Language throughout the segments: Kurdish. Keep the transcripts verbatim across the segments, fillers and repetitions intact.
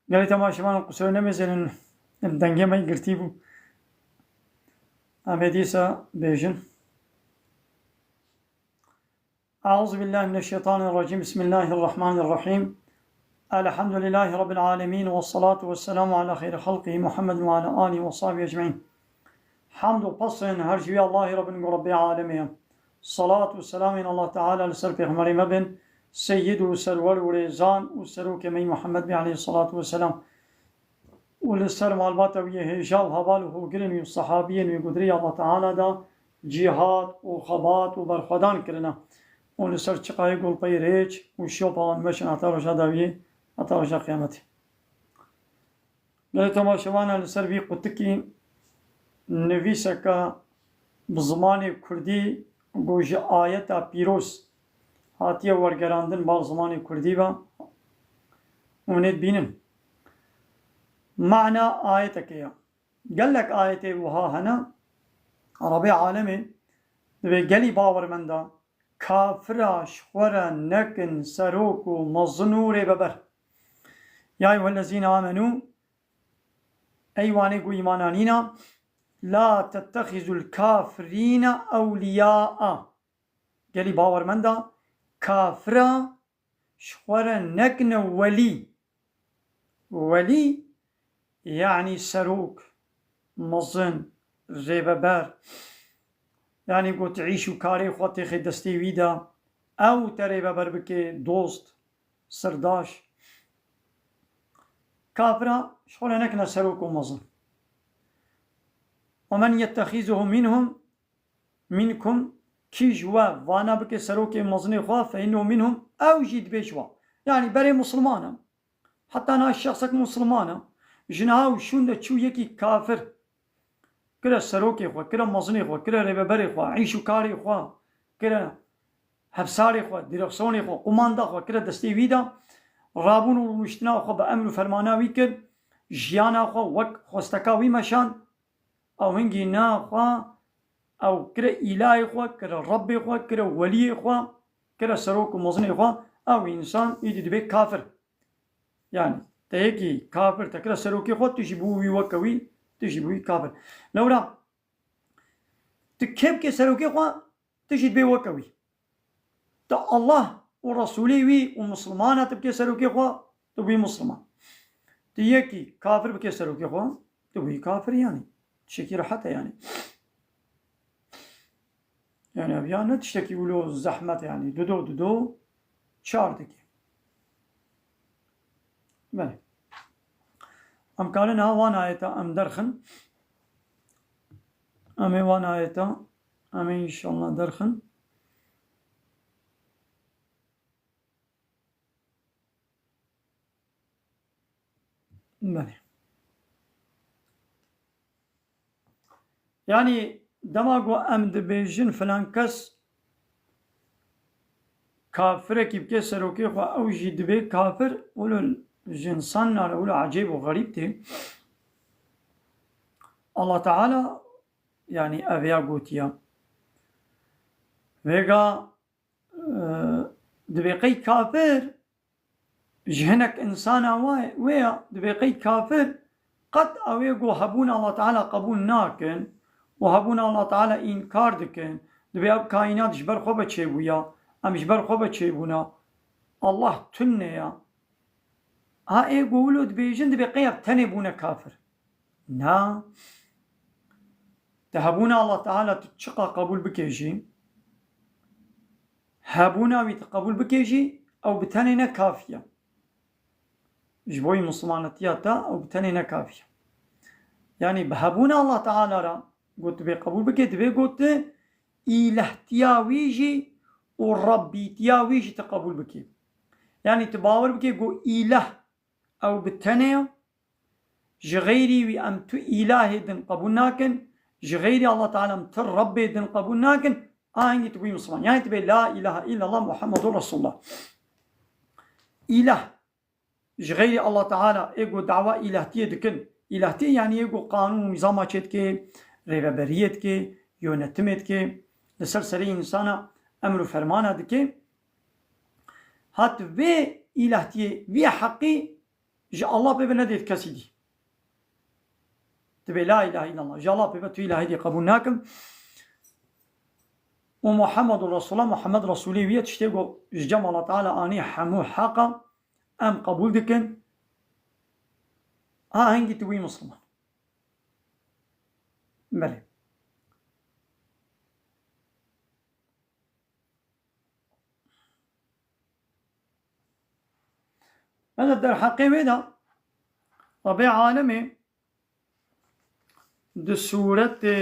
Gelê temaşevan, qusûr nemêzênin, dengê me girtî bû. Em ê dîsa bêjin. Euzu billahi mineşşeytanirracim. Bismillahirrahmanirrahim. Elhamdülillahi Rabbil alemin. Vessalatu vesselamu ala hayri halqihi Muhammedin ve ala alihi ve sahbihi ecmaîn. Hamd û pesên her ji wî Allahî re bin ku Rebbê alemê ye. Salat û selamên Allah Teala li ser Pêxemberê me bin, Seyyid û Serwer û Rêzan û Serokê me yî Muhammed bê aleyhissalatu vesselam. Û li ser malbata wî yê hêja û heval û hogirên wî û sehabiyên wî ku di rêya Allah Teala de cîhad û xebat û berxwedan kirine. Û li ser çiqayê golpeyê rêç û şopa wan meşin heta roja dawiyê, heta roja qiyametê. Gelê temaşevana, li ser vî qutikî nivîseke bi zimanê kurdî ku ji ayeta pîroz hatiye wergerandin, bal zimanê kurdî be, hûn ê dibînin. Mana ayetekê ye. Gelek ayetê wiha hene, Rebê alemê divê gelî bawermenda kafira ji xwe re nekin serok û mezin û rêveber. Ya eyyuhellezîne amenû, ey wanê ku îmana nîna, la tettexizul kafirîne ewliyaa. Gelî bawermenda kafira ji xwe re nekine welî. Welî, yanî serok, mezin, rêveber. Yanî got îş û karê xwe têxê destê wî de, ew te rêveber bike, dost, sirdaş. Kafira ji xwe re nekine serok û mezin. Ve men yettexizuhu minhum, minkum, kî ji we vana bike serokê mezinê xwe, fe innehu minhum, ew jî dibê ji we. Yanî berê misilman e. Heta niha şexsek misilman e. Ji niha û şûnde çû yekî kafir kire serokê xwe, kire mezinê xwe, kire rêveberê xwe, îş û karê xwe, kire hevsarê xwe, dîreksiyonê xwe, qumanda xwe kire destê wî de, rabûn û rûniştina xwe bi emr û fermana wî kir, jiyana xwe wek xwesteka wî meşand, ew hingî na xwe, ew kire îlahê xwe, kire Rebbê xwe, kire weliyê xwe, kire serok û mezinê xwe, ew însan îdî dibê kafir. Yanî te yekî kafir te kire serokê xwe, tu jî bû wî weke wî, tu jî bûyî kafir. Lewra tu kê bikê serokê xwe, tu jî dibê weke wî. Tu Allah û Resûlê wî û misilmana tu bikê serokê xwe, tu bûyî misilman. Tu yekî kafir bikê serokê xwe, tu bûyî kafir yanî. Tiştekî rehet e yanî. Yanî ev ya ne tiştekî wilo zehmet yanî. Dido, dido, çar dikê. Belê. Em karin ha wan ayeta em derxin. Em ê wan ayeta, em ê înşallah derxin. Belê. Yanî dema ku em dibêjin filan kes kafirekî bike serokê xwe, ew jî dibê kafir, wilo ji însanan re wilo ecêb û xerîb tê. Allah Teala yanî ev ya gotiya. Vêga, e, dibê qey kafir ji hinek însana wa-, wê ya, dibê qey kafir qet ew ê ku hebûna Allah Teala qebûl nakin û hebûna Allah Teala înkar dikin, dibê ev kaînat ji ber xwe ve çêbûya, em ji ber xwe ve çêbûna. Allah tune ya. Ha ê ku wilo dibêjin, dibê qey ev tenê bûne kafir. Na. Te hebûna Allah Teala tu çiqa qebûl bikê jî, hebûna wî tu qebûl bikê jî, ew bi tenê ne kafî ye. Ji bo wî mislimanetiya te ew bi tenê ne kafî ye. Yanî bi hebûna Allah Teala re got tu bê qebûl bikê, divê got tu îlehtiya wî jî û rebbîtiya wî jî tu qebûl bikê. Yanî tu bawer bikê got îleh ew bi tenê ye. Ji xeyrî wî em tu îlahê din qebûl nakin. Ji xeyrî Allah Teala em tu Rebbê din qebûl nakin. A hingî tu bûyî Misliman. Yanî tu bê la îlahe îllallah Muhammedur Resulullah. Îlah. Ji xeyrî Allah Teala ê ku dawa îlahtiyê dikin. Îlahtiyê yanî ê ku qanûn û nîzama çê dike, rêveberiyê dike, yönetimê dike, li ser serê însana emr û fermana dike. Hat vê îlahtiyê, vê heqî Ji Allah pê ve nedê kesî dî. Dibê la ilahe illallah. Ji Allah pê ve tu ilahê dî qebûl nakim. Û Muhammedun Resulullah, Muhammed Resulê wî ye, tiştê ku ji cem Allah Teala anî hemû heq e, em qebûl dikin. Ha hingî tu wî Musliman. Belê. Mesela derheqê wê de Rebê Alemê di sûretê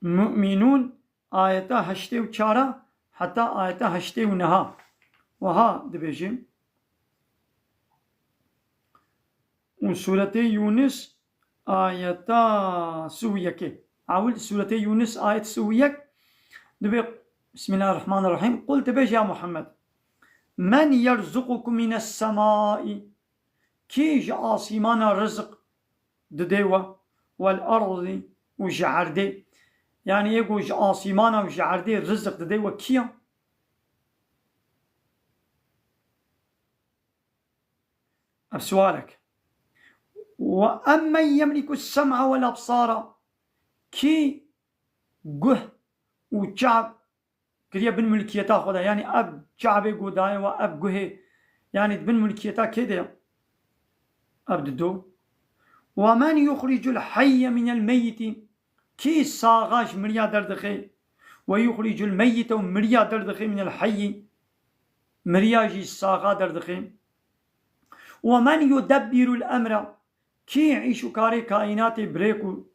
Mu'minûn ayeta heştê û çar a heta ayeta heştê û neh a wiha dibêje. Û sûretê Yûnis ayeta sî û yekê. Ewil sûretê Yûnis ayet sî û yek dibê, Bismillahirrahmanirrahîm. Qul, dibêje ya Muhammed, "Men yerzuqukum mines semai?" Kî ji asîmana rizik didê we, wel erdî, û ji erdê? Yanî yê ku ji asîmana û ji erdê rizik didê we kî ye? Ev sualek. Ve emmen yemliku sem'a vel absara. Kî guh û çav kiriye bin milkiyeta xwe de? Yanî ev çavê ku daye we, ev guhê, yanî di bin milkiyeta kê de ye? Ev dido. Ve men yuxricul heyye minel meyyiti. Kî saxa ji miriya derdixe? Ve yuxricul meyyite, û miriya derdixe, minel heyyi, miriya jî saxa derdixe. Ve men yudebbirul emra, kî îş û karê kaînatê birêk û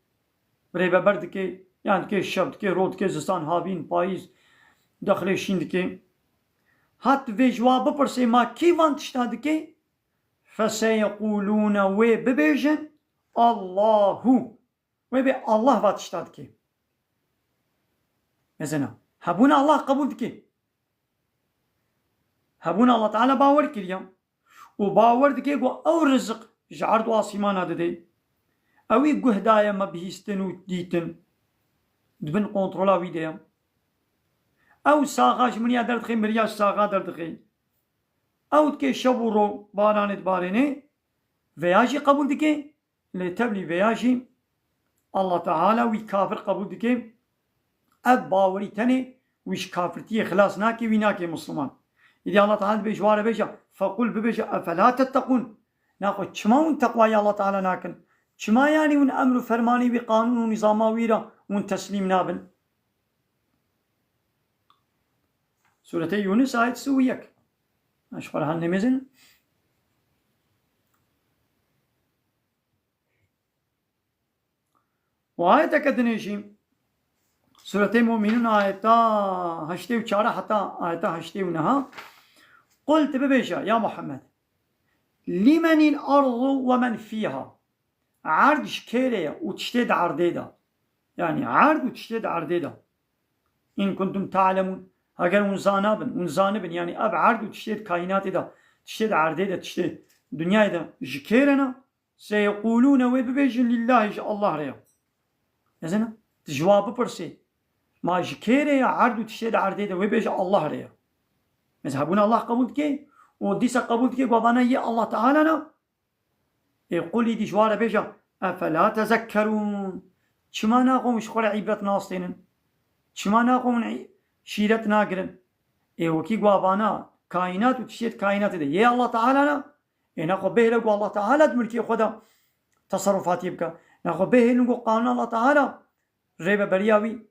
rêveber dike, yan dike şev, dike roj, dike zivistan, havîn, payîz, dexlê şîn dike? Hat vê ji wa bipirsê, ma kî van tişta dike? Feseyeqûlûne, wê bibêjin, Allahu. Wê bê Allah va tişta dike. Mezena. Hebûna Allah qebûl dike. Hebûna Allah Teala bawer kiriye. Û bawer dike ku ew rizik ji erd û asîmana dide. Ewî guh daye me bihîstin û dîtin. Di bin kontrola wî de ye. Ew saxa ji miriya derdixe, miriya ji saxa derdixe. Ew dike şev û ro baranê dibarêne. Veya jî qebûl dike. Lê tevlî vêya jî Allah Teala wî kafir qebûl dike. Ev bawerî tenê wî ji kafirtiyê xilas nake, wî nake Misliman. Îdî Allah Teala dibê ji wa re bêje, fequl, bibêje, efela tetteqûn. Naxwe çima hûn teqwayê Allah Teala nakin? Çima yanî hûn emr û fermanê wî, qanûn û nîzama wî re hûn teslîm nabin? Sûretê Yûnis ayet sî û yek. Ez ji xwe re hal nemêzin. Û ayeteke dinê jî, Sûretê Mumînûn ayeta heştê û çar heta ayeta heştê û neh a, Qul, tu bibêje, ya Muhammed, "Limenil ardu ve men fîha." Erd ji kê re ye û tiştê di erdê de. Yanî erd û tiştê di erdê de. "In kuntum ta'lemûn." Heger hûn zanabin, hûn zanibin, yanî ev erd û tiştê di kaînatê de, tiştê di erdê de, tiştê dinyayê de ji kê re ne? Seyeqûlûne, wê bibêjin, "Lillahî", ji Allah re ye. Mezena, tu ji wa bipirsê, ma ji kê re ye erd û tiştê di erdê de, wê bêje, "Allah re ye." Mezena, hebûna Allah qebûl dike û dîsa qebûl dike ku vana yê Allah Teala ne. Ê qulî dî ji wa re bêje, "Efela tezekkerûn?" Çima naxwe hûn ji xwe re îbret nastênin? Çima naxwe hûn î-, şîret nagirin? Ê wekî ku vana kaînat û tiştê di kaînatê de yê Allah Teala ne. Ê naxwe bihêle ku Allah Teala di milkê xwe de teserrufatiyê bike. Naxwe bihêlin ku qanûna Allah Teala rêveberiya wî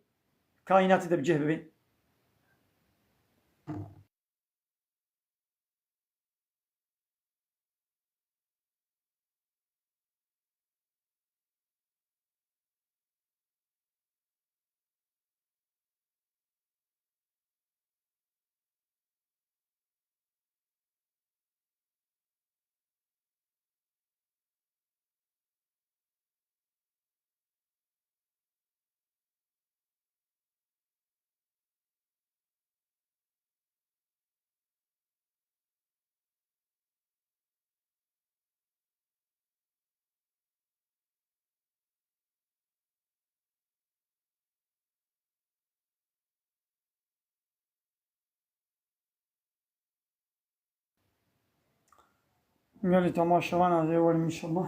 kaînatê de bi cih bibe. Gelî temaşevan ez ê werim înşallah.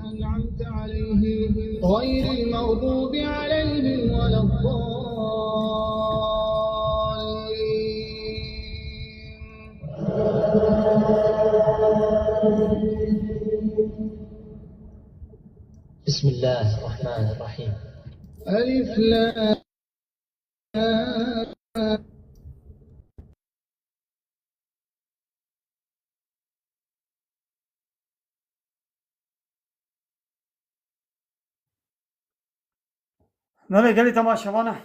أنعمت عليهم غير المغضوب عليهم ولا الضالين. بسم الله الرحمن الرحيم. ألف لام. Belê gelî temaşevana.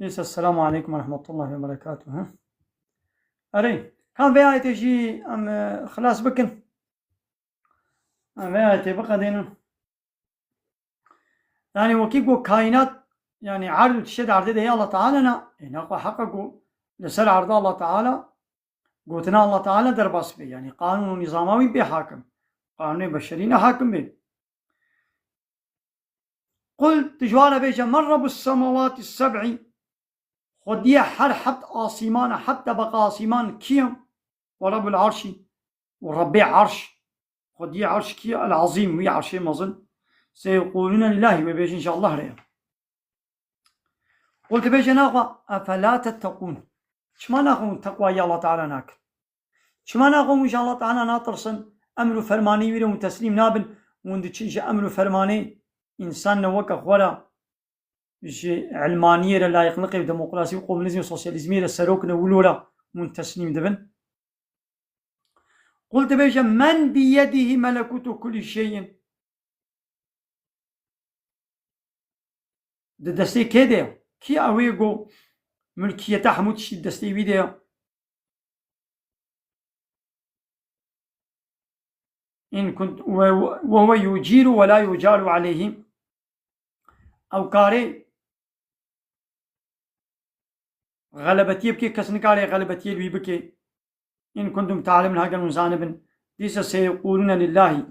Neyse, Esselamu Aleykum ve Rahmetullahi ve Berekatuhu. Erê, kan vê ayetê jî em, e, xilas bikin. Em vê ayetê biqedînin. Yani wekî ku kaînat, yani erd û tiştê di erdê de yê Allah Teala ne, ê naxwe heq e ku li ser erda Allah Teala, gotina Allah Teala derbas be. Yani qanûn û nîzama wî bê hakim. Qanûnê beşerî ne hakim bê. Qul, tu ji wan re bêje, men Rebbus semawatî seb'î, Xwediyê her heft asîman, heft tebeqa asîman kî ye? Û Rebbul Arşî, û Rebbê Arş, Xwediyê Arş kî ye? El Azîm, wî Arşê mezin. Seyeqûlûne lillahî, wê bêjin ji Allah re ye. Qul, tu bêje naxwe, efelâ tetteqûn. Çima naxwe hûn teqwayî Allah Teala nakin? Çima naxwe hûn ji Allah Teala natirsin? Emr û fermanê wî re hûn teslîm nabin. Hûn diçin ji emr û fermanê însan ne weke xwe re, ji ilmaniyê re, layiqliqê û demokrasî û komunîzmê û sosyalîzmê re serok ne wilo re hûn teslîm dibin. Qul, dibêje, men biyedihî melekûtu kulî şeyin. Di destê kê de ye? Kî ew ê ku milkiyeta hemû tiştî di destê wî de ye? In kunt, ve, ve huve yucîru ve la yucaru aleyhî. Ew karê xelebetiyê bike, kes nikare xelebetiyê li wî bike. In kuntum ta'lemun, heger hûn zanibin, dîsa seyeqûlûne lillahî,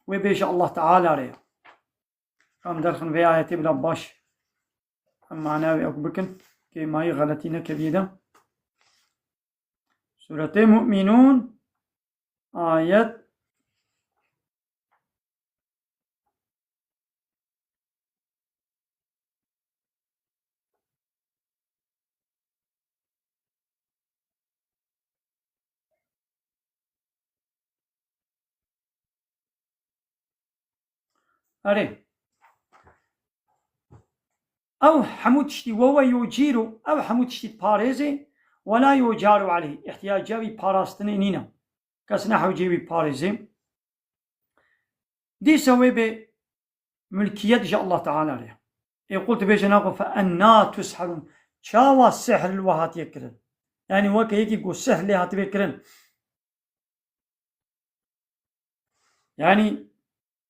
wê bêje Allah Teala re ye. Em derxin vê ayetê bila baş em mana wê ew bikin, kê mayî xeletî nekeviyê de. Sûretê Mu'minûn, ayet Erê. Ew hemû tiştî we we yocîr û ew hemû tiştî diparêzê, we la yocaru aleyh. Îhtiyaca wî parastinê nîne. Kes nehewcê wî parêzê. Dîsa wê bê mulkiyet ji Allah Teala re. Ê qul dibêje naxwe fe enna tusherûn. Çawa sihr li we hatiye kirin? Yanî weke yekî ku sihr lê hatibe kirin. Yanî,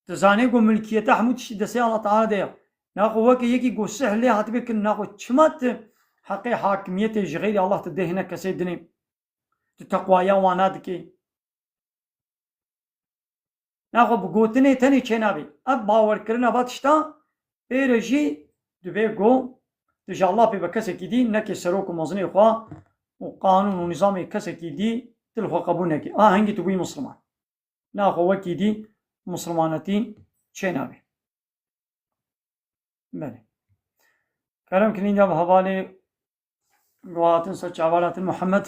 tu zanê ku milkiyeta hemû tiştî destê Allah Teala de ye. Naxwe weke yekî ku sihr lê hatibe kirin, naxwe çima tu heqê hakimiyetê ji xeyrî Allah tu dê hinek kesê dinê? Tu teqwaya wana dikê? Naxwe bi gotinê tenê çênabê. Ev bawerkirina va tişta pê re jî divê ku tu ji Allah pê be kesekî dî, nekê serok û mezinê xwe û qanûn û nîzamê kesekî dî tu li xwe qebûl nekî. A hingî tu bûyî misliman. Naxwe wekî dî mislimanetî çênabê. Belê. Kerem kin, înda bi hevalê guhatin ser çavan hatin Muhammed.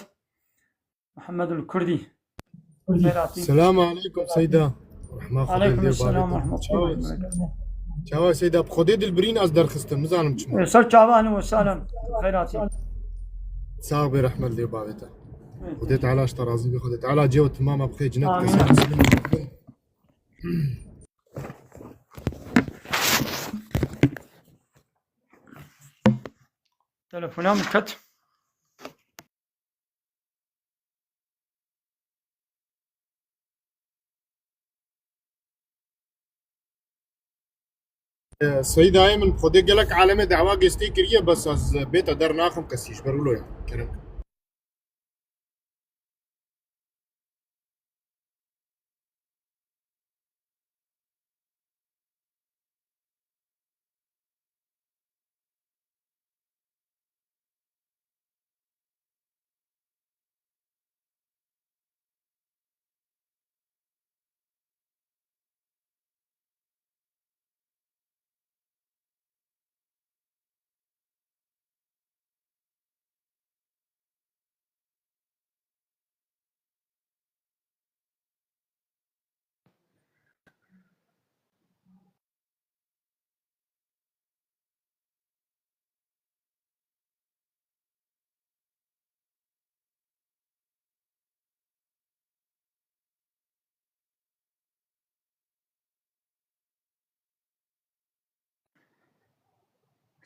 Muhammedul Kurdî. Xêr hatî. Selamu aleykum Seyda. Rehma Xwedê Aleykum lê selam barê te. Rehmetullah. Çawa, çawa Seyda, bi Xwedê dilbirîn ez derxistim, nizanim çima. E, ser çavan û selam. Xêr hatî. Sağ be, rehmet lê barê te. Xwedê Teala ji te razî be, Xwedê Teala cê we timama bixê, cinet Amîn. Kesê muslim. Telefona min ket. Seyda, ê min, Xwedê gelek alemê dawa gestê kiriye, bes ez bê te dernaxim kesî ji ber wilo ya. Kerem.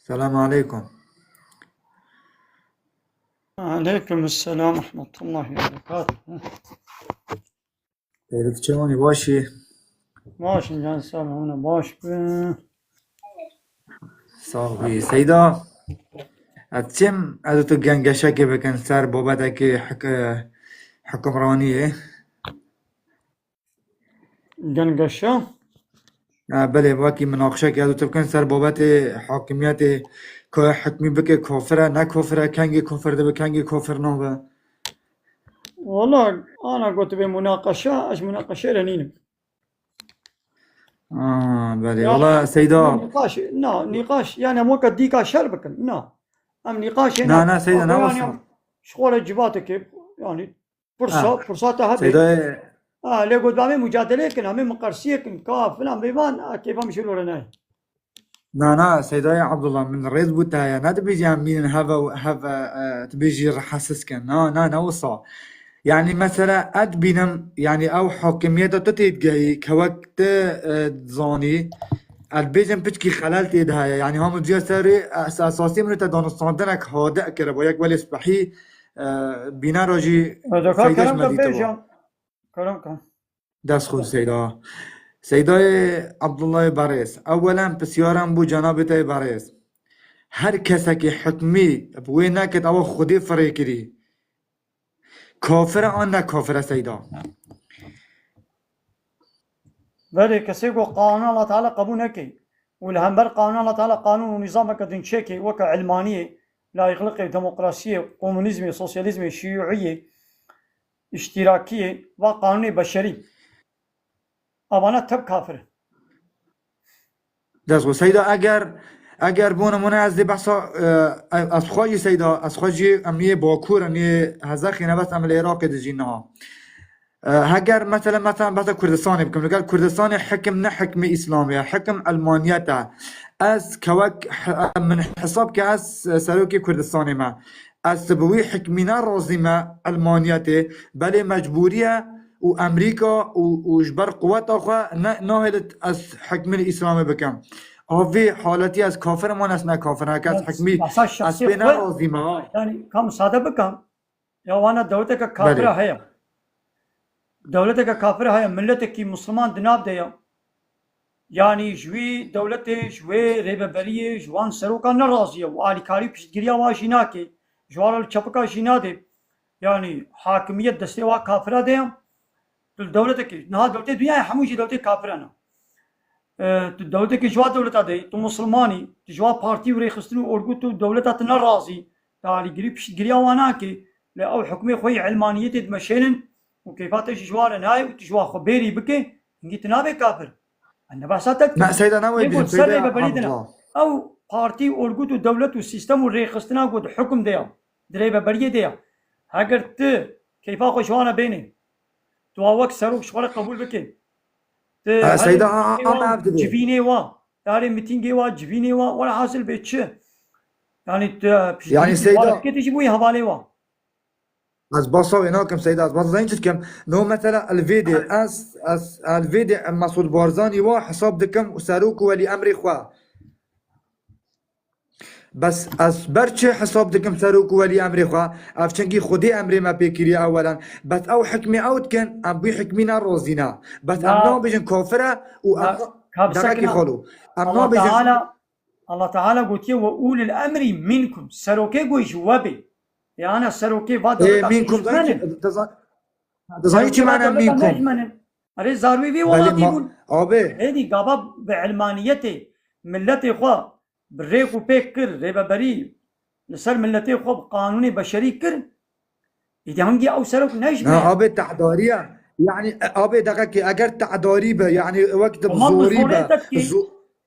Selamu aleykum. Aleykum selam ve rahmetullahi ve berekatuhu. Elif çawanî, baş î? Baş in can, sağ ol, baş be. Sağ ol, Seyda. Ez çim ez û tu gengeşekê bikin ser babetekê hik-, hukimraniyê. Gengeşe? Ha, belê, wekî minaqişekê ez û tu bikin ser babetê hakimiyetê, ku hikmî bike kafir e, ne kafir e, kengê kafir dibe, kengê kafir nabe. Wala, ana gotibê munaqeşe, ez munaqeşe re nînim. Ah, belê. Ya, wala Seyda. Nîqaş, na, nîqaş, yani em weke dîka şer bikin, na. Em nîqaşê na, na, Seyda, ne yani wasa. Em ji xwe re civateke, yani, pirsa, ha, pirsa te hebe. Seyda. Ha, lê got, em ê mucadeleyê kin, em ê miqersiyê kin, ka, filan, bêvan, ha, kêfa min şilo re nayê. Na, na, Seydayê Abdullah, min rêz bû te heye. Ne dibêjî em mînin heve û heve, e, dibêjî rihesiz kin. Na, na, ne wisa. Yani, mesela, ez dibînim, yani, ew hakimiyeta tu tê digehî, kewek tu, e, dizanî, ez dibêjim piçkî xelel tê de heye. Yani, hemû ciya serê, e, esasî min te danûstandinek hade kiribo, yek welê spehî, e, bînera jî Deka, feyde ji kerem me ke dîtibo. Bêje. Kerem ke. Dest xweş Seyda. Seydayê Abdullahê Berêz. Ewelen pisyara min bû cenabê te yê berêz. Her kesekî hikmî bi wê nekit, ewa Xwedê firê kirî. Kafir e an ne kafir e Seyda? Belê, kesê ku qanûna Allah Teala qebûl neke û li hember qanûna Allah Teala qanûn û nîzameke din çêke weke ilmaniyê, layîqliqê, demokrasiyê, komunîzmê, sosyalîzmê, şiyûîyê, îştîrakiyê, va qanûnê beşerî. Evana tev kafir in. Dest xwe Seyda, eger, eger bo nimûne ez dê behsa, e, ez xwe jî Seyda, ez xwe jî em yê Bakur, em yê Hezexî ne, bes em li Iraqê dijîn niha. E, heger mesela, mesela behsa Kurdistanê bikim, li gel Kurdistanê hikim ne hikmê Îslamê ye, hikim elmaniyet e. Ez kewek, min hesab ke ez serokê Kurdistanê me. Ez bi wî hikmî ne razî me, elmaniyetê, belê mecbûrî ye û Amerîka û, û ji ber quweta xwe ne, nahêlit ez hikmî li Îslamê bikim. A vê haletî ez kafir im, an ez ne kafir im, heke ez hikmî ez pê ne razî me, ha. Yanî, ka misade bikim, ya wana dewleteke kafira heye. Dewleteke kafira heye, miletekî Misliman di nav de ye. Yanî ji wî dewletê, ji wê rêveberiyê, ji wan serokan ne razî ye û alîkarî piştgiriya wan jî nake. Ji wan re li çepika jî nade. Yanî hakimiyet destê wan kafira de ye. Tu dewletekî, niha dewletê dinyayê hemû jî dewletê kafira ne. E, tu dewletekî ji wan dewleta de yî, tu Misliman î, tu ji wan partî û rêxistin û orgut û dewleta tu ne razî, tu alîgirî piştgiriya wan nake, lê ew hukmê xwe yê ilmaniyetê dimeşênin û keyfa te jî ji wan re nayê û tu ji wan xwe bêrî bike, hingî tu nabê kafir. Em ne behsa te dikin. Me Seyda ne wê bînin, ser rêveberî dine. Ew partî, orgut û dewlet û sîstem û rêxistina ku di hukum de ya, di rêveberiyê de ya. Heger tu keyfa xwe ji wan re bênê, tu wa wek serok ji xwe re qebûl bike. Tu Seyda, a, a, civînê wa, darê mitîngê wa, civînê wa, were hasil bê çi? Yanî tu piştgirî Seyda, dikê tu jî bûyî hevalê wa. Ez basa wê nakim Seyda, ez basa zanî çi dikim. No mesela li vê dê ez, ez, ez li vê dê Mesûd Barzanî wa hesab dikim û serok û welî emrê xwe. Bes ez ber çi hesab dikim serok û welî emrê xwe? Ev çinkî Xwedê emrê me pê kiriye ewelen. Bes ew hikmê ew dikin, em wî hikmî ne razî ne. Bes em nabêjin kafir e û em, demekî xalo. Em nabêjin. Allah Teala gotiye, "Ve ulil emrî minkum." Serokê ku ji we bê. Ê ana serokê va dewleta minkum, dizanî çi mane minkum? Erê zarwî vî welatî bûn. Abi. Hêdî gava bi ilmaniyetê miletê xwe bi rêk û pêk kir, rêveberî li ser miletê xwe bi qanûnê beşerî kir. Îdî hingî ew serok ne ji me. Ha, abê tehdariye. Yanî, e, abê deqekê, eger tehdarî be, yanî wek di zorî be.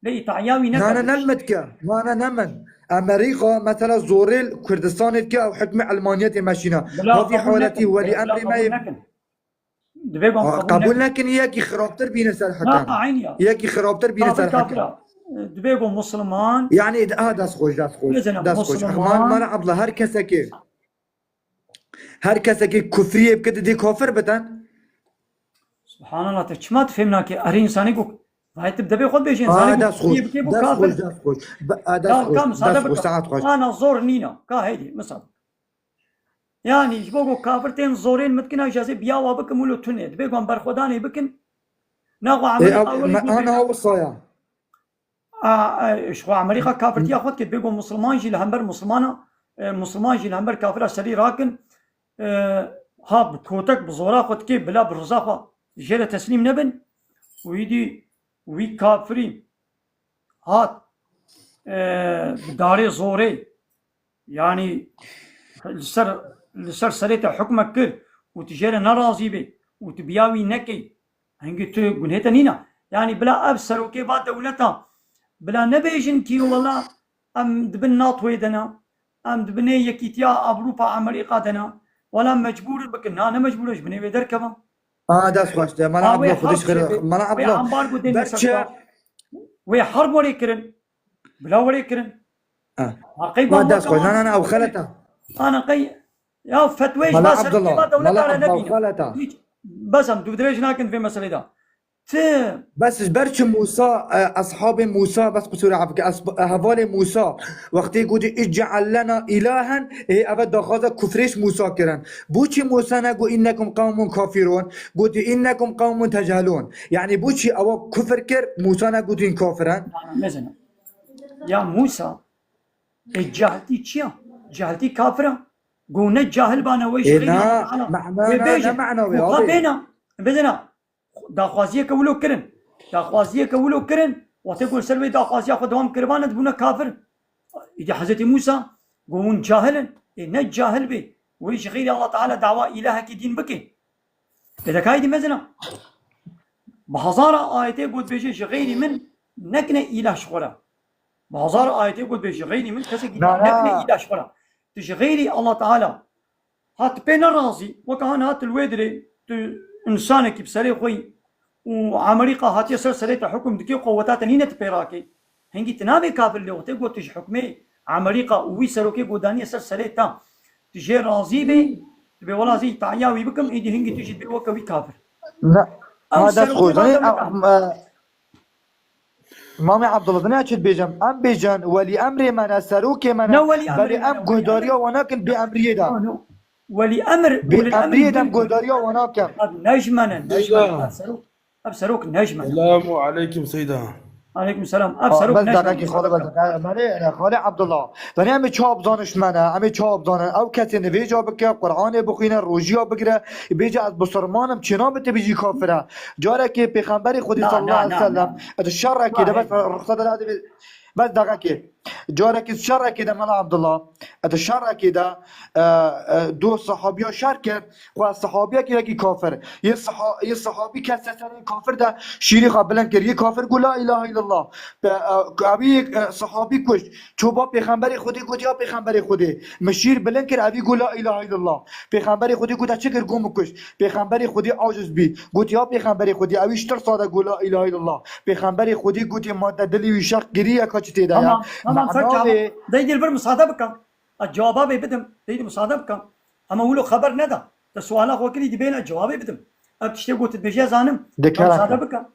Lê îtaya wî ne, ne, ne min dike. Ne, ne, ne min. Amerîka, mesela, zorê li Kurdistanê dike, ew hikmê ilmaniyetê meşîne. Havî haletî welî emrê me yê. Dibê ku em qebûl nekin, yekî xirabtir bîne ser hetan. Yekî xirabtir bîne ser hetan. Dibê ku Musliman. Yanî, ha, dest xweş, dest xweş. Dest xweş. Mala Abdullah, her kesekê, her kesekê kufriyê bike, didê kafir biten. Subhanallah, te çima tu fêm nake? Erê, însanê ku, vay, tu dibê xwe bêjin, însanê ku kufriyê bike, bû kafir. Dest xweş, dest xweş. Dest xweş, saet xweş. Ana zor nîna. Ka hêdî, misal. Yanî ji bo ku kafir tên zorên min dikin, ew jazê biya wa bikim wilo tune. Dibê ku em berxwedanê bikin. Naxwe Amerîka welî ana wisa ya. A, e, ji xwe Amerîka kafirtiya xwe dike, dibê ku Musliman jî li hember Muslimana, e, Musliman jî li hember kafira serî rakin. E, ha bi kotek, bi zora xwe dike, bila bi riza xwe jê re teslîm nebin. Û îdî wî kafirî hat, e, bi darê zorê, yanî li ser, li ser serê te hukmek kir û tu jê re nerazî bî û tu biya wî nekey, hingî tu gunhê te nîne. Yanî bila ev serokê va dewleta, bila nebêjin kî wela em di bin NATOyê de ne, em di binê Yekîtiya Ewropa, Amerîka de ne, wela mecbûr in bikin. Na, ne mecbûr e, ji binê wê derkevin. A, dest xweş de. Mala Abdullah, Xwedê ji xêr, Mala Abdullah. Wê ambargo dê, berçe, wê herb werê kirin. Bila werê kirin. Ha. Ha, qey, dest xweş. Na, na, na, ew xelet e. Ana qey, ya fetwê ji Mala Abdullah, Mala Abdullah, xelet e. Hiç, bes em, tu dirêj nakin vê meselê de. Ti. Bes ji ber çi Mûsa, e, eshabê Mûsa, bes qusûrê efke, es-, hevalê Mûsa, wextê gotî, "Ic'el lena ilahen", ê, eve daxwaza kufrê ji Mûsa kirin. Bo çi Mûsa negot, "Innekum qewmun kafirun"? Gotî, "Innekum qewmun techelun." Yanî bo çi ewa kufir kir, Mûsa negot, "Hûn kafir in"? Mezin. Ya Mûsa, e, cehiltî çi ya? Cehiltî kafir e. Go ne cahil bane, wê ji xeyrî Allah Teala. Wê bêje. Mexna ne, mexna wê, abi. Bêna. Bêna. Daxwaziyeke wilo kirin. Daxwaziyeke wilo kirin. Wextê ku li ser wê daxwaziya xwe dewam kiribane, dibûne kafir. Îdî Hezretî Mûsa got, "Hûn cahil in." Ê, ne cahil bê. Wê ji xeyrî Allah Teala dawa îlahekî dîn bike. Pêdekayî dî mezin e. Bi hezara ayetê got bêje, "Ji xeyrî min nekine îlah ji xwe re." Bi hezara ayetê got bê, "Ji xeyrî min kesekî dî nekine îlah ji xwe re." Tu ji xeyrî Allah Teala. Ha tu pê nerazî, weke han hat li wê dirê, tu însanekî bi serê xwe yî û Amerîka hatiye ser serê te hukm dike, quweta te nîne tu pê rakê. Hingî tu nabê kafir lê wextê got tu ji hukmê Amerîka û wî serokê ku daniye ser serê te. Tu jê razî bê, tu bê wela zî tahiya wî bikim, êdî hingî tu jî dibê weke wî kafir. Ne. Ew Ha, dest serokê xwe. Zanî, me de em, e, Mamê Abdullah, ne çi dibêjim? Em bêjin, welî emrê me ne, serokê me ne. Ne welî emrê Belê me ne, em welî guhdariya emrê. Wan nakin bê emriyê de. No, no. Welî emr, Bê ulil emr emriyê de em mülk. Guhdariya wan nakin. Ev ne ji me ne, ne ji me ne. Ev serok, ev serok ne ji me ne. Selamu aleykum seyda. Aleykum selam. Ev Aa, serok bes ne ji me ne. Bes dakika, xale, bes dakika. Belê, e, xale Abdullah. Danî em ê çawa bizanin ji me ne? Em ê çawa bizanin? Ew kesê nivêja bike, Qur'anê bixwîne, rojîya bigire. Bêje ez bisilmanim, çêna bi te bijî kafir e. Carekê Pêxemberê Xwedê Na, sallallahu na, aleyhi ve na, sellem, na. Di şerekê de, bes ruxsat de, bes daqekê. Carekê şerekê de Mela Abdullah, di şerekê de, e, e, du sahabiya şer kir, xwe sahabiyekî wekî kafir. Yê saha-, yê sahabî kese serê kafir de şîrî xwe bilind kir. Yê kafir got, "La ilahe illallah." Pe-, e, evî, e, sahabî kuşt. Çoba Pêxemberê Xwedê got, "Ya Pêxemberê Xwedê, min şîr bilind kir, evî got, 'La ilahe illallah.'" Pêxemberê Xwedê got, "Te çi kir, got min kuşt?" Pêxemberê Xwedê aciz bî. Got, "Ya Pêxemberê Xwedê, ewî ji tirsa de got, 'La ilahe illallah.'" Pêxemberê Xwedê gotê, "Ma te dilê wî şex kirî ya ka çi tê de ye?" Tamam, tamam, ser Mena çava. Dê dil vir misade bikim. Ez cewaba bê bidim. Dê dil misade bikim. Ama wilo xeber neda. Te suala xwe kirî dibêne cewabê bidim. Ev tiştê got dibêje zanim. Dikare. Misade bikim.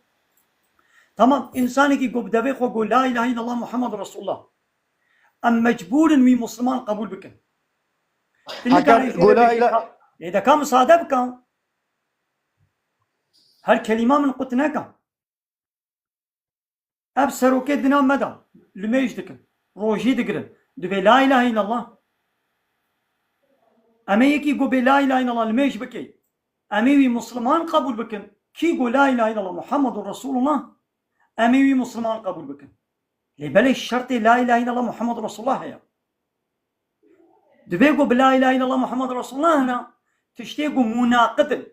Tamam, insanekî ku bi devê xwe got, "La ilahe illallah Muhammed Resulullah." Em mecbûr in wî Musliman qebûl bikin. Tu Heke nikare jê gola re bêjî ila- ka-, ê de ka misade bika. Her kelîma min qut neka. Ev serokê dina me de limêj dikin. Rojî digirin. Dibê la ilahe illallah. Em ê yekî ku bê la ilahe illallah limêj bike. Em ê wî Musliman qebûl bikin. Kî ku la ilahe illallah Muhammedur Resulullah, em ê wî Musliman qebûl bikin. Lê belê şertê la ilahe illallah Muhammedur Resulullah heye. Divê ku bi la ilahe illallah Muhammedur Resulullah hene, tiştê ku munaqid in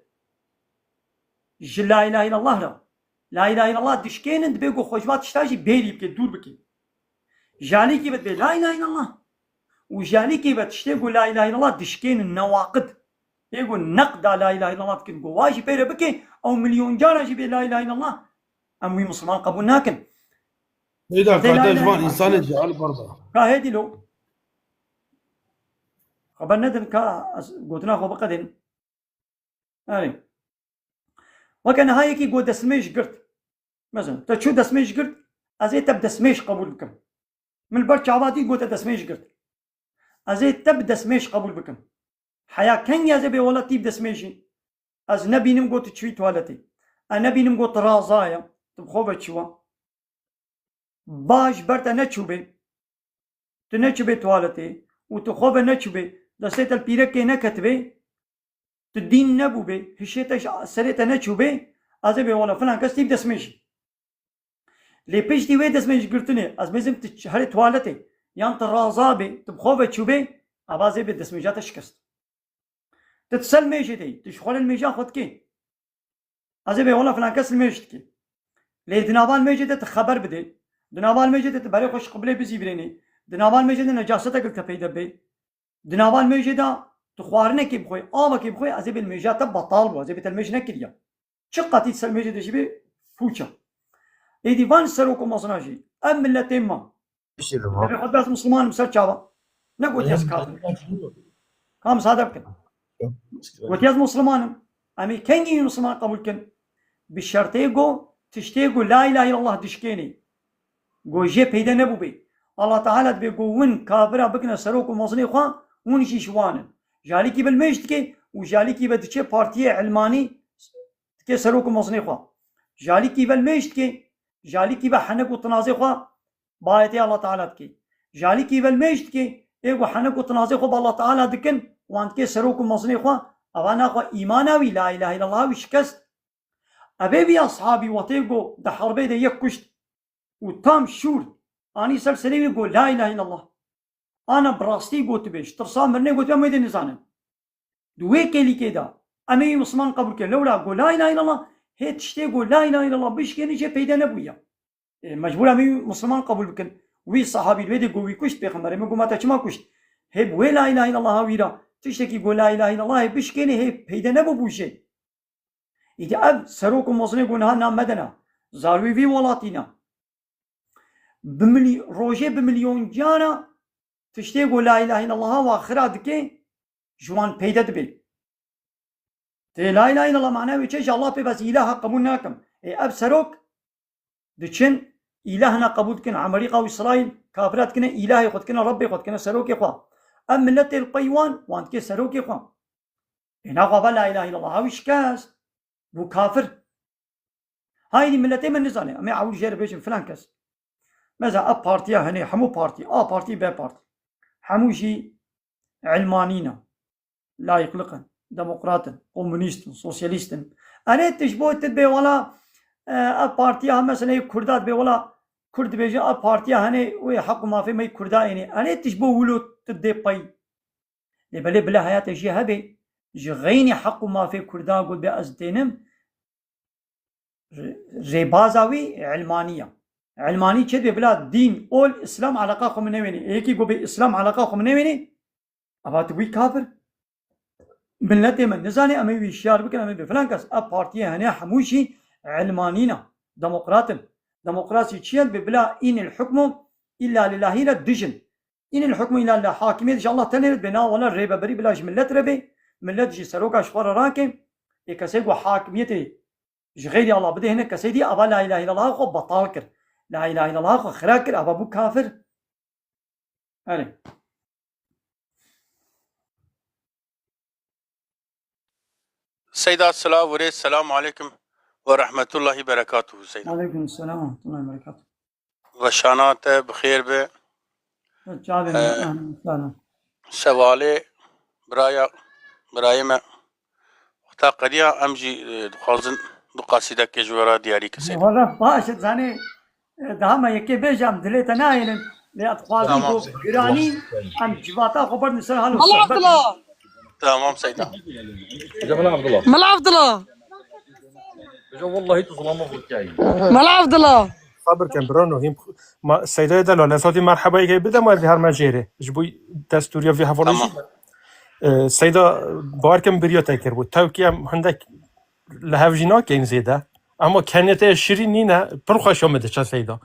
ji la ilahe illallah re. La ilahe illallah dişkênin, divê ku xwe ji va tişta jî bêrî bike, dûr bike. Jalîkî be divê la ilahe illallah. Û jalîkî be tiştê ku la ilahe illallah dişkênin, newaqid. Ê ku neqda la ilahe illallah dikin, ku wa jî pê re bike, ew milyon cara jî bê la ilahe illallah. Em wî Musliman qebûl nakin. Seyda, Zê la ka te ilahe ji van illallah. Însanê cehil berda. Ka hêdî lo. Xeber nedin ka ez gotina xwe biqedên. Erê. Weke niha yekî got destmêj girt. Mesela, te çû destmêj girt, ez ê te bi destmêj qebûl bikim. Min li ber çava dî got te destmêj girt. Ez ê te bi destmêj qebûl bikim. Heya kengî ez ê bê wela tî bi destmêjî. Ez nebînim got tu çûyî tuwaletê. Ez nebînim got tu raza ye. Tu bi xwe ve çûwa. Ba ji ber te neçûbê. Tu neçûbê tuwaletê û tu xwe ve neçûbê. Destê te li pîrekê neketibê. Tu dîn nebûbê. Hişê te ji serê te neçûbê. Ez ê bê wela filan kes tî bi destmêjî. Lê piştî wê destmêjgirtinê, ez mêzim tu ç-, herê tuwaletê, yan tu raza bê, tu bi xwe ve çûbê, eva zê bê destmêja te şikest. Tu di ser mêjê de yî, tu ji xwe re li mêja xwe dikê. Ez ê bê wela filan kes li mêj dikê. Lê di nava li mêjê de tu xeber bidê. Di nava li mêjê de tu berê xwe ji qiblê bizîvirênê. Di nava li mêjê de necasetek li te peyde bê. Di nava li mêjê de tu xwarinekê bixwê, avekê bixwê, ez ê bê li mêja te betal bû, ez ê bê te li mêj nekiriya. Çi qetî ser mêjê de jî bê pûça. Êdî van serok û mezina jî, ev miletê me. Piştî li Divê xwe bes Musliman im ser çava. Ne gotiya ez kafir. Ka misade bikin. Gotiya ez Musliman im. Em ê kengî Musliman qebûl kin? Bi şertê go, tiştê go la ilahe illallah dişkênê. Go jê peyde nebûbê. Allah Teala dibê go win kafira bikine serok û mezinê xwe, win jî ji wan in. Jalîkî be li mêj dike û jalîkî be diçe partiyê ilmanî dike serok û mezinê xwe. Jalîkî be li mêj dike, jalîkî be henek û tinazê xwe bi ayetê Allah Teala dike. Jalîkî be li mêj dike, ê ku henek û tinazê xwe bi Allah Teala dikin, wan dike serok û mezinê xwe, eva naxwe îmana wî, la ilahe illallah wî şikest. Evê vî ashabî wetê ku di herbê de yek kuşt û tam şûr anî ser serê wî got, "La ilahe illallah." Ana bi rastî gotibê, ji tirsa mirinê gotibê, em wê dê nizanin. Di wê kêlîkê de, em ê wî Misliman qebûl kirin. Lewra got, "La ilahe illallah", hê tiştê got, "La ilahe illallah", bişkênî jê peyde nebûye. E, mecbûr em ê wî Misliman qebûl bikin. Wî sahabî li wê dê got, "Wî kuşt, pêxemberê min got, ma te çima kuşt?" Hê bi wê la ilahe illallah wî re tiştekî got, "La ilahe illallah", hê bişkênê hê peyde nebûbû jê. Îdî ev serok û mezinê ku niha nav me de ne, zarwî vî welatî ne. bi milî-, rojê bi milyoncana tiştê ku la îlahe îllallah wa xira dike, ji wan peyde dibe. Tê la îlahe îllallah mana wê çi? Ji Allah pê bes îlaha qebûl nakim. Ê ev serok diçin, îlahna qebûl dikin. Emerîka û Îsraîl kafira dikine îlahê xwe, dikine Rebbê xwe, dikine serokê xwe. Ev miletê li pey wan, wan dike serokê xwe. Ê naxwe va la îlahe îllallah, ew şikest. Bû kafir. Haydî miletê min nizane. Em ê ewil jê re bêjin filan kes. Mesela ev partiya hene, hemû partî, A partî, B partî. Hemû jî ilmanî ne. Layîqliq in, demokrat in, komunîst in, sosyalîst in. Erê tu ji bo tu dibê wela, e, ev partiya, mesela yê Kurda dibê wela, Kurd dibêje ev partiya hene wê heq û mafê me yê Kurda ênê. Erê tu ji bo wilo tu dê pey. Lê belê bila heyatê jî hebe, ji xeynî heq û mafê Kurda got bê ez dênim, rê-, rêbaza wî ilmanî ya. Ilmanî çi dibê bila dîn, ol, Îslam eleqa xwe min newênê. Ê yekî got bê Îslam eleqa xwe min newênê, ava tu bûyî kafir. Miletê min nizane, em ê wî şiyar bikin, em ê bê filan kes. Ev partiyê hene hemû jî ilmanî ne. Demokrat in. Demokrasî çi ye? Dibê bila înil hukmu illa lillahî re dijin. Înil hukmu illa lillah. Hakimiyet ji Allah tenê re dibê, na wela rêveberî bila ji millet re bê. Millet jî seroka ji xwe re rake. Ê kesê ku hakimiyetê ji xeyrî Allah bidê hinek kesê dî, ava la îlahe îllallah xwe betal kir. La îlahe îllallah xwe xira kir, ava bû kafir. Erê. Seyda, silav û rêz, selamu aleykum ve rahmetullahi berekatuhu Seyda. Aleykum selam ve rahmetullahi berekatuhu. Weşana te bi xêr be. Çavê Ee, min, ahlan, sahlan. Sevalê biraya, birayê me. Wexta qediya em jî, e, dixwazin du qasîdekê ji we re diyarî ke Seyda. Wala baş e, zanî, e, daha me yekê bêje em dilê te nayênin. Lê ez dixwazim Tamam, ku Seyda. giranî em civata xwe berdin ser hal û Mala sohbet. Abdullah. Tamam Seyda. Mala Abdullah. Mala Abdullah. Hocam, vallahi tu zulama vurkayı. Mala Abdullah. Sabir ken, bro, no, him, ma, Seyda Delal, ez hatî merheba yekê bide, ma her me jêre. Ji bo destûriya vî hevalê Tamam. jî. E, Seyda, bawer kem biriya te kiribû. Tewkî em hindek li hev jî nakeyin zêde. Ama kenê te şirîn nîne, pir xweşa min diçe Seyda.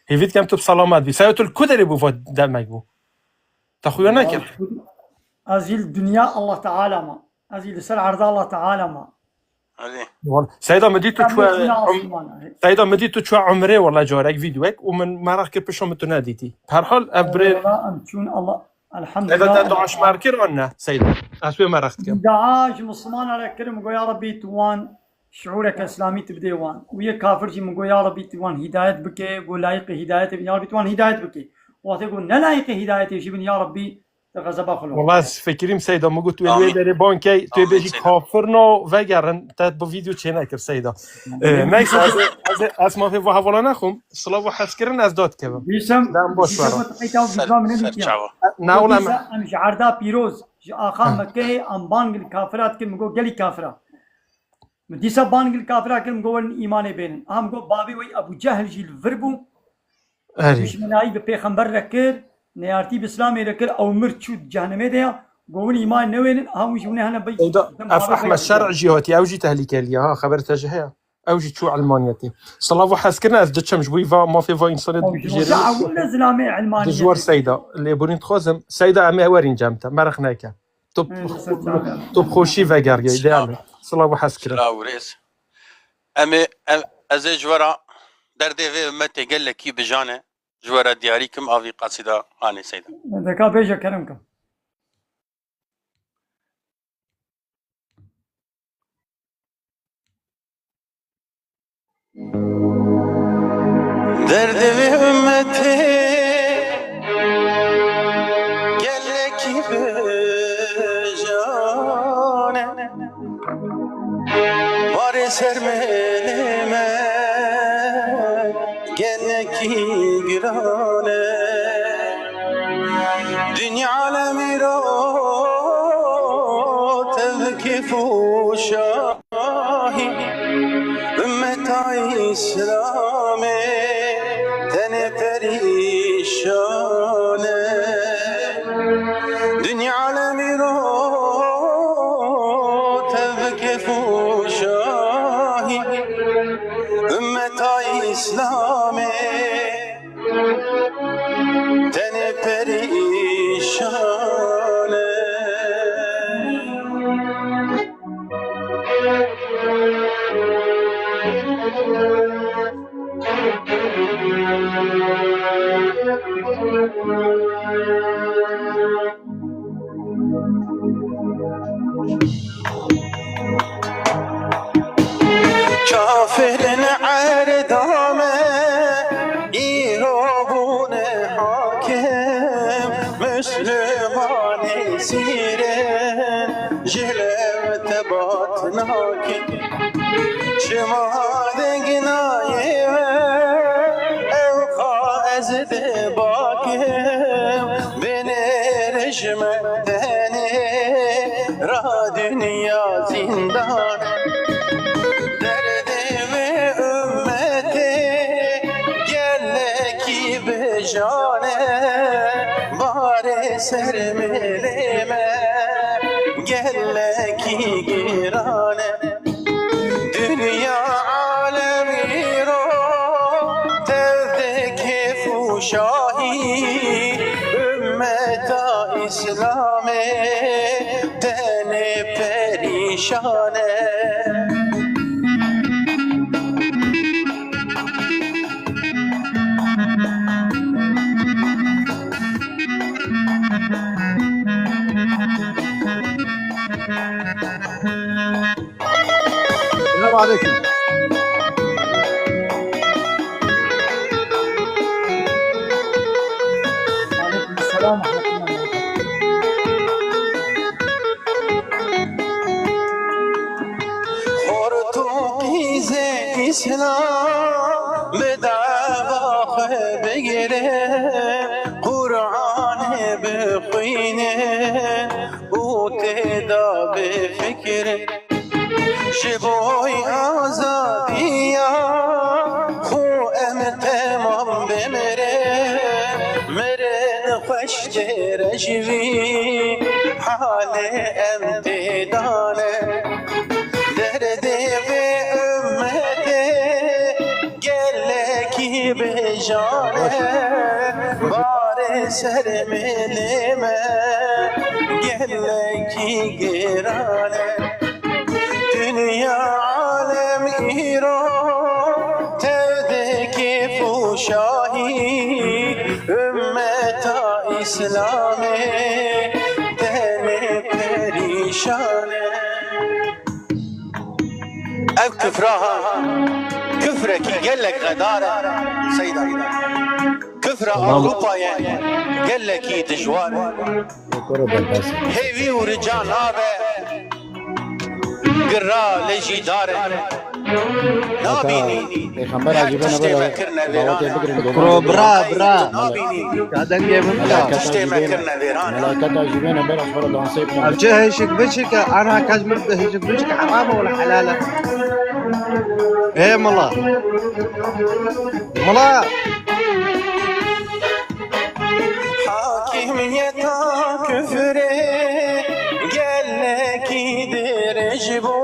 Hêvî dikem tu bi selamet bî. Seyda, tu li ku derê bû va demek bû? Te xuya nekir. Ez jî li dinya Allah Teala ma. Ez jî li ser erda Allah Teala ma. Hadi. Wal-, Seyda, min dî tu Em çûye, çûne um-, asmana. Seyda, min dî tu çûye umrê, wala carek vîdyoyek û min meraq kir pişo min tu nedîtî. Herhal ev birê Wala em çûn Allah, Seyda, te elhamdülillah. dua ji me kir an ne, Seyda? Ez wê meraq dikim. Dua ji Mislimana re kirim, go ya Rabbî tu wan şiûreke Îslamî tu bidê wan. Û yê kafir jî min go ya Rabbî tu wan hîdayet bike, go layiqê hîdayetê bin ya Rabbî tu wan hîdayet bike. Wextê go ne layiqê hîdayetê jî bin ya Rabbî Te xezeba xwe lo. Wala ez fikirîm Seyda, min got, wê Amîn. wê derê ban key, tu Amîn bêjî Seyda. kafirno vegerin, te bi vîdyo çênekir Seyda. Amîn. Ee, neyse, ez, ez, ez mafê va hevala nexwim, silav û hezkirin ez dot kevim. Dîsem, Dem boş dîsem ver. Te qeyta Ser, vîdyo min ser nedîtiya. çava. Ne, wala Dîsa me- em ji erda pîroz, ji axa Mekeyê em bang li kafira dikin, min got, gelî kafira. Min dîsa bang li kafira kir, min got, werin îmanê bênin. Aha, min got, bavê wê Ebû Cehil jî li vir bû. Erê. Dişmenayî bi pêxember re kir, neyartî bi Îslamê re kir, ew mir çû cehennemê de ya. Got, win îman newênin, aha, wî jî wine hene bey. Seyda, dem ev bavê Ehmed wê Şer'i jî hatiye, ew jî tehlikeliye, ha, xeber te jî heye. Ew jî çû Elmaniyetê. Silav û hezkirin ez diçim, ji bo va mafê va însanê Ew jî dijêrî. Ew ne zilamê Elmaniyetê. Dijwar Seyda, lêborîn dixwazim. Seyda, em ê werîn cem te, meraq neke. Tu, Ee, ser çavan. tu bi xweşî vegeriyê, Silav. değerli. Silav û hezkirin. Silav û rêz. Em ê, em, ez ê ji we re derdê vê ummetê gelekî bijan e, ji we re diyarî kim, a vî qasîda anê Seyda. Deka bêje kerem kim. Derdê vê ummetê gelekî bijan e. Barê ser mêlê me gelekî giran e. Dinya alemî ro tevkif û şahî, ummeta Îslamê tenê perîşan e. Dinya alemî ro tevkif û şahî, ummeta Îslamê Nakin çima deng nayê we, ew xa ez dibakim, binêrij me tenê ra dinya zindan. Derdê vê ummetê gelekî bijan e, barê ser milê me gelekî giran e. Dinya alem îro tev de kêf û şahî, ummeta Îslamê tenê perîşan e. السلام عليكم. وعليكم السلام ورحمة الله وبركاته. Xort û qîzê Îslam bi dava xwe bigire, Qur'anê bixwîne û têda bifikire. Ji bo azadiya xwe em temam bimire, mirin xweş têre ji vî halê em têdane. Derdê vê ummetê gelekî bijan e, barê ser milê me gelekî giran e. Dinya alem îro tev de kêf û şahî, ummeta Îslamê tenê perîşan e. Ev kifra ha, kifrekî gelek xedar e, Seyda. Kifra Ewropayê gelekî dijwar e. Hêvî û rica nabe, gira lê jî dar e. Nabînî. Pêxember her tiştê me kirine vêran e. Kuro bira, bira. Nabînî. Ka dengê min bira. Her tiştê me kirine vêran e. Melaketa jî bêne ber xwe re dansê bikene. Ev çi hêşik biçik e, ana kes min hêşik biçik heram e wala helal e. Ê mala. Mala. Hakimiyeta küfrê gelekî dirêj bû.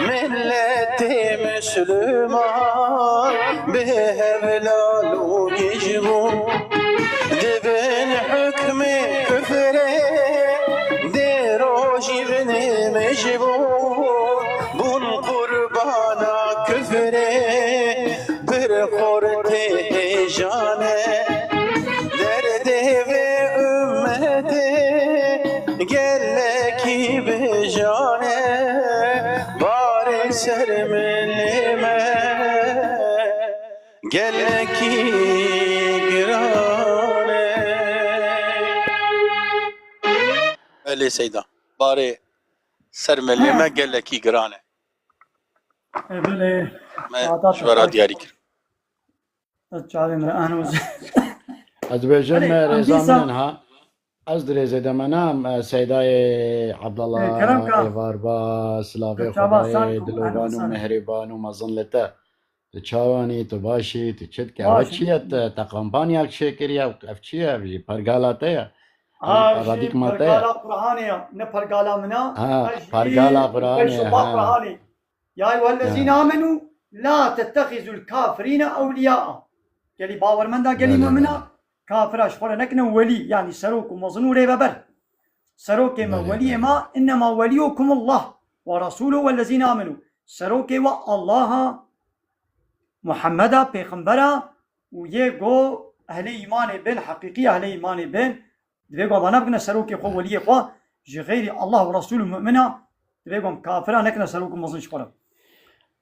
Milletê Müslüman bi hev lal û gîj bû. Di bin hukmê küfrê dê rojî binê mij bû. Bûn qurbana küfrê bir xortê hêjan e. Derdê vê ummetê gelekî bijan e. Barê ser milê me gelekî giran e. Belê Seyda. Barê ser milê me gelekî giran e. E, belê. Me ji we re diyarî kir. Ez çavên re anûz. Ez dibêjim, Erê, rêza min ha. Ez di rêzê de me nam, e, Seydayê Abdallah, Ê, kerem ka. Êvarba, silavê Xwedayê, dilovan û mehrêban û mezin li te. Tu çawanî, tu başî, tu çi dike? Ev çi ye? Te, te kampanyak çêkiriye, ev çi ye? Ev jî pergala te ye? Ev jî pergala Qur'anê ye, ne pergala min e. Ha, pergala Qur'anê ye, ha. Ya eyyuhellezîne amenû la tettehizul kafirîne ewliyâ. Gelî bawermenda, gelî mumina, kafira ji xwe re nekine welî, yanî serok û mezin û rêveber. Serokê me, weliyê me, innema weliyukumullah ve rasûlû vellezîne amenû. Serokê we Allaha, Muhammeda, pêxembera û yê go ehlê îmanê bên, heqîqî ehlê îmanê bên, Divê ku em vana bikine serokê xwe, weliyê xwe, ji xeyrî Allah û Resûl û mumina, divê ku em kafira nekine serok û mezin ji xwe re.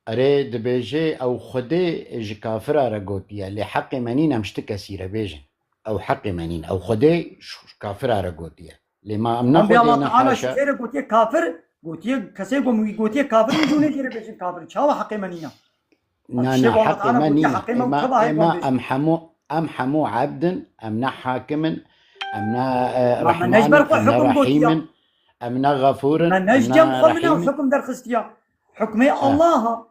Erê, dibêje ew Xwedê ji kafira re gotiye, lê heqê me nîn em ji ti kesî re bêjin. Ew heqê me nîn, ew Xwedê ji kafira re gotiye. Lê ma em ne Xwedê ne haşa. Em bê Allah Teala ji kê re gotiye kafir, Gotiye, kesê ku min wî gotiye kafir, min jû nêjêre bêjin kafir. Çawa heqê me nîne? Na, na, heqê me nîne. Ema, ema em hemû, em hemû ebd in, em ne hakim in, em ne, e, rehman in, em ne rehîm in, em ne xefûr in, em ne rehîm in. Hukm derxistiya. Hukmê Allah a.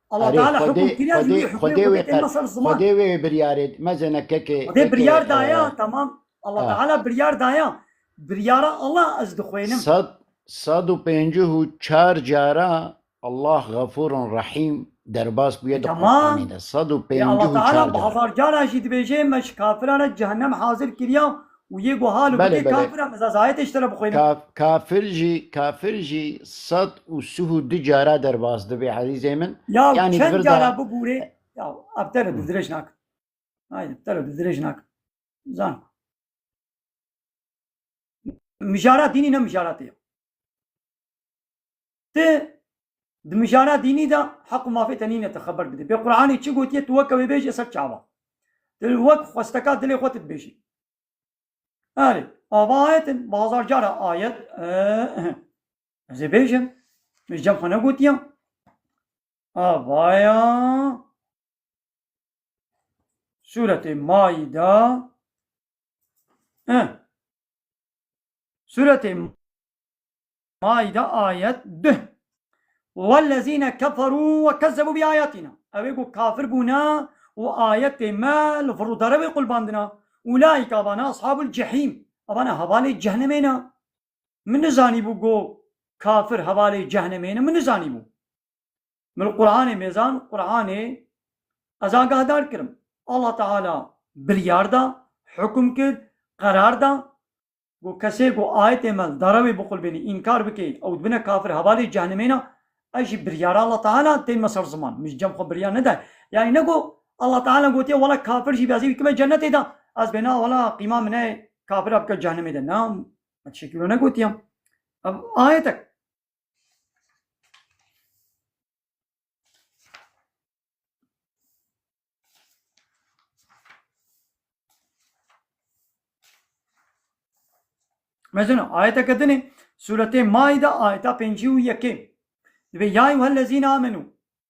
Allah Teala hukm kiriya ji wî hukmê Xwedê wê qe-, Xwedê wê biryarê, mezene kekê, Xwedê biryar daya, e, tamam. Allah Teala biryar daya. Biryara Allah ez dixwênim. Sed, sed û pêncî û çar cara Allah Xefûrun Rehîm derbas bûye di Qur'anê de. Sed û pêncî û çar cara. Allah Teala bi hezar cara jî dibêje, me ji kafiran re cehennem hazir kiriya û yê ku hal û bidê kafir e, ez ayetê ji te re bixwînim. Kaf-, kafir jî, kafir jî sed û sih û du cara derbas dibe, ezîzê min. Ya çend cara bibûre, ya ev te re dirêj nakin. Haydi, te re dirêj nakin. Zan. Mijara dînî ne mijara te ye. Ti di mijara dînî de heq û mafê te nîne, te xeber bide. Bê Qur'anê çi gotiye, tu weke wê bêjî ser çava. Tu wek xwesteka dilê xwe tu dibêjî. Erê, ava ayet in, bi hezar cara ayet, e, e. Ez ê bêjim, min ji cem xwe negotiye. Avaya Sûretê Maîda, e, Sûretê Maîda ayet du. Wellezîne keferû ve kezzebû bi ayatina. Ew ê ku kafir bûne û ayetê me li vir û derewê qulbandina. Ulaîke avana ashabul cehîm. Avana hevalê cehnemê ne. Min nizanîbû ku kafir hevalê cehnemê ne. Min nizanîbû. Min li Qur'anê mêzan, Qur'anê ez agahdar kirim. Allah Teala biryar da, hukm kir, qerar da, ku kesê ku ayetê me li derewê biqulbênî, înkar bike, ew dibine kafir, hevalê cehennemê ne, ez jî biryara Allah Teala tên me ser ziman. Min ji cem xwe biryar neda. Yani ne ku Allah Teala gotiye, wela kafir jî be ez ê wî kime cennetê de, ez bêna wela qîma min e kafira bike cehennemê de. Na, ez şekilo negotiye. Ev ayetek. Mezino, ayeteke dinê, Sûretê Maîde, ayeta pêncî û yekê. Dibê, "Ya eyyuhellezîne amenû."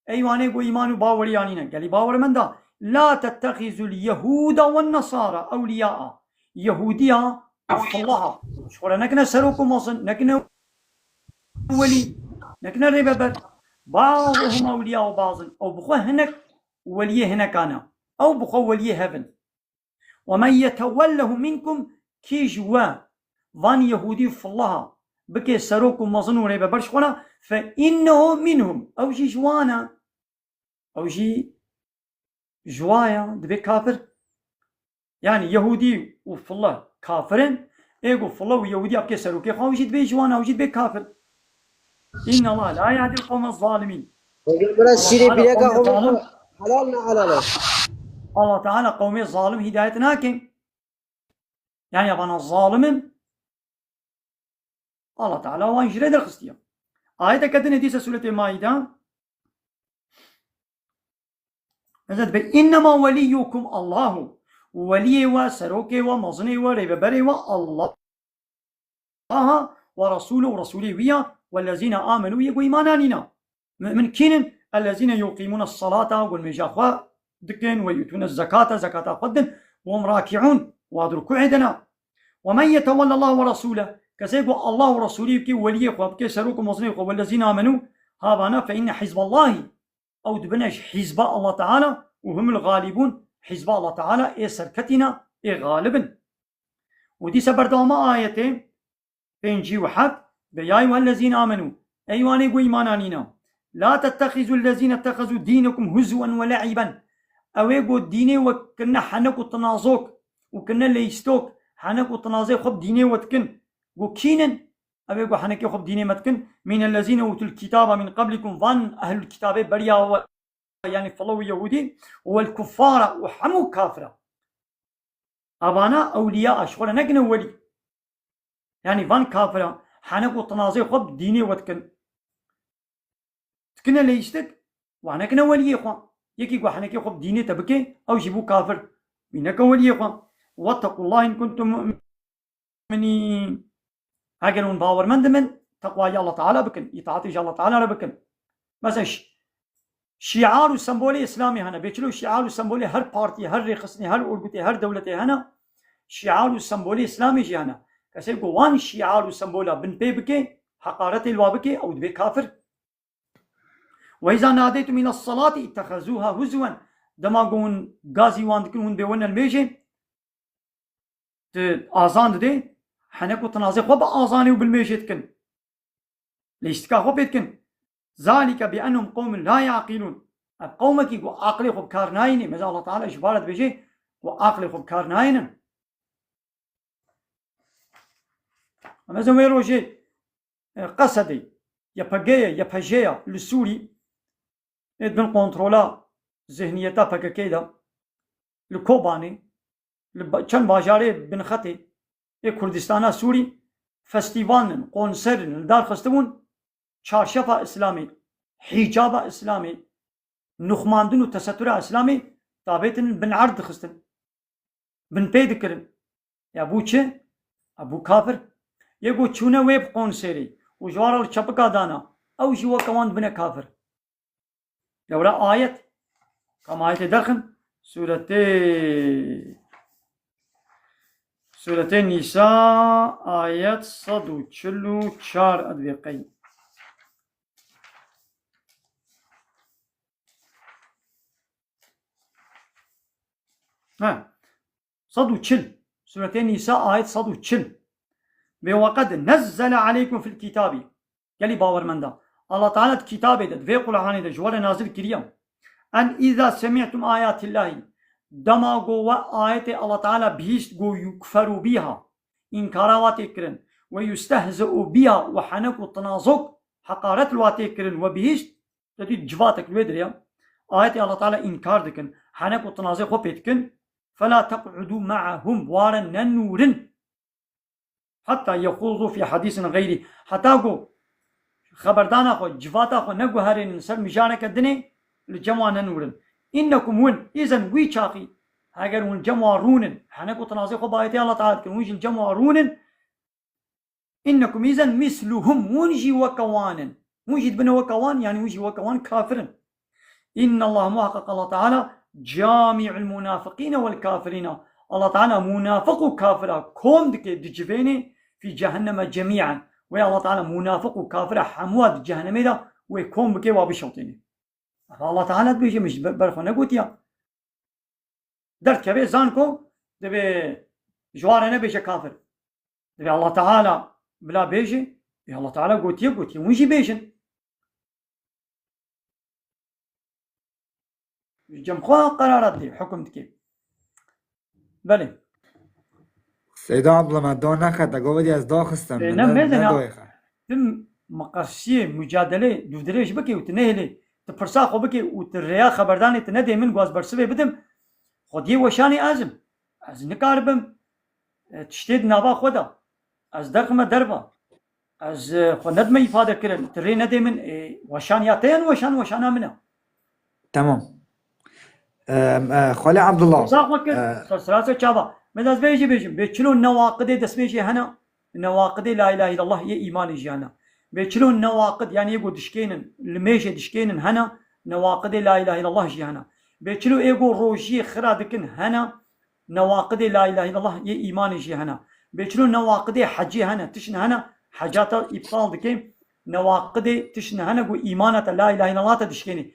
Ey wanê ku îman û bawerî anîne, gelî bawermenda, "La tettexîzul yehûda wen nesara ewliyâa." Yehûdiya û fillaha. Ji xwe re nekine serok û mezin, nekine welî, nekine rêveber. Ba'duhum ewliyâu ba'din. Ew bi xwe hinek weliyê hinekan e. Ew bi xwe weliyê hev in. "Ve men yetewellehu minkum", kî ji we van yehûdî û fillaha bike serok û mezin û rêveber ji xwe re, "fe innehu minhum", ew jî ji wan e. Ew jî ji wa ye, dibe kafir. Yani yehûdî û fillah kafir in, ê ku fillah û yehûdiya bike serokê xwe, ew jî dibe ji wan e, ew jî dibe kafir. "Innallaha la yehdil qewmez zalimîn." Hocam, biraz şîrê pîreka xwe helal ne helal e? Allah Teala qewmê zalim hidayet nake. Yani ya bana zalim in, Allah Teala wan jî re derxistiye. Ayeteke din e dîse Sûretê Maîde. Ez dibe, "Innema weliyukum Allahu." Weliyê we, serokê we, mezinê we, rêveberê we Allah. Aha, "Ve Resûlû", Resûlê wî ya, "Wellezîne amenû", yê ku îman anîna. Mu'min kîn in? "Ellezîne yuqîmûne salata", ku nimêja xwe dikin, "ve yutûne zekata", zekata xwe din, "ve hum rakî'ûn", wa di rukûê de ne. "Ve men yetewelle Allah ve Resûle", kesê ku Allah û Resûlî bike weliyê xwe, bike serok û mezinê xwe, "wellezîne amenû", ha vana, "fe inne hizballahî", ew dibine ji hizba Allah Teala, "ve humul galibûn", hizba Allah Teala ê serketî ne, ê galib in. Û dîse berdewama ayetê pêncî û heft, be, "Ya eyyuhellezîne amenû", ey wanê ku îman anîne, "la tettexizûllezîne ittexezû dînekum huzwen ve le'iben." Ew ê ku dînê we kirine henek û tinazok û kirine leyîstok, henek û tinazê xwe bi dînê we dikin. Ku kîn in? Ew ê ku henekê xwe bi dînê me dikin, "mînellezîne ûtul kitaba min qablikum", van ehlul kitabê beriya we, yani filo û yehûdî, "wel kuffara", û hemû kafira. Avana ewliya, ji xwe re nekine welî. Yani van kafira, henek û tinazê xwe bi dînê we dikin. Dikine leyîstik, wan nekine weliyê xwe. Yekî ku henekê xwe bi dînê te bike, ew jî bû kafir. Wî neke weliyê xwe. "Wettekullaha in kuntum mu'minîn." Eger hûn bawermend in, teqwayê Allah Teala bikin, îtaatê ji Allah Teala re bikin. Mesela şi-, şiar û sembolê Îslamê hene. Bê çilo şiar û sembolê her partiyê, her rêxistinê, her örgütê, her dewletê hene. Şiar û sembolê Îslamê jî hene. Kesê ku wan şiar û sembola binpê bike, heqaretê li wa bike, ew dibe kafir. "Ve izâ nâdeytum îles-salâti ittehezûha huzwen." Dema ku hûn gazî wan dikin, hûn bê wan limêjê, tu azan didê, henek û tinazê xwe bi azanê û bi limêjê dikin. Lîstika xwe pê dikin. "Zalike bi ennehum qewmun la yaqilûn." Ev qewmekî ku aqilê xwe bi kar nayînê. Mesela Allah Teala ji bar dibêje ku aqilê xwe bi kar nayînin. Mesela wê rojê, e, Qesedê, Y P G ye, Y P J ye li Sûrî, ê di bin kontrola zihniyeta P K K de, li Kobanê, li ba-, çend bajarê binxetê ê Kurdistana Sûrî, festîvalin, konserin li dar xistibûn, çarşefa Îslamê, hîcaba Îslamê, nuxmandin û tesetura Îslamê tabêtin bin erd dixistin. Binpê dikirin. Ya bû çi? Ya bû kafir. Yê ku çûne wê bi qonserê û ji wan re li çepika dana, ew jî weke wan dibine kafir. Lewra ayet. Kam ayetê derxin? Sûretê, Sûretê Nîsa, ayet sed û çil û çar, ez dibê qey. Ha. Sed û çil. Sûretê Nîsa, ayet sed û çil. "Ve qed nezzele aleykum fil kitabî." Gelî bawermenda. Allah Teala di kitabê de, di vê Qur'anê de ji we re nazil kiriye. "En îza semî'tum ayatillahî." Dema ku we ayetê Allah Teala bihîst ku yukferu bîha, înkara wa tê kirin, "ve yustehze'u bîha" û henek û tinazok, heqaret li wa tê kirin, we bihîst, te dît civatek li wê dirê ya. Ayetê Allah Teala înkar dikin, henek û tinazê xwe pê dikin. "Fela teq'udû me'ahum", ware nenûrin. "Hatta yexûzû fî hadîsin xeyrî." Heta ku xeberdana xwe, civata xwe neguherînin ser mijareke dinê, li cem wan nenûrin. "Înnekum", win, îzen, wî çaxî, heger hûn cem wan rûnin, henek û tinazê xwe bi ayetê Allah Teala dikin, hûn jî li cem wan rûnin, "Înnekum îzen misluhum", hûn jî weke wan in. Hûn jî dibine weke wan, yanî hûn jî weke wan kafir in. "Înnellaha", muhaqqeq Allah Teala, "camî'ul munafiqîne wel kafirîne." Allah Teala munafiq û kafira kom dike, dicivêne, "fî cehenneme cemî'en." Wê Allah Teala munafiq û kafira hemûya di cehennemê de wê kom bike, wa bişewtêne. Ev Allah Teala dibêje, min ji ber xwe negotiya. Derdikeve zan ku divê ji wan re nebêje kafir. Divê Allah Teala bila bêje, ê Allah Teala gotiye, gotiye hûn jî bêjin. Ji cem xwe qerarat dê, hukum dike. Belê. Seyda abla, me da nexete, govê ez daxistem, Ê, me ne, ne, mezin ya. Nedoyxe. Tim meqasiyê, mucadelê, dûdirêj bike û tu nehêlê, tu pirsa xwe bike û tu rêya xeberdanê tu nedê min, ku ez bersivê bidim, xwediyê weşanê ez im. Ez nikaribim, e, tiştê di nava xwe de. Ez derxime derva. Ez, e, xwe nedime îfade kirin. Tu rê nedê min, e, weşan ya te ye, weşan, weşana min e. Tamam. Em, e, Xwelê Abdullah. Sax xwe kir, e, ser sirase çava. Min ez vê jî bêjim. Bê çilo newaqidê destmêjê hene, newaqidê la ilahe illallah yê îmanê jî hene. Bê çilo newaqid, yanî yê ku dişkênin, limêjê dişkênin hene, newaqidê la ilahe illallah jî hene. Bê çilo ê ku rojiyê xira dikin hene, newaqidê la ilahe illallah yê îmanê jî hene. Bê çilo newaqidê hecê hene, tişt hene, heca te îptal dike, newaqidê tişt hene ku îmana te, la ilahe illallah te dişkênê.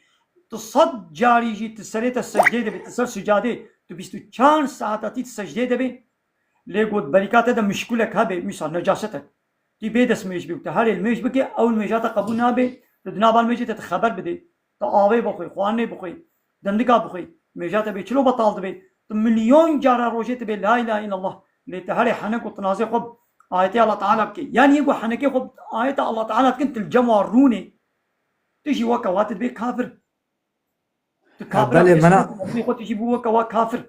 Tu sed carî jî tu serê te secdeyê de bî, tu ser sicadê, tu bîst û çar saeta tî tu secdeyê de bî, lê got berîka te de mişkulek hebe, mîsal necasetek. Tî bê destmêj bî û te herê limêj bike, ew limêja te qebûl nabe, tu di nava limêjê te tu xeber bidê. Tu avê bixwê, xwarinê bixwê, dendika bixwê. Mêja te bê çilo betal dibe. Tu milyon cara rojê tu bê la ilahe illallah. Lê tu herê henek û tinazê xwe ayetê Allah Teala bike. Yanî yê ku henekê xwe ayeta Allah Teala dikin, tu li cem wa rûnê. Tu jî weke wa tu dibê kafir. Tu Ha, kafir belê, mena- xwe tu jî bû weke wa kafir.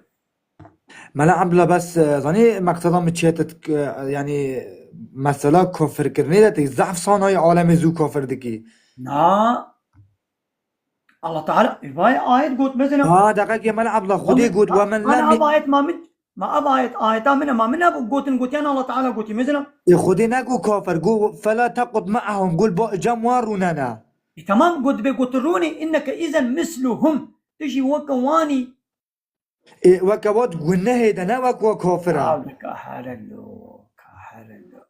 Mela Abdullah, bes, e, zanî meqseda min çi ye, tu, e, yanî mesela kofirkirinê de tu zehf sanayî alemê zû kofir dikî. Na. Allah Teala, e, vay ayet got, mesela. Ha, deqekê, Mela Abdullah, Xwedê Ama-, got, "Ve men ana lem" ev ayet ma min, Ma ev ayet, ayeta min e, ma min nebû gotin, gotiyan Allah Teala gotî, mezina? Ê Xwedê negot kafir, got, "Fela tekut me'ahum", got, "Ba cem wan rûnene." E, tamam, got, dibê got rûnê, "Inneke izen misluhum." Tu jî weke wanî. Ê, weke wat gunehê de, ne wek wa kafir e. Abi, kaherelo, kaherelo.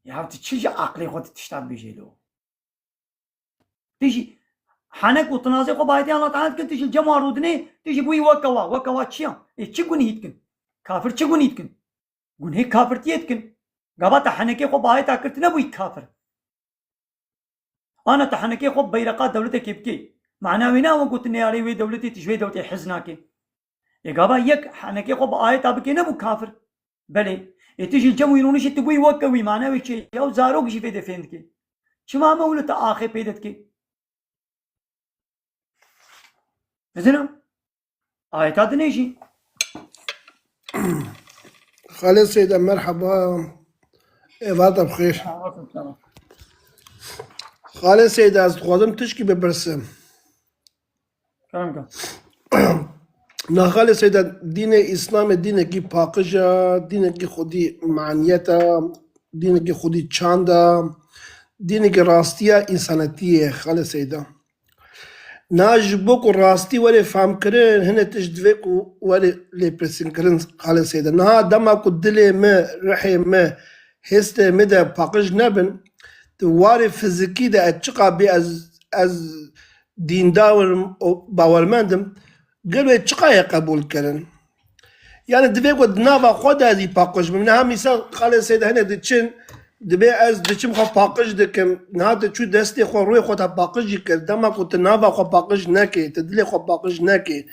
Ya, tu çi ji aqlê xwe tu tişta dibêjê lo? Tu jî henek û tinazê xwe bayetê Allah Teala dikin, tu jî cema rûdinê, tu jî bûyî weke wa. Weke wa çi ya? Ê, çi gunî dikin? Kafir çi gunî dikin? Gunhê kafirtiyê dikin. Gava te henekê xwe bayeta kir, tu nebûyî kafir. Ana te henekê xwe bi beyreqa dewletekê bikê. Mana wê ne ew gotin neyarê wê dewletê, tu ji wê dewletê hez nakê. Ê gava yek henekê xwe bi ayeta bikê nebû kafir. Belê. Ê tu jî li cem wî rûnişî tu bûyî weke wî, mana wê çi ye? Ew zarok jî vê de fêm dike. Çima me wilo te axê pê de dike? Bizina? Ayeta dinê jî. Xalê Seyda, merheba. Êvar te bi xêr. Aleyküm selam. Xalê Seyda, ez dixwazim tişkî bipirsim. Kerem ke. Na Xalê Seyda, dînê Îslamê dînekî paqij e, dînekî xwedî maniyet e, dînekî xwedî çand e, dînekî rastiya însanetiyê ye, Xalê Seyda. Na ji bo ku rastî were famkirin, hinek tişt divê ku were lêpirsînkirin, Xalê Seyda. Niha dema ku dilê me, rihê me, hêstê me de paqij nebin, di warê fizikî de ez çiqa bê ez, ez dîndar im û bawermend im, gel wê çiqa ye qebûl kirin? Yani divê ku di nava xwe de ez ê paqij bim. Niha mîsal Xalê Seyda hinek diçin, dibê ez diçim xwe paqij dikim. Niha tu çû destê xwe, rûyê xwe te paqij jî kir. Dema ku tu nava xwe paqij nekê, tu dilê xwe paqij nekê,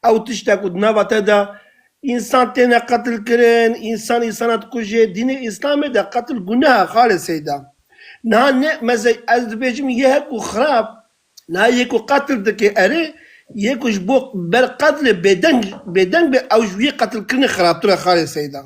ew tişta ku di nava te de însan têne qetil kirin, însan însana dikuje, dînê Îslamê de qetil guneh e, Xalê Seyda. Niha ne, meze-, ez dibêjim yê hek û xirab, niha yê ku qetil dike erê, yê ku ji bo ber qetilê bêdeng, bêdeng be, ew ji wî qetilkirinê xirabtir e, Xalê Seyda.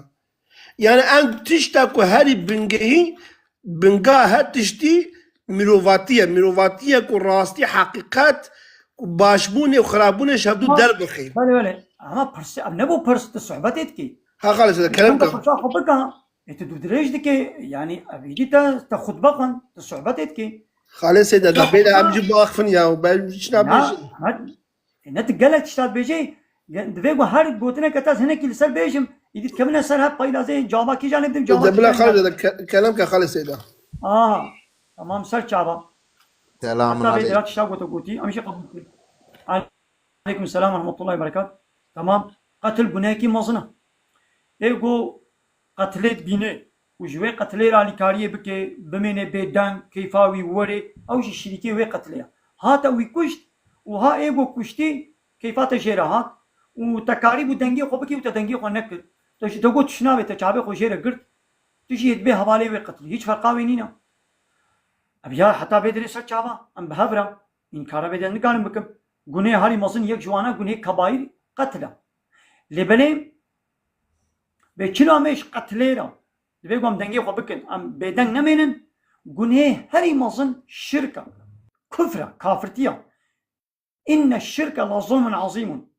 Yani em tişta ku herî bingehî, binga her tiştî mirovatî ye. Mirovatî ye ku rastî, heqîqet, ku başbûnê û xirabûnê ji hevdû Ha, derbixe. Belê, belê. Ama pirsê, ev nebû pirs, tu sohbetê dikî. Ha, Xalê Seyda, kerem Kerem ke. Pirsa xwe bika. E, tu dûdirêj dikê, yani, ev îdî te, te xutbe xwend, tu sohbetê dikê. Xalê Seyda, da bêle em jî biaxifin ya, û ben çi nabêjin? Na, na, e, ne tu gelek tişta dibêjê, ge-, divê ku her gotineke te ez hinekî li ser bêjim, îdî dikevine ser hev paylazê, cava kîjan ê bidim, cava De bila kîjan Xalê ê. Seyda, ke-, kerem ke Xalê Seyda. Aha, tamam, ser çava. Selamun Heta vê aleyküm. Dira tişta goto gotî, em jî qebûl kir. Aleyküm selam ve rahmetullahi ve berekat. Tamam, qetil gunehekî mezin e. Ê ku qetilê dibîne û ji wê qetilê re alîkariyê bike, bimêne bêdeng, keyfa wî were, ew jî şirîkê wê qetilê ye. Hate wî kuşt û ha ê ku kuştî keyfa te jê re hat û te karîbû dengê xwe bikî û te dengê xwe nekir. Te ji te got tu şinavê, te çavê xwe jê re girt, tu jî yê dibê hevalê wê qetilî. Hîç ferqa wê nîne. Ev ya heta vê derê ser çava, em bi hev re, înkara vê de nikarim bikim. Gunê herî mezin yek ji wan e, gunê kebaîr qetil e. Lê belê, bê çilo em ê ji qetilê re, divê ku em dengê xwe bikin, em bêdeng nemênin, gunê herî mezin şirk e, kufr e, kafirtî ye. Înne şirke la zulmun azîmun.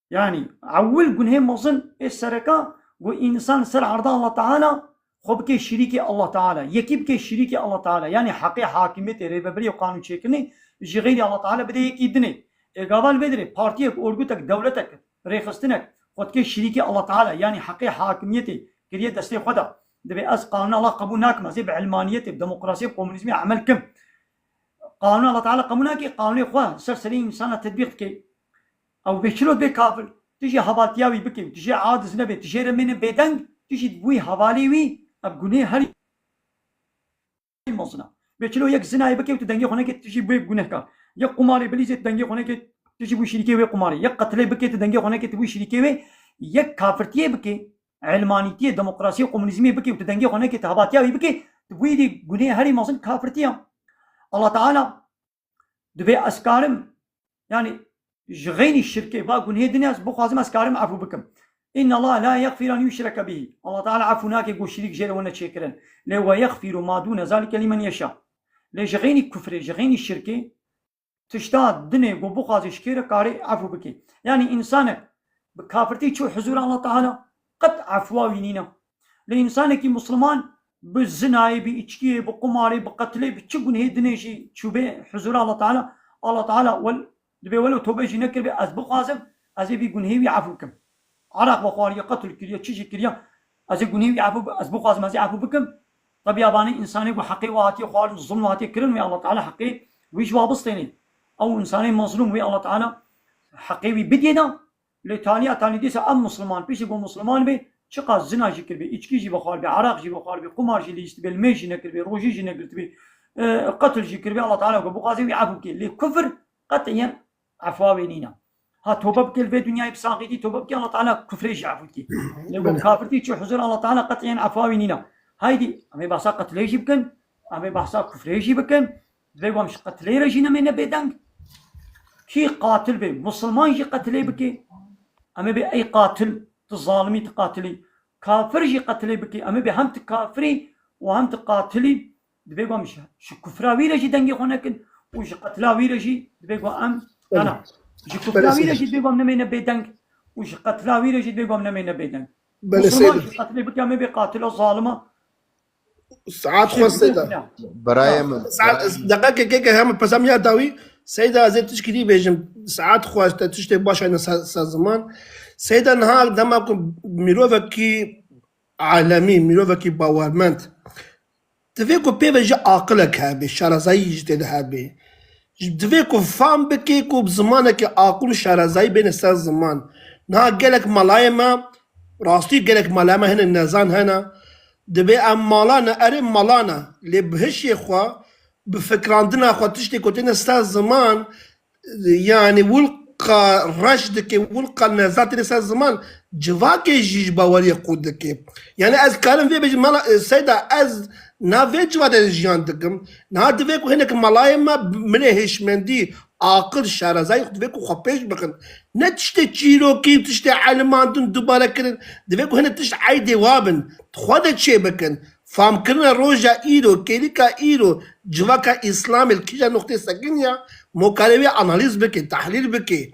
Yani, ewil gunhê mezin ê sereka, ku însan ser erda Allah Teala xwe bike şirîkê Allah Teala, yekî bike şirîkê Allah Teala. Yani, heqê hakimiyetê, rêvebiriyê û qanûnçêkirinê ji xeyrî Allah Teala bide yekî dinê. Ê gava li vê dirê partiyek, orgutek, dewletek, rêxistinek xwe dike şirîkê Allah Teala, yani heqê hakimiyetê kiriye destê xwe de. Divê ez qanûna Allah qebûl nakim, ez ê bi ilmaniyetê, bi demokrasiyê, bi komunîzmê emel kim. Qanûna Allah Teala qebûl nake, qanûnê xwe ser serê însana tetbîq dike. Ew bê çilo bê kafir, tu jî hevaltiya wî bike, tu jê aciz nebe, tu jê re mêne bêdeng, tu jî dibûyî hevalê wî, ev gunê herî mezin e. Bê çilo yek zinayê bike û tu dengê xwe neke, tu jî bûyî gunehkar. Yek qumarê bilîzê, tu dengê xwe neke, tu jî bûyî şirîkê wê qumarê. Yek qetilê bike, tu dengê xwe neke, tu bûyî şirîkê wê. Yek kafirtiyê bike, ilmanîtiyê, demokrasiyê, komunîzmê bike û tu dengê xwe neke, tu hevaltiya wî bike, tu bûyî dî gunê herî mezin kafirtiya. Allah Teala dibê ez karim, yani ji xeynî şirkê, va gunhê dinê ez bixwazim ez karim efû bikim. Inna Allah la yaghfiru an yushraka bihi. Allah Teala efû nake ku şirîk jê re wene çêkirin. Lê we yaghfiru ma dûne zalike limen yeşa. Lê ji xeynî kufrê, ji xeynî şirkê, tişta dinê ku bixwazê ji kê re karê efû bike. Yani însanek Bi kafirtî çû huzûra Allah Teala, qet efwa wî nîne. Lê însanekî musliman bi zinayê, bi îçkiyê, bi qumarê, bi qetlê, bi çi gunhê dinê jî çûbê huzûra Allah Teala, Allah Teala wel, dibê welo tobe jî nekiribê, ez bixwazim, ez ê vî gunhê wî efû bikim. Araq vexwariye, qetl kiriye, çi jî kiriye, ez ê gunhê wî efû bi-, ez bixwazim, ez ê efû bikim. Tebiya banê însanê ku heqê wî hatiye xwarin, zulm hatiye kirin wê, Allah Teala heqê wî ji wa bistênê. Ew însanê mezlûm wê Allah Teala heqê wî bidiyê da. Lê taliya talî dîsa ev musliman, piştî ku musliman bê, çiqas zina jî kiribê, îçkî jî vexwaribê, araq jî vexwaribê, qumar jî lîstibê, limêj jî nekiribê, rojî jî negirtibê, e, qetl jî kiribê, Allah Teala ku bixwaze wî efû bike. Lê kufr qet'iyen efwa wê nîne. Ha tobe bike li vê dinyayê bi saxîtî tobe bike, Allah Teala kufrê jî efû dike. Lê ku Belê. kafirtî çû huzûr Allah Teala qet'iyen efwa wî nîne. Haydî, em ê behsa qetlê jî bikin, em ê behsa kufrê jî bikin. Divê ku em ji qetlê re jî nemêne bêdeng. Kî qatil bê, musulman jî qetlê bike. Em ê bê ey qatil, tu zalimî, tu qatilî. Kafir jî qetlê bike. Em ê bê hem tu kafirî û hem tu qatilî. Divê ku em ji, ji kufra wî re jî dengê xwe nekin û ji qetla wî re jî divê ku em, Belê. na, na. Ji Belê kufra wî re Seyda. jî divê ku em nemêne bêdeng û ji qetla wî re jî divê ku em nemêne bêdeng. Belê Musulman Seyda. jî qetlê bike, em ê bê qatila, zalima. Saet xweş Seyda. Birayê min, Saet, birayê min. Deqekê keke hem pesem ya dawî. Seyda, ez ê tişkî dî bêjim. Saet xweş, te tiştê baş ayne ser, ser ziman. Seyda, niha dema ku mirovekî alemî, mirovekî bawermend, divê ku pê ve jî aqilek hebe, şarezayî jî tê de hebe. Divê ku fam bike ku bi zimanekî aqil û şarezayî bêne ser ziman. Niha gelek malayê me, rastî gelek malayê me hene nezan hene. Dibê em mala ne, erê mala ne. Lê bi hişê xwe, bi fikirandina xwe tiştê ku têne ser ziman, yanî wilqa reş dike, wilqa nezan têne ser ziman, civakê jî ji baweriyê qût dike. Yanî ez karim vê bêjim, mala, e, Seyda, ez nav vê civa de jiyan dikim. Niha divê ku hinek malayê me milê hêşmendî, aqil, şarezayî divê ku xwe pêş bixin. Ne tiştê çîrokî, tiştê elimandin dubare kirin. Divê ku hinek tişt eydê wa bin. Xwe de çê bikin. Famkirina roja îro, kêlîka îro, civaka Îslamê li kîja noqtê sekin ya, mokarê wê analîz bike, tehlîl bike.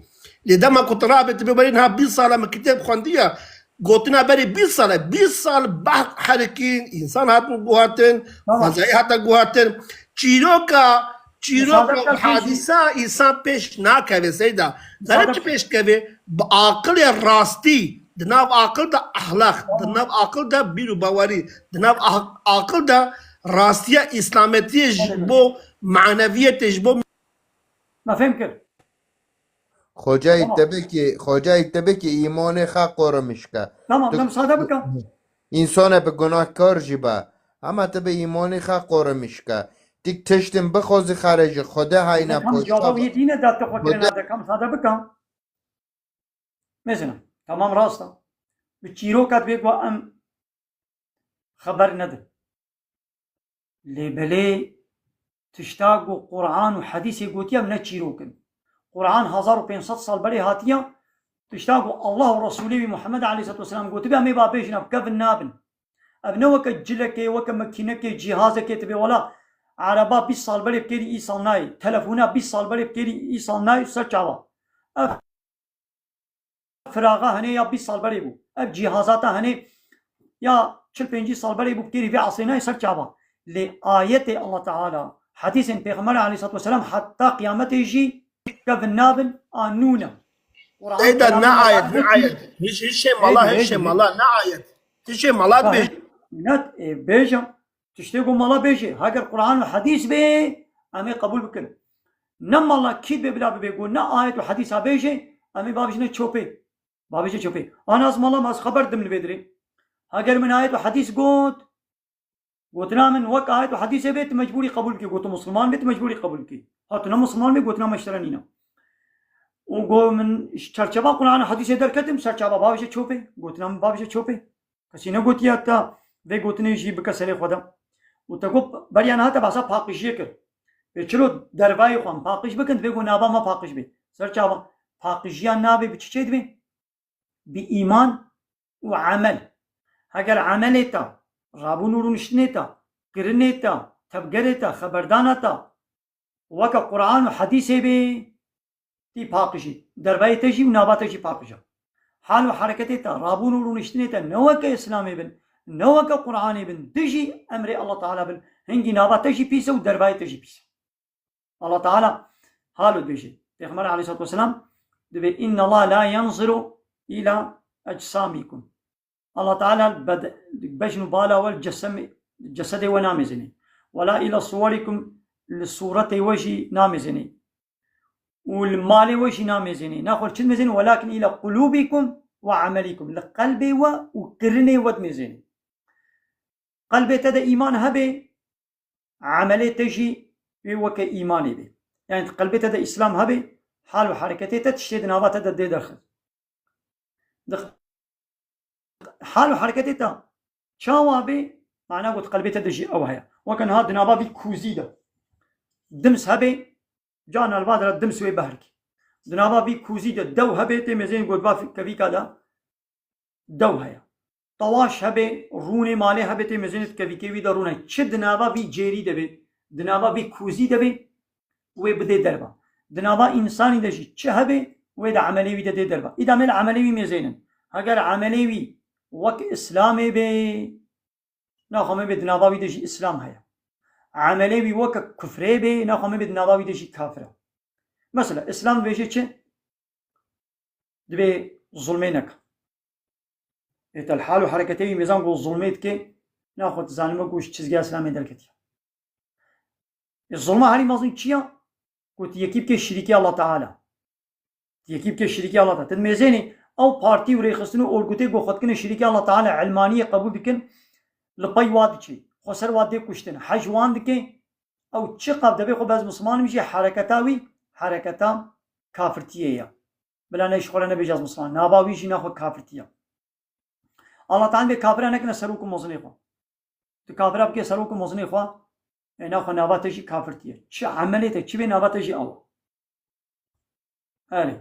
Lê dema ku tu rabê, tu bê berê niha bîst sala min kitêb xwendiye, gotina berê bîst sala, bîst sal behs herikîn, însan hatin guhatin, Tamam. xwezayî hate guhatin. Çîroka, çîroka Musaade û bike, hadîsa însan pêş nakeve Seyda. Zane Musaade çi bike. pêş dikeve? Bi aqilê rastî, di nav aqil de ahlak, di Tamam. nav aqil de bîr û bawerî, di nav ah-, aqil de rastiya Îslametiyê ji Belê. bo maneviyetê, ji bo Me fêm kir. Xocayî Tamam. tebekê, xocayî tebekê îmonê xa qorimiş ke. Tamam, Tu te müsaade bike. Însane bi gunahkar jî be. Ama te bi îmonê xa qorimiş ke. Tik tiştin bixwazî xare ji Xwedê hayne Tamam, poşta cevabı be. yediğine de te xwe Xwedê kirine de, ka müsaade bike. Mesela, tamam, rast e. Bi çîroka divê ku em xeber nedin. Lê belê tişta ku Quran û hedîsê gotiye em ne çîrok in. Quran hezar û pênc sed sal berê hatiye, tişta ku Allah û Resulê wî Muhammed aleyhisselatu vesselam gotibe, em ê ba bêjin, ev kevin nabin. Ev ne weke cilekê, weke mekînekê, cîhazekê, tibê wela ereba bîst sal berê bi kêrî îsal nayê, telefona bîst sal berê bi kêrî îsal nayê, ser çava. Ev firaxa hene ya bîst sal berê bû. Ev cîhazata hene ya çil pêncî sal berê bû, bi kêrî vê asrê nayê, ser çava. Lê ayetê Allah Teala, hedîsên Pêxember aleyhisselatu vesselam heta qiyametê jî kevin nabin a nû ne. Quran Seyda, kelamê ne Allah ayet, ne Teala ayet. Hiç, hiç şey mala, Heydi, hiç şey heydi, mala, ne ayet. Hiç şey mala Ha, dibêj. heydi. Net, e, bêjim. Tiştê ku mala bêjê, heger Quran û hedîs bê, em ê qebûl bikin. Ne mala kî bê bila bibê ku ne ayet û hedîsa bêjê, em ê babijine çopê. Babijine çopê. Ana ez mala me, ez xeber dim li vê dirê. Heger min ayet û hedîs got, gotina min wek ayet û hedîsê bê, tu mecbûrî qebûl bikî. Got tu Musulman bê, tu mecbûrî qebûl bikî. Ha tu ne Musulman bê, gotina me ji te re nîne. Û got min ji çerçeva Quran û hedîsê derketim, ser çava babije çopê. Gotina min babije çopê. Kesî negotiye te vê gotinê jî bike serê xwe de. Û te got beriya niha te behsa paqijiyê kir. Ê çilo dervayê xwe em paqij bikin, divê ku nava me paqij bê. Ser çava paqijiya navê bi çi çê dibê? Bi îman û emel. Heger emelê te, rabûn û rûniştinê te, kirinê te, tevgerê te, xeberdana te, weke Quran û hedîsê bê, tî paqijî. Dervayê te jî û nava te jî paqij e. Hal û hereketê te, rabûn û rûniştinê te ne weke Îslamê bin, ne weke Qur'anê bin, dijî emrê Allah Teala bin, hingî nava te jî pîs e û dervayê te jî pîs e. Allah Teala halo dibêje. Pêxember aleyhissalatu vesselam dibê, "Inna Allah la yanzuru ila ecsamîkum." Allah Teala bed-, bejn û bala we li cesem-, cesedê we namêzênê. "Wela ila suwarikum", li sûretê we jî namêzênê. Û li malê we jî namêzênê. Naxwe li çi dimêzênê? "Welakin ila qulûbîkum ve emelîkum." Li qelbê we û kirinê we dimêzênê. Qelbê te de îman hebe, emelê te jî wê weke îmanê be. Yani qelbê te de Îslam hebe, hal û hereketê te tiştê di nava te de dê derxist. Di hal û hereketê te çawa be, mana got qelbê te de jî ew heye. Weke niha di nava vî kûzî de dims hebe, carna li va de re dims wê behrikî. Di nava vî kûzî de dew hebe, tê mêzên got va kevîka de dew heye. Tawaş hebe, rûnê malê hebe, tê mêzênê di kevîkê wî de rûne. Çi di nava vî cêrî de be, di nava vî kûzî de be, wê bidê derva. Di nava însanî de jî çi hebe, wê di emelê wî de dê derva. Îda me li emelê wî mêzênin. Heger emelê wî wek Îslamê be, naxwe me bê di nava wî de jî Îslam heye. Emelê wî weke kufrê be, naxwe me bê di nava wî de jî kafir e. Mesela, Îslam dibêje çi? Dibê zulmê neke. Ê te li hal û hereketê wî mêzan ku zulmê dike, naxwe tu zanî me ku ji çizgiya Îslamê derketiye. Ê zulma herî mezin çi ya? Ku tu yekî bike şirîkê Allah Teala. Tu yekî bike şirîkê Allah Teala. Tu mêzênê ew partî û rêxistin û orgutê ku xwe dikine şirîkê Allah Teala, elmaniyê qebûl dikin, li pey wa diçê. Xwe ser wa dê kuştin. Hej wan dike, ew çi qev debe xwe bes Misliman im jî hereketa wî, hereketa kafirtiyê ye. Bila ne ji xwe re nebêje ez Misliman. Nava wî jî naxwe kafirtiye. Allah Teala dê kafira nekine serok û mozinê xwe. Tu kafira bike serok û mozinê xwe, e, naxwe nava te jî kafirtiye. Çi emelê te, çi bê nava te jî ew. Erê.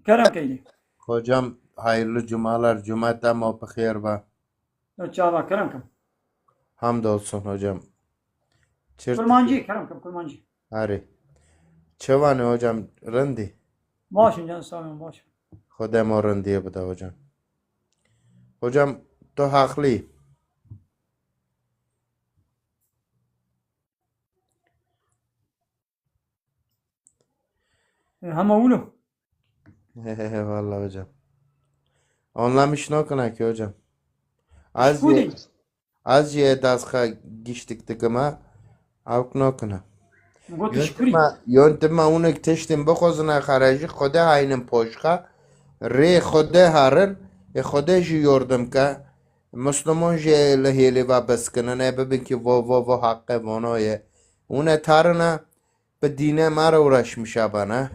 Kerem keylî. Hocam, hayırlı cumalar. Cuma te ma bi xêr be. Ya çava, kerem kim. Hamdolsun hocam. Çirt Kurmancî, kerem kim, Kurmancî. Erê. Çevan e hocam, rindî? Baş in, can sağ olun, baş. Xwedê ma rindiyê bide hocam. Hocam, tu haqlî. E, hema wilo. Vallahi hocam. Anlamış nakına ki hocam. Az Şkûdî. ye, az ye daska giştik tıkıma. Avk nakına. Got şkûrî. Yöntüma, yöntüma unek teştin bixozuna xarajı Xwedê haynin poşka. Rê Xwedê harin. E Xwedê jî yordim ke. Musliman jî li hêlê ve biskinin. E bibin ki vo, vo, vo haqqe vono ye. Une tarina. Bi dîne me re uğraşmişa bana.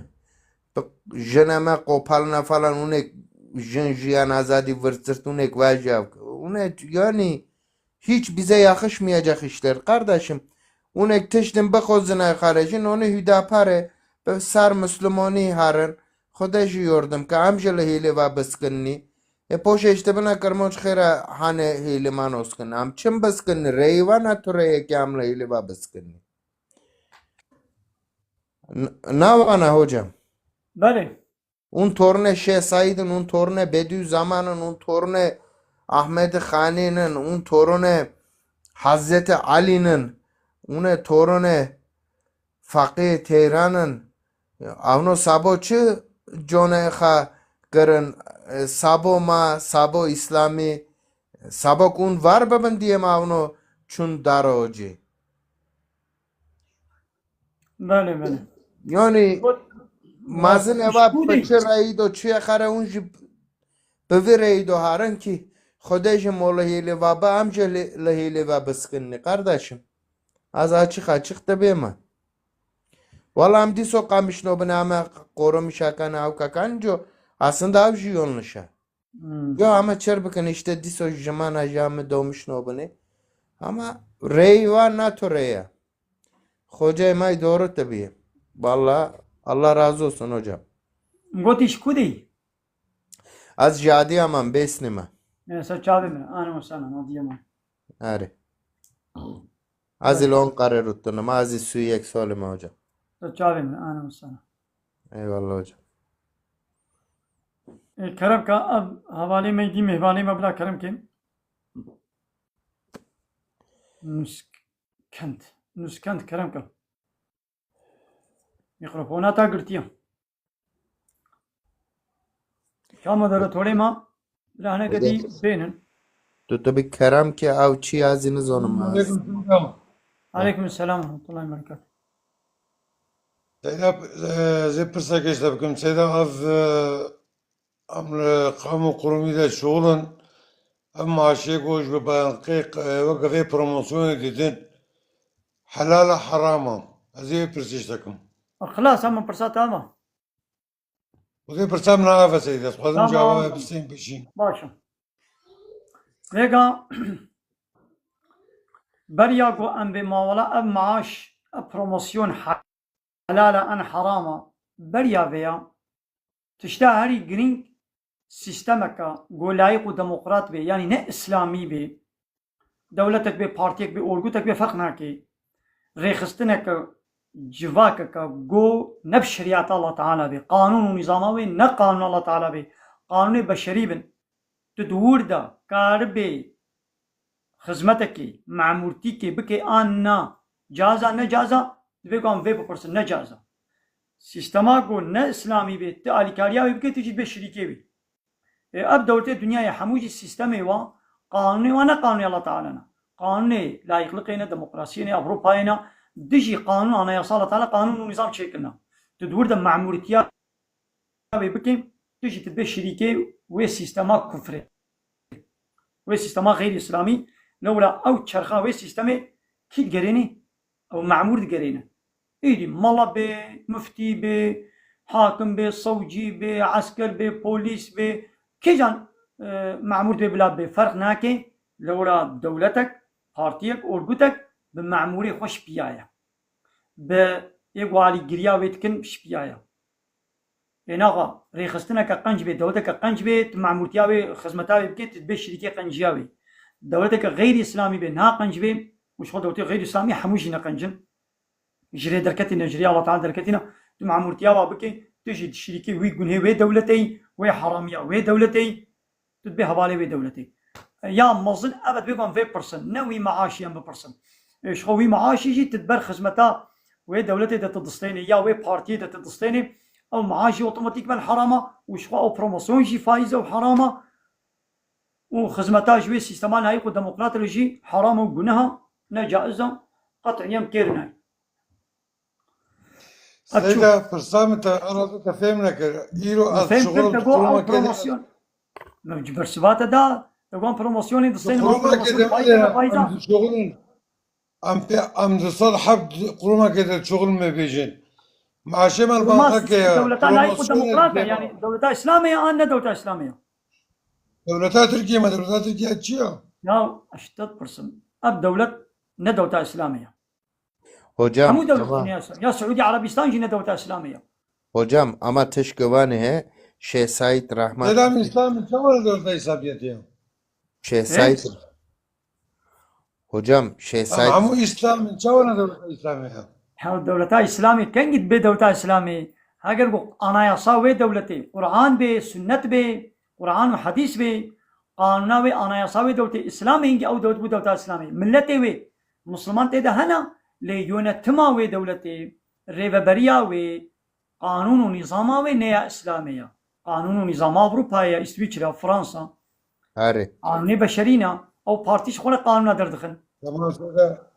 Bi jine me qopalina falan, unek jin jiyan azadî virt zirt, unek vajiya. Une yani hiç bize yakışmayacak işler kardeşim. Unek tiştin bixozine xarejin, onu Hüdapar'e bi sar Müslümani harin. Xwedê jî yordim ke em jî li hêlê ve biskinî. E poşe işte bina Kirmanc xêra hane hêlê man oskin. Em çim biskinî, reyva ne tu reyekê em li hêlê ve biskinî. N-, nawana hocam. Belê. Un torne Şeh Saidin, un torne Bediüzzaman'ın, un torne Ahmed Khaninin, un torne Hazreti Ali'nin, une torne Faqih Tehran'ın. Avno sabo çi cone xa kirin, e, sabo ma, sabo İslami, sabo kun var bibin diye ma avno çun daro hoci. Belê, belê. Yani Got-, mezin got-, eva şkûdî. Bi çi reyî do, çi xere un jî bi vî reyî do harin ki Xwedê ji molê hêlê va bi, em jî li, li hêlê ve biskinî, kardeşim. Az açık açık de bême. Wala em dîso qamişno bin ame qorumişakan, awkakan co, aslında ev jî yanlış e. Hmm. Yo, ama çer bikin, işte diso jimana jami doğmuş nobine. Ama rey var, nato reya. Hocayı may doğru tabii. Vallahi Allah razı olsun hocam. Gotiş kudi? Az jadi aman besnime. E, sa çavi mi? Ana o sana, no diyemam. Are. Az il on kare ruttunum, az il su yek solime hocam. Sa çavi mi? Ana o sana. Eyvallah hocam. Kerem ke ev hevalê me dî mêvanê me bila kerem ke. Nuskend. Nuskend kerem ke. Mikrofona ta girtiye. Ka moderatorê ma bila hineke dî bênin. Tu, tu bi kerem ke ew çi ya zî nizanim ez. Aleyküm selam. Aleyküm selam ve rahmetullahi ve berekatuhu. Seyda, e, zê pirsek ji te bikim. Seyda, ev, e, em li qewm û qurumî de şixul in. Ev maaşê ku ji bi banqê, e, weke vê promosyonê didin, helal e, heram e? Ez ê vê pirsê ji te bikim. Xilas, em pirsa te ma. Xwedê pirsa min ev e Seyda, ez xwazim cewabê bistên pêşî. Baş e. Vêga beriya ku em bê mawela ev maaş, ev promosyon helal e an heram e, beriya vê ya tişta herî girîng sîstemeke ku layîq û demokrat bê, yanî ne îslamî bê, dewletek bê, partiyek bê, orgutek bê, ferq nake. Rêxistineke, civakeke ku ne bi şerîeta Allah Teala bê, qanûn û nîzama wê ne qanûna Allah Teala bê, qanûnê beşerî bin, tu di wir de karibê xizmetekê, memûrtîkê bikê an na, caza, ne caza, divê ku em vê bipirsin, ne caza. Sîstema ku ne îslamî bê, tu alîkariya wê bikê, tu jî dibê şirîkê wî. Ê, ev dewletê dinyayê hemû jî sîstemê wa, qanûnê wa ne qanûnê Allah Teala ne. Qanûnê layîqliqê ne, demokrasiyê ne, Ewropayê ne, dijî qanûn, anayasa Allah Teala qanûn û nîzam çêkirine. Tu di wir de memûrîtiya wê bikê, tu jî tu dibê şirîkê wê sîstema kufrê. Wê sîstema xeyrî îslamî, lewra ew çerxa wê sîstemê kî digerênî? Ew memûr digerêne. Êdî mala bê, muftî bê, hakim bê, sewcî bê, esker bê, polîs bê, kêcan, e, memûr dibê bila bê, ferq nake, lewra dewletek, partiyek, orgutek bi memûrê xwe şipiyaye. Bi ê ku alîgiriya wê dikin şipiyaye. Ê naxa, rêxistineke qenc bê, dewleteke qenc bê, tu memûrtiya wê, xizmeta wê bikê, tu dibê şirîkê qenciya wê. Dewleteke xeyrî îslamî bê, niha qenc bê, û ji xwe dewletê xeyrî îslamî hemû jî ne qenc in. Ji rê derketî ne, ji rê Allah Teala derketî ne, tu memûrtiya wa bikê, tu jî di şirîkê wî gunhê wê dewletê yî, wê heramiya wê dewletê yî. Tu dibê hevalê wê dewletê. Ya mezin, evet, bêvan vê pirsin. Ne wî meaşî em bipirsin. Ê, ji xwe wî meaşî jî tu di ber xizmeta wê dewletê de tu distênê, ya wê partiyê de tu distênê, ew meaş jî otomatîkmen herama û ji xwe ew promosyon jî faiz e û herama û xizmeta ji wê sîstema layîq û demokrat re jî heram û guneha, ne caiz e, qet'î em kêr nayê. Seyda, pirsa min te, erazî te fêm nekir. Îro ez şixul bi qurumekê de. Min ji bersivate da, te got promosyonê distên, qurumekê de, em şixulin. Em pê, em di sed heb qurumekê de şixul me bêjin. Maaşê me li banka ke ye. Dewleta layîq û demokrat e, yanî dewleta Îslamê ye an ne dewleta Îslamê ye? Dewleta Tirkiye me, dewleta Tirkiye çi ye? Ya, ez ji te dipirsim. Ev dewlet ne dewleta Îslamê ye. Hocam, hemû dewlet tamam. Ya Siûdî Erebîstan jî ne dewleta Îslamê ye. Hocam, ama tişkê wan e, Şêx Seîd Rehmet. Selam, Îslam çawa ne dewleta Îslamiyetê ye? Şêx Seîd. Hocam, Şêx Seîd. Hemû Îslam çawa ne dewleta Îslamê ye? Ya dewleta Îslamê kengî dibê dewleta Îslamê? Heger ku anayasa wê dewletê, Quran bê, sunnet bê, Quran û hedîs bê, qanûna wê, anayasa wê dewletê Îslamê, hingî ew dewlet bû dewleta Îslamê. Miletê wê, Misliman tê de hene, lê yönetima wê dewletê, rêveberiya wê, qanûn û nîzama wê ne ya Îslamê ya. Qanûn û nîzama Ewropayê ya, Îsvîçre, Fransa. Erê. Qanûnê beşerî ne. Ew partî ji xwe re qanûna derdixin. Tamam, Seyda.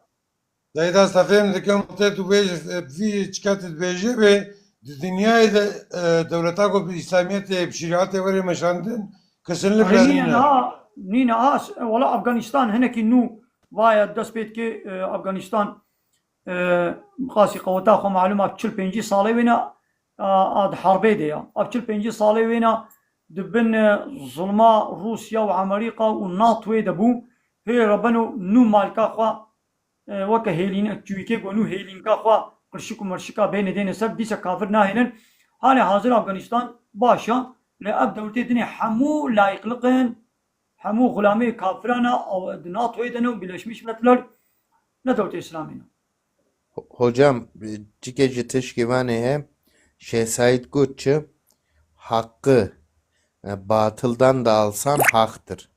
Seyda, ez te fêm dikim, wextê tu bêjî, vî çika tu dibêjê bê, di dinyayê de, e, dewleta ku bi Îslamiyetê, bi şerîetê were meşandin, kesinlikle nîne. Nîne, ha, nîne, ha, wela Afganistan hinekî nû vaye dest pê dike, e, Afganistan, e, qasî qeweta xwe malûm a çil pêncî salê wê ne, a, a di herbê de ya. A çil pêncî salê wê ne di bin, e, zulma Rûsya û Amerîka û NATOyê de bû. Hê re beno nû malka xwe, e, weke hêlîn-, çûyîkê ku nû hêlînka xwe qirşik û mirşika bêne dêne ser, dîsa kafir nahêlin. Halê hazir Afganistan baş e, lê ev dewletê dinê hemû layîqliqin, hemû xulamê kafiran e, ew di NATOyê de ne û Birleşmiş Milletler ne dewletê Îslamê ne. Ho-, hocam, çike ji tişkê vanê he, Şêx Seîd got çi? Hakkı e, batıldan da alsan haktır.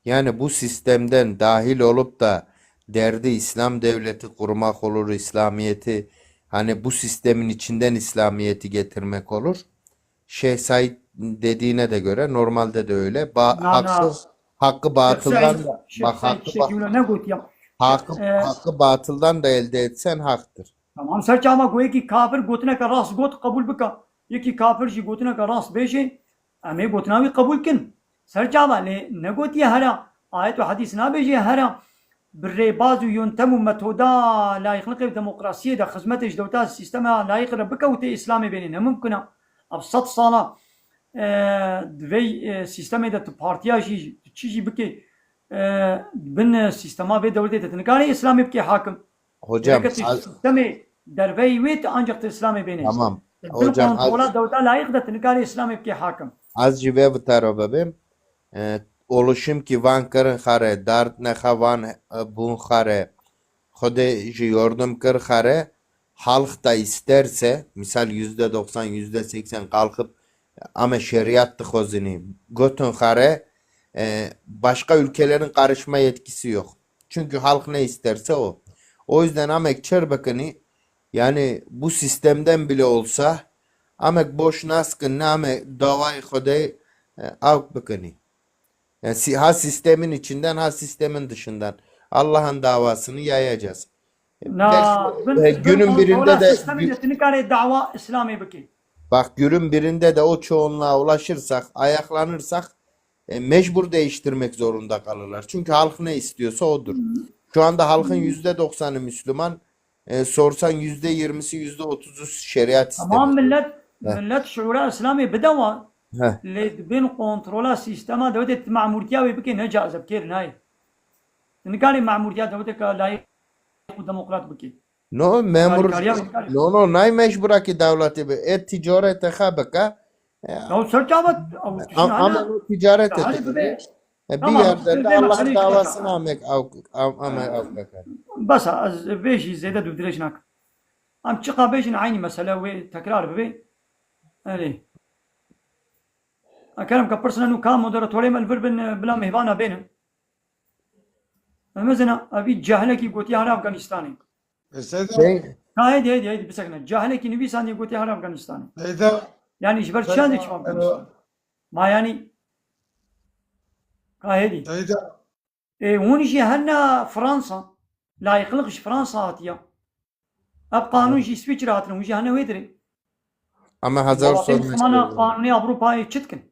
Yani bu sistemden dahil olup da derdi İslam devleti kurmak olur, İslamiyet'i, hani bu sistemin içinden İslamiyet'i getirmek olur. Şeyh Said dediğine de göre normalde de öyle. Ba- Na, na. Hakkı, hakkı Şeyh batıldan Said, da, Şeyh bak, Said hakkı ba- Şekî wilo negotiya. Hakkı, E, hakkı batıldan da elde etsen haktır. Tamam, serçava ku yekî kafir gotineke rast got, qebûl bike. Yekî kafir jî gotineke rast bêje, em ê gotina wî qebûl kin. Serçava lê negotiye here, ayet û hedîs nabêje here, bi rêbaz û yöntem û metoda layîqliqê û demokrasiyê de xizmetê ji dewleta sîstema layîq re bike û tê Îslamê bênê. Ne mimkun e. Ev sed sala, e, di vê, e, sîstemê de tu partiya jî, tu çi jî bikê, e, bin sîstema vê dewletê de tu nikarî Îslamê bikê hakim. Hocam, Gereke tu az- sistemê derveyî wê tu ancak tu Îslamê bênê. Tamam. Di bin Hocam, kontrola az- dewleta layîq de tu nikarî Îslamê bikê hakim. Az jî vê vitaro bibim. E, oluşum ki van kirin xare, dard nexa van, e, bûn xare, Xwedê ji yordim kir xare, halk da isterse, misal yüzde doksan, yüzde seksen kalkıp ama şeriat dixwazinî, gotin xare, e, başka ülkelerin karışma yetkisi yok. Çünkü halk ne isterse o. O yüzden amek çer bikinî, yani bu sistemden bile olsa, amek boş naskin, ne amek davayê Xwedê, e, awk bikinî. Yani si- ha sistemin içinden, ha sistemin dışından. Allah'ın davasını yayacağız. Na, Belki, bin, e, bin günün birinde kontrola de sistemê bir- de tu nikarê dawa Îslamê bikî. Bak, günün birinde de o çoğunluğa ulaşırsak, ayaklanırsak, e, mecbur değiştirmek zorunda kalırlar. Çünkü halk ne istiyorsa odur. Şu anda halkın yüzde doksanı Müslüman, e, sorsan yüzde yirmisi, yüzde otuzu şeriat Tamam, istemiyor. millet, Heh. millet şuura Îslamê bide wan. Heh. Lê di bin kontrola sîstema dewletê tu memûrtiya wê bikê ne caiz e, bi kêr nayê. Tu nikarî memûrtiya dewleteke layîq û demokrat bikî. No, memur, Harîkariya wê nikarî. No, no, nay mecbura ki dewletê bi. E ticarete xa bike. E, Ya ser çava, ew tiştî ama hene. No ticarete Hadi dibe. E, bir Tamam, yerde de Allah davasını amek av, av, ama av bakar. Bes, ez vê jî zêde dûdirêj nakim. Em çiqa bêjin eynî mesele wê tekrar bibe. Erê. Ekerem ke pirsine nû ka moderatorê me li vir bin, bila mêvana bênin. Em bizina, evî cehlekî gotiye hene Afganistanê. E, Seyda. Şey, Ka hêdî, hêdî, hêdî, bisekine. Cehlekî nivîsandiye gotiye hene Afganistanê. Seyda. Yani ji ber çi Seyda, çi Afganistan? e, Ma yanî, ka hêdî. Seyda. Ê, hûn jî hene Fransa. Layîqlik ji Fransa hatiye. Ev qanûn jî Îsviçre hatine, hûn jî hene wê dirê. Ama hazar Welatê sormak Misilmana istiyorum. Qanûnê Ewropayê çi dikin?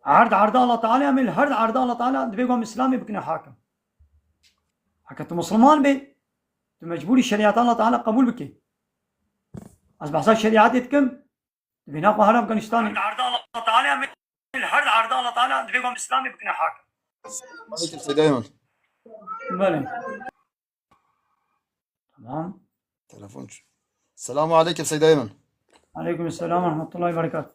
Erd erda Allah Teala, em ê li her erda Allah Teala divê ku em Îslamê bikine hakim. Heke tu Misilman bê, tu mecbûrî şerîeta Allah Teala qebûl bikê. Ez behsa şerîetê dikim, Di bîna xwe her Afganistanê. Her erda Allah Teala em ê, her erda Allah Teala divê ku em Îslamê bikine hakim. Aleyküm Seyda Eymen. Belê. Tamam. Telefon ç-, Selamu aleyküm Seyda Eymen. Aleyküm selam ve rahmetullahi ve berekatuhu.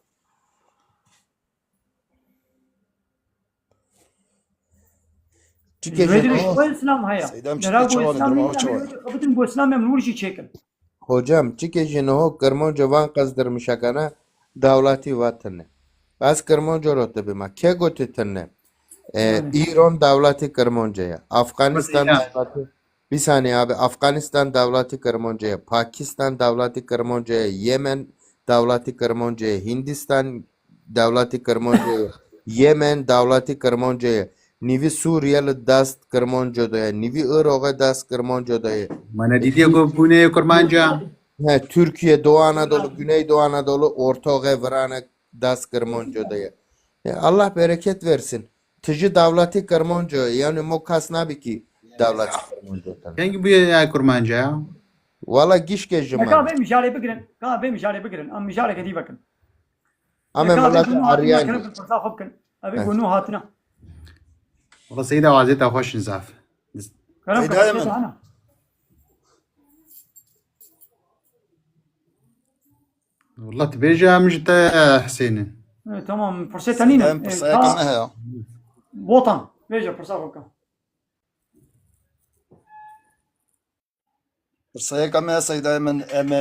Çike Wê jî dirê no. Ji bo Îslam heye. Seyda em Dera çike go çawa ne, Îslam durma nîne, çawa ne? Wê xebitin go Îslam em nûr jî çêkin. Hocam, çike ji niho Kirmanco van qezdirmişekane dewletî ve tune. Ez Kirmanco ro te bima. Ke gote tune? E, Yani. Îran dewletî Kirmanco ye. Afganistan Mesela. dewletî, bir saniye abi. Afganistan dewletî Kirmanco ye. Pakistan dewletî Kirmanco ye. Yemen dewletî Kirmanco ye. Hindistan dewletî Kirmanco ye. Yemen dewletî Kirmanco ye. Nîvî Sûriye li dest Kirmanco de ye. Nîvî Iraqê dest Kirmanco de ye. Me nedîtiye ku bûne ye Kurmanca. He, Türkiye, Doğu Anadolu, Güneydoğu Anadolu, Ortaoğê viranek dest Kirmanco de ye. E, Allah bereket versin. Tiji dewletî Kirmanco ye. Yani mo kas nabî ki dewletî Kirmanco de. Kengî bûye ya Kurmanca ya? Wala gişke ji Ka me. Vê mijarê bigirin. Ka vê mijarê bigirin. Em mijareke dî vekin. Em ê Ka vê milet gunu hatine, eriyayî. Kerem pirsa xwe bikin. Ev ê Heh. gunu hatine. Wala Seyda wazê te xweş in zaf. Kerem Seyda pirsa Eymen. Hana. Wala tu bêje em ji te Hüseyin'in. E, tamam, pirsa te nîne. Seyda Eymen, E, pirsa ka yeka me heye. Botan, bêje pirsa xwe ka. Pirsayeka me Seyda Eymen, em, e,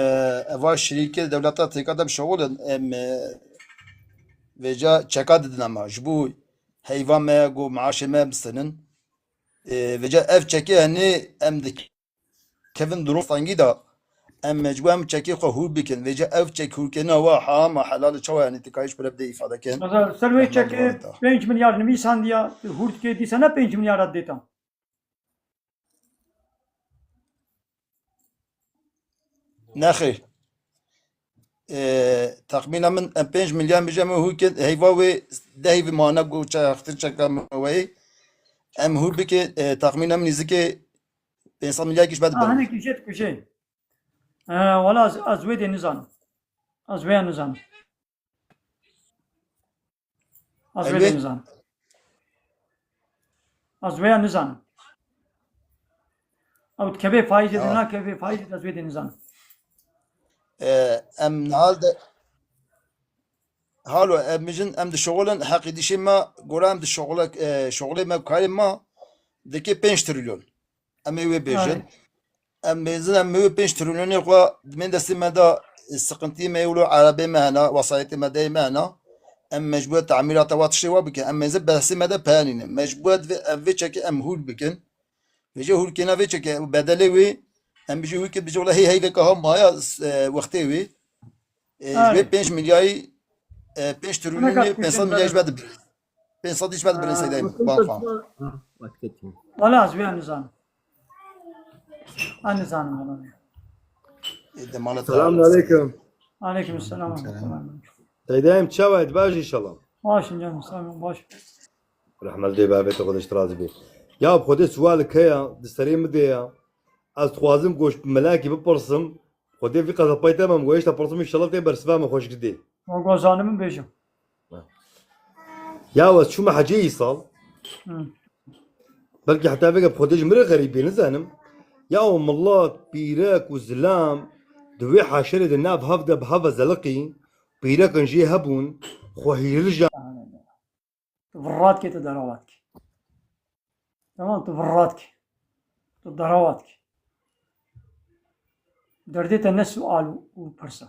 eva şirîkê dewleta têka de bişewilin, em, e, vêca çeka didin ema. Ji bo heyva me, ku maaşê me bistinin. E, vêca ev çekê henê em dikevin di rostangî de. Em mecbûr em çekê xwe hûr bikin. Vêca ev çek hûrkirina wa harama helal e, çawa, yanî tu kayî ji xwe re bidê îfade kin. Mesela ser wê çekê pênc milyar nivîsandiya, hûr dikê dîsa ne pênc milyar didêta. Nexêr. Ee, texmîna min em pênc milyar bêje min hûr kin, heyva wê deh heyvî mane ku çaxtir çeka min weyî. Em hûr bike, e, texmîna min nîzikê pênc sed milyar kî ji me Ah, dibin. Hinek jê dikujê. Ee, wala ez, ez wê dê nizanim. Ez wê ya nizanim. Ez wê Elbet. Dê nizanim. Ez wê ya nizanim. Ew dikeve faîzê de, Ya. Nakeve faîzê de, ez wê dê nizanim. E, em nihal de halo em mijin em di şoxulin heqî dişê me gora em di şoxule, e, şoxulê me karê me dike pênc trilyon. Em ê wê bêjin. Aynen. Em bêzin em wê pênc trilyonê xwe dimên destê me de, e, siqintiyê me wilo erebê me hene, wesayetê me deyê me hene. Em mecbûr tamîrata wa tiştê wa bikin. Em mêze destê me de pere nîne. Mecbûr divê ev vê çekê em hûr bikin. Vêca hûrkêna vê çekê û bedelê wê em bijî hûrkê bijî wela hê heyveka ha maya, e, wextê wê. E, ji vê Arê. Pênc milyarî, e, pênc trilyonê pênc sed milyar ji me dibirin. Pênc sed ji me dibirin Seyda Eymen. Ban xwe. Wala ez wê nizanim. Ez nizanim wala. E, de mala Selamun aleyküm. Aleyküm selam. Selam. Seyda Eymen, çawa yî, baş inşallah. Baş in canım, sağ ol, baş. Rehmet dê bavê te Xwedê ji te razî bê. Ya Xwedê sualek heye, di serê min de ya. Ez dixwazim goş melakî bipirsim. Xwedê vî qeza pey te me, goşta pirsim, inşallah tê bersiva me xweş gidê. Wa zanim min bêjim. Ya ez çûme hecê îsal. Hı. Belkî heta vêga bi Xwedê ji min re xerîbî, nizanim. Ya o milet, pîrek û zilam di wê heşerê de nav hev de bi hev ve zeliqî, pîrekin jê hebûn, xwe hîrlijan. Tu virrat ke, tu deravat ke. Tamam, tu virrat ke. Tu deravat ke. Derdê te ne sual û, û pirsa.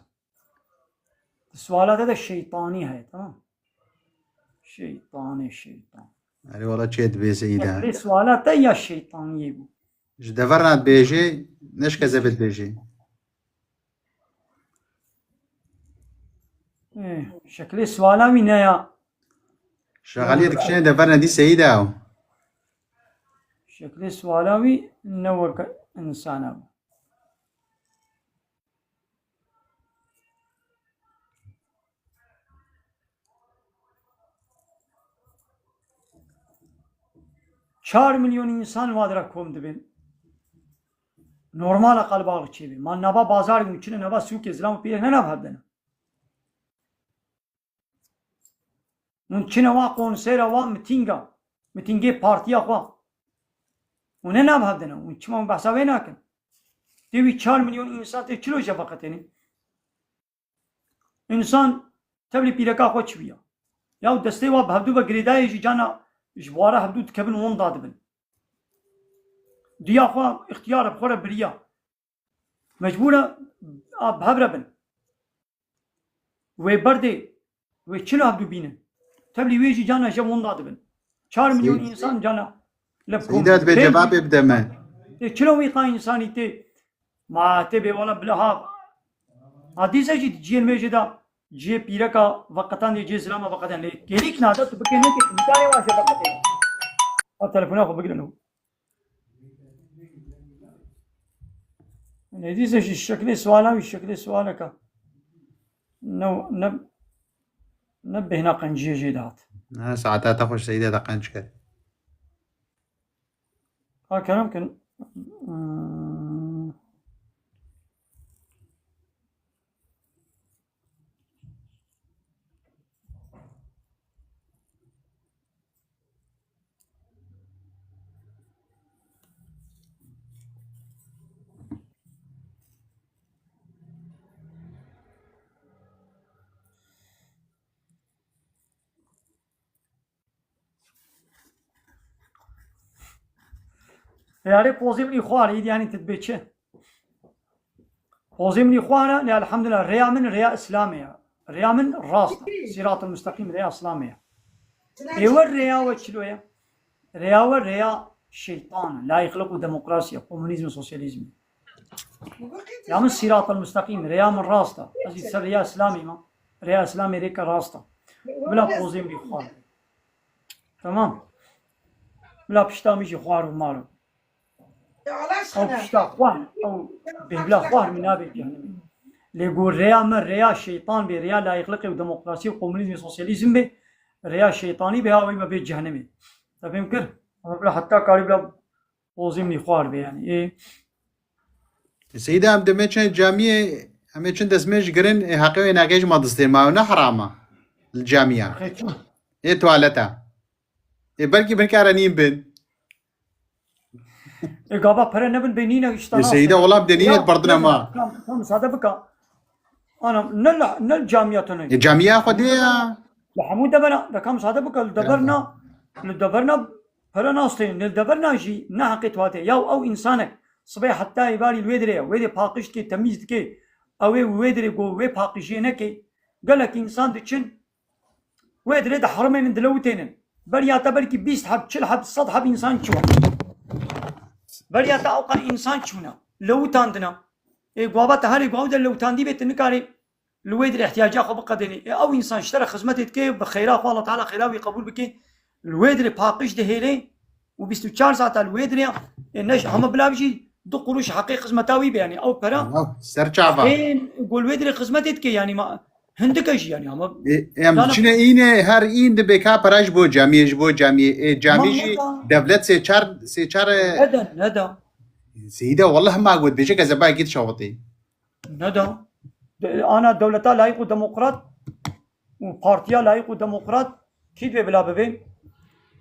Di suala te de şeytanî heye, tamam? Şeytanê, şeytan. Erê wala çê dibê Seyda. Şeklê suala te ya şeytaniyê bû. Ji deverna dibêjê, neşke zebit bêjê. Ê, şeklê suala wî ne ya. Şexaliyê dikişîne deverna dî Seyda o. Şeklê suala wî ne weke insana bû. Çar milyon însan va dira kom dibin. Normal e qelbaxê çêbê. Ma nava bazar bûn, çine nava sûkê, zilam û pîrek ne nav hevdene. Hûn çine wa konsera wa mitînga, mitîngê partiya xwe. Hûn ne nav hevdene. Hûn çima hûn behsa wê nakin? Tê wî çar milyon însan tê çilo jê veqetêne? Însan tevlî pîreka xwe çiviya. Ya destê wa bi hevdû ve girêdayê jî cana ji wara hevdû dikevin winda dibin. Diya xwe îxtiyar bi xwe re biriya. Mecbûr e a bi hev re bin. Wê berdê, wê çilo hevdû bînin. Tevlî wê jî cana je winda dibin. Çar milyon Seyîd- însan cana li Seyda, dibê cevabê bide me. Tê çilo wî qa însanî tê Ma tê bê wala bila ha. Ha dîse jî ciyên me jê de ciyê pîreka veqetandê, ciyê zilama veqetandê. Lê kêlîk nade tu bikê neke îmkanê wa jê veqetê. Ha telefona xwe bigirino. Ne dîse jî şeklê suala wî şeklê sualeka. Ne, ne, ne bêhna qenciyê jê de hat. Ne, saeta te xweş Seyda de qenc kir. Ha, kerem kin. Yarê pozê min î xwar, î yanî tu dibê çi? Pozê min î xwar e, lê elhamdulillah, rêya min rêya Îslamê ye. Rêya min rast e. Sîratil Musteqîm rêya Îslamê ye. Ê we rêya we çilo ye? Rêya we rêya şeytan, layıklık û demokrasiya, komunîzm û sosyalîzm. Ya min Sîratil Musteqîm, rêya min rast e. Ez jî ser rêya Îslamê me. Rêya Îslamê rêke rast e. Bila pozê min jî xwar. Tamam. Bila pişta min jî xwar û mar. Ew pişta xwar, ew bêhbila xwar min nabe cehennemê. Lê ku rêya me rêya şeytan bê, rêya layıklıkê û demokrasî û komunîzmê, sosyalîzm bê, rêya şeytanî bê, ha wê me bê cehennemê. Te fêm kir? Ama bila heta karî bila pozê min jî xwar bê yani. Ê, Seyda, em demê çin camiyê, em ê çin destmêj girin, ê, heqê wê nagê ji ma distên ma, ew ne herama li camiya. Xê çi? Ê tuwaleta. Ê belkî bin kare nîn bin. Ê gava pere nebin bê nîne işte. Ê Seyda, wala bi de nîne berdine ma. Kam, kam sade bika. Ana, ne la, ne camiya tane. Ê camiya Xwedê ya. Li hemû devera, de kam sade bika, li deverna, li deverna pere nastên, li deverna jî ne heqê tuwalete. Ya ew insanek, sibê heta êvarî li wê dirê ye, wê dê paqij dike, temîz dike, ew ê wê dirê ku wê paqijiyê neke, gelek însan diçin, wê dirê diherimênin, dilewitênin. Beriya te belkî bîst heb, çil heb, sed heb însan çûne. Beriya te ewqas însan çûne, lewitandine. Ê, gava te herê gava de lewitandî bê, tu nikarî li wê dirê ihtiyaca xwe biqedênî. Ê, ew însan ji te re xizmetê dike, bi xeyra xwe Allah Teala xeyra wî qebûl bike. Li wê dirê paqij dihêlê û bîst û çar saeta li wê dirê, ê, ne ji hema bila bijî du quruş heqê xizmeta wî be, yani ew pera. Wow, ser çava. Ê, ku li wê dirê xizmetê dike, yani ma, hindike jî, yani ama. Ê, em yani diçine îne, her în dibe ka pera ji bo camiyê, ji bo camiyê. Ê, camî jî neda. Devlet sê çar, sê çar, e, Neda, neda. Seyda, wallah ma got, bêje ke zeba git şawitê. Neda. De, ana dewleta layîq û demokrat û partiya layîq û demokrat kî divê bila bibe?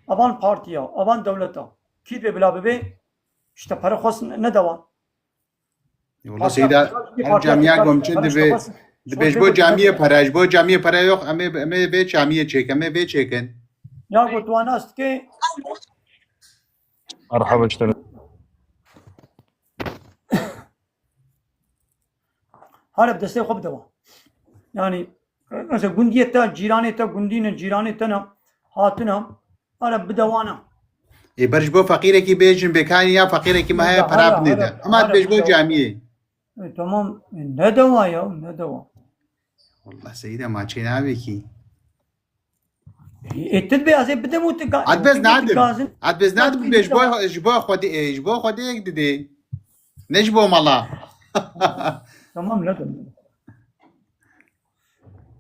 Avan partiya, avan dewleta. Kî divê bila bibe? İşte pere xwest ne-, nedewa. Wala Partiya Seyda, partiya her partiya camiya partiya gomçin partiya dibe, xwest, dibe xwest ji bo dibe camiyê dibe. Pere, ji bo camiyê pere yok, em ê, em ê vê camiyê çêkin, em ê vê çêkin. Ya got wan nas dike. Merhaba işte. Hala bi destê xwe bidewa. Yani, mesela gundiyê te, cîranê te, gundî ne, cîranê te ne, hatine, hala bidewana. Ê, ber ji bo feqîrekî bêjin, bêkanî ya feqîrekî me heye, pera binêde. Ama dibê ji bo camiyê. E, tamam, e, ne dewa ya, ne dewa. Wallah Seyda ma çê nabê kî. Ê, tu dibê ez ê bidim û tu ga-, Adbez tu nadim. Gazin. Adbez nadim, bê ji bo, ji bo Xwedê, ê, ji bo Xwedê yek didê. Ne ji bo mala. Tamam, ne dedim.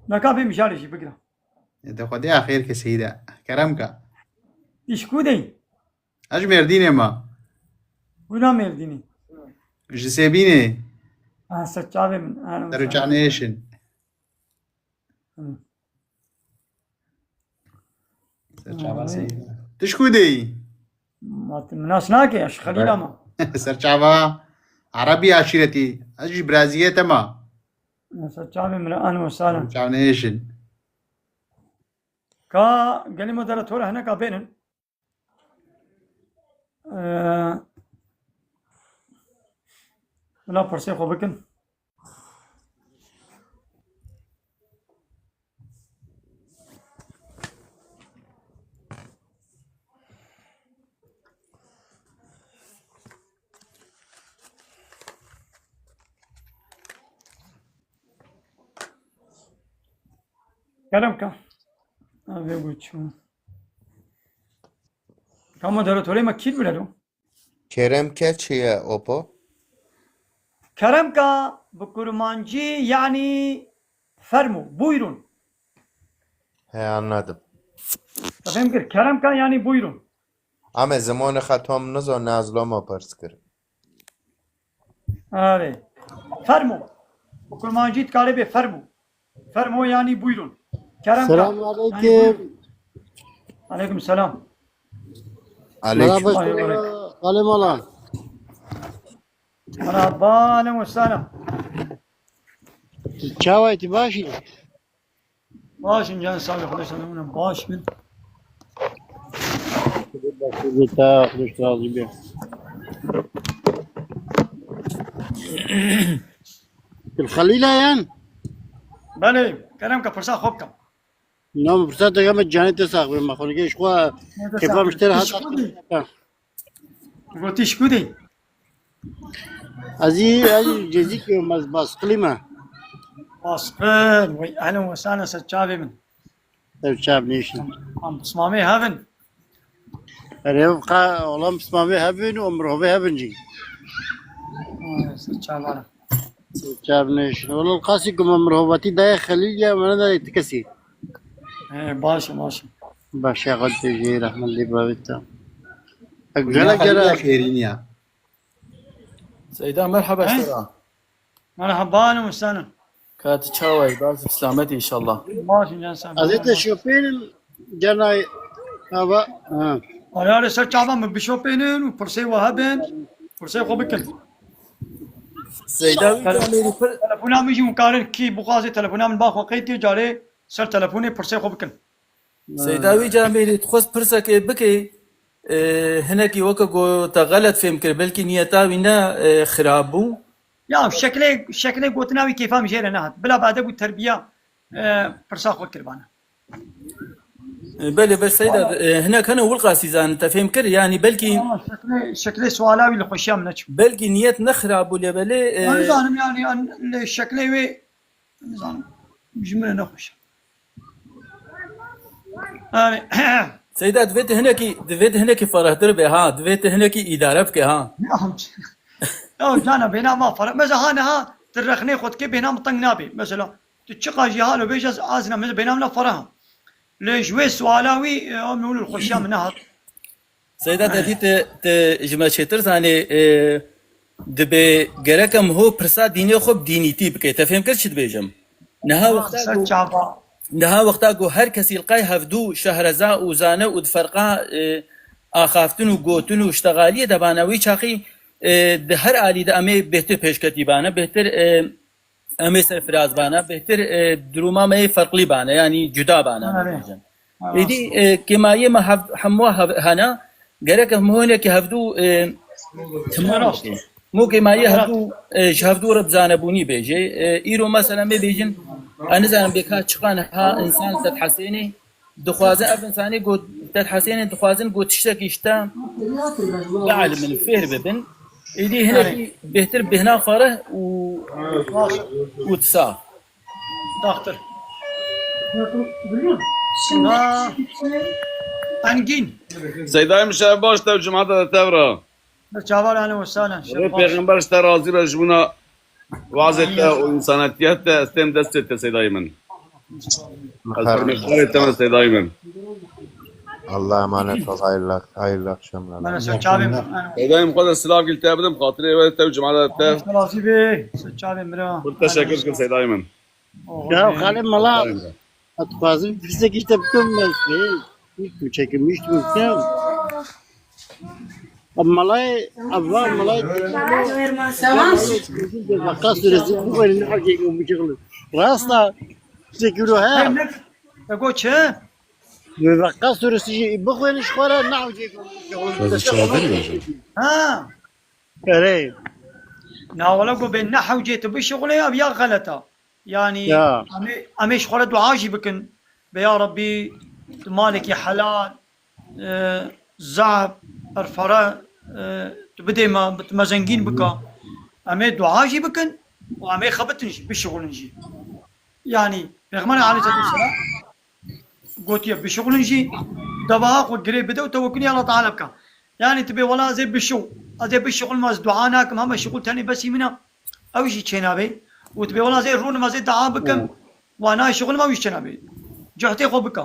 Naka bê mijarê jî bigira. Ê, de Xwedê ya xêr ke Seyda. Kerem ka. Îş ku dey? Ez ji Mêrdînê me. Wina Mêrdînî. Ji Sêbînê. Ha, ser çavê min. Ha, ser çavê min. Hı. Ser çava Seyda. Tu ji ku deyî? Ma tu min nas nake, ez ji Xelîla me. Ser çava Erebî aşîretî. Ez ji Biraziyê te me. Ser çavê min, ehlen we sehlen. Çavnêşin. Ka gelî moderator hineka bênin. Ee, bila pirsê xwe bikin. Kerem ka. Abi bu çu. Ka moderatorê me kî bile do? Kerem ke çi ye, Opo? Kerem ka bi kurmancî yani fermo, buyurun. He, anladım. Efendim, kerem ka yani buyurun. Ama zimanê xwe tam nizo, ne ez loma pirs kir. Erê. Fermo. Bi kurmancî dikarê bê fermo. Fermo yani buyurun. Kerem ka. Selamun aleyküm. Yani buyurun. Aleyküm selam. Aleyküm. Merhaba, Aleyküm. Kalem alan. Merhaba, aleyküm selam. Çawa, tu baş î? Baş in, can sağ ol, Xwedê selamet baş bin. Xwedê baş bin, ta Xwedê razî be. Li Xelîla yan? Belê, kerem ke pirsa xwe bikim. Nam pirsa te geme canê te sax be, me xwe nike ji xwe Ne de kêfa sax be. Mişter Ti hat. Ji ku dî? Gotî ji ku dî? Ez î, ez î cezî ke me basqilî me. Basqil, wey, ehlen we sahlen ser çavê min. Ev çav nêşin. Em pismamê hevin. Erê, ev qa-, olam pismamê hevin û mirovê hevin jî. Ay, ser çavara. Çav nêşin. Wala qasî ku me mirovatî daye Xelîl ya, me nedayê ti kesî. He, baş e, baş e. Baş e, Xwedê jê rehmet lê bavê te. Gelek Xelîl ya gelek. Xêrîn ya. Seyda, merheba He? Seyda. Merheba, ahlen we sahlen. Ka tu çawa yî? Baş û selamet înşallah. Baş in, can sen. Ez ê te şopênim, cenay, hava, ha. Arê, arê, ser çavan min bişopênin û pirsê we hebin, pirsê xwe bikin. Seyda wî Tele-, camêrî pir- Telefona min jî hûn karin kî bixwaze telefona min ba xwe qeyd kê, carê ser telefonê pirsê xwe bikin. Seyda wî camêrî dixwest pirsekê bikê, e, hinekî weke ku te xelet fêm kir, belkî niyeta wî ne, e, xirab bû. Ya, şeklê, şeklê gotina wî kêfa min jê re nehat. Bila bi edeb û terbiya, e, pirsa xwe kiribana. E, belê, bes Seyda, e, hinek hene wilqasî zanin, te fêm kir, yanî belkî Ama şeklê, şeklê suala wî li xweşiya min neçû. Belkî niyet ne xirab bû lê belê, e, Ez nizanim yani, yani, li şeklê wê, nizanim. Ji min re nexweş e. Yani, Seyda, divê tu hinekî, divê tu hinekî ferehtir be ha, divê tu hinekî îdare bike ha. Ne amca. Ya cana bêhna ma fereh. Mesela ha niha tu rexnê xwe dikê bêhna min teng nabê. Mesela tu çiqa jî halo bêje ez azna, mesela bêhna min fereh. Lê ji wê suala wî, e, em û li xweşiya min nehat. Seyda, te dî te, te ji me çêtir zanê, e, dibê gerek em ho pirsa dînê xwe bi dînîtî bike. Te fêm kir çi dibêjim? Niha Ah, wexta ser ku, çava. Niha wexta ku her kesî li qay hevdû şehreza û zane û di ferqa, e, axaftin û gotin û ştexaliyê de bana wî çaxî, e, di her alî de em ê bêhtir pêşketî bane, bêhtir, e, em ê serfiraz bane, bêhtir, e, duruma me yê ferqlî bane, yanî cuda bane, em Are. Bêjin. Are. Êdî, e, kêmayê me hev-, hemû hev-, hene, gerek em honekî hevdû, e, timar Rast. Bike. Mo kêmayê Rast. Hevdû, e, ji hevdû re bi zanebûnî bêje. E, îro mesela me bêjin, e, nizanim bêka çiqan ha însan li te dihesênê, Dixwazin ev insanê got, Ted Hesênê dixwazin got tiştekî ji te bielimin, fêr bibin. Êdî hinekî bêhtir bêhna xwe re û, û tisa. Daxtir. Ha. Engîn. Seydayê min şev baş, tev cumata de tev re. Çavar, ahlen we sahlen. Rê Pêxember ji te razî be ji bûna wazê te û însanetiyet te, ez têm destê te Seydayê min. Ez fermê xwarê te me Seydayê min. Allah emanet ol, hayırlı, hayırlı akşamlar. Bana ser çavê min. Seydayê min xwe de silav gil te bidim, xatirê we te û cemala te. Razî be, ser çavê min. Pir teşekkür kim Seydayê min. Ya xalê mala, ez dixwazim pirsek îşte bikim, ez ê, tu çekilmiş bikim. Malayê, eva malayê. Tamam. Baqqa suresi bu böyle ne hocayı bu şekilde. Rasta çekiliyor ha. Te got çi? Baqqa suresi bu böyle şu kadar ne hocayı bu şekilde. Sözü çağırır mı hocam? Ha. Erê. Na wala ku bê ne hewcê tu bişixulê, ev ya xeleta. Yanî Ya. em ê, em ê ji xwe re dua jî bikin. Bê ya Rebbî, tu malekî helal, e, zehf, perfere, e, tu bidê me, tu me zengîn bika. Em ê dua jî bikin û em ê xebitin jî, bişixulin jî. Yanî Pêxemberê aleyhisselatu vesselam gotiye, bişixulin jî, devaha xwe girê bide û tewekkulî Allah Teala bike. Yanî tu bê wela ez ê bişo, ez ê bişixulim, ez dua nakim, hema şixul tenê besî min e, ew jî çênabê. Û tu bê wela ez ê rûnim, ez ê dua bikim, Hmm. wa nayê şixulim, ew jî çênabê. Cuhtê xwe bike.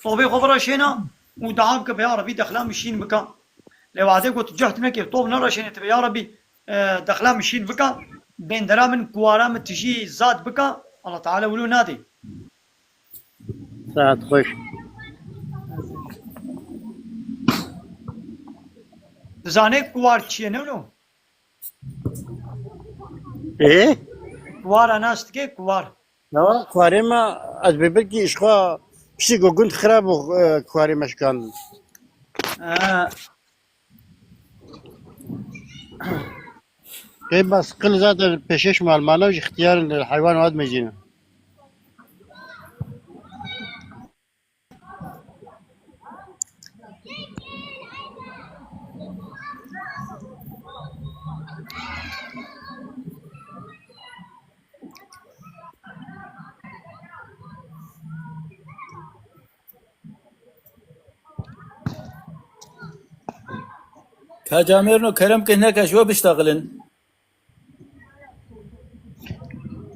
Tobê xwe bireşêne û dua bike, bê ya Rebî dexla min şîn bike. Lê wadê got cuht neke, tob nereşêne, tu bê ya Rebî, e, dexla min şîn bike, bêndera min, kuwara min tijî zad bike, Allah Teala wilo nadê. Saet xweş. Dizanê kuwar çi ye, ne wilo? Ê? Kuwara nas dike, kuwar. Newa, kuwarê me, ez bê belkî ji xwe piştî ku gund xirab bû, e, kuwarê me şikandin. Ee, Qey bas qil zaten peşeş mal mala ji ixtiyar li heywan wat mecîne. Hecî Amêrno, kerem ke neke ji we biştexilin.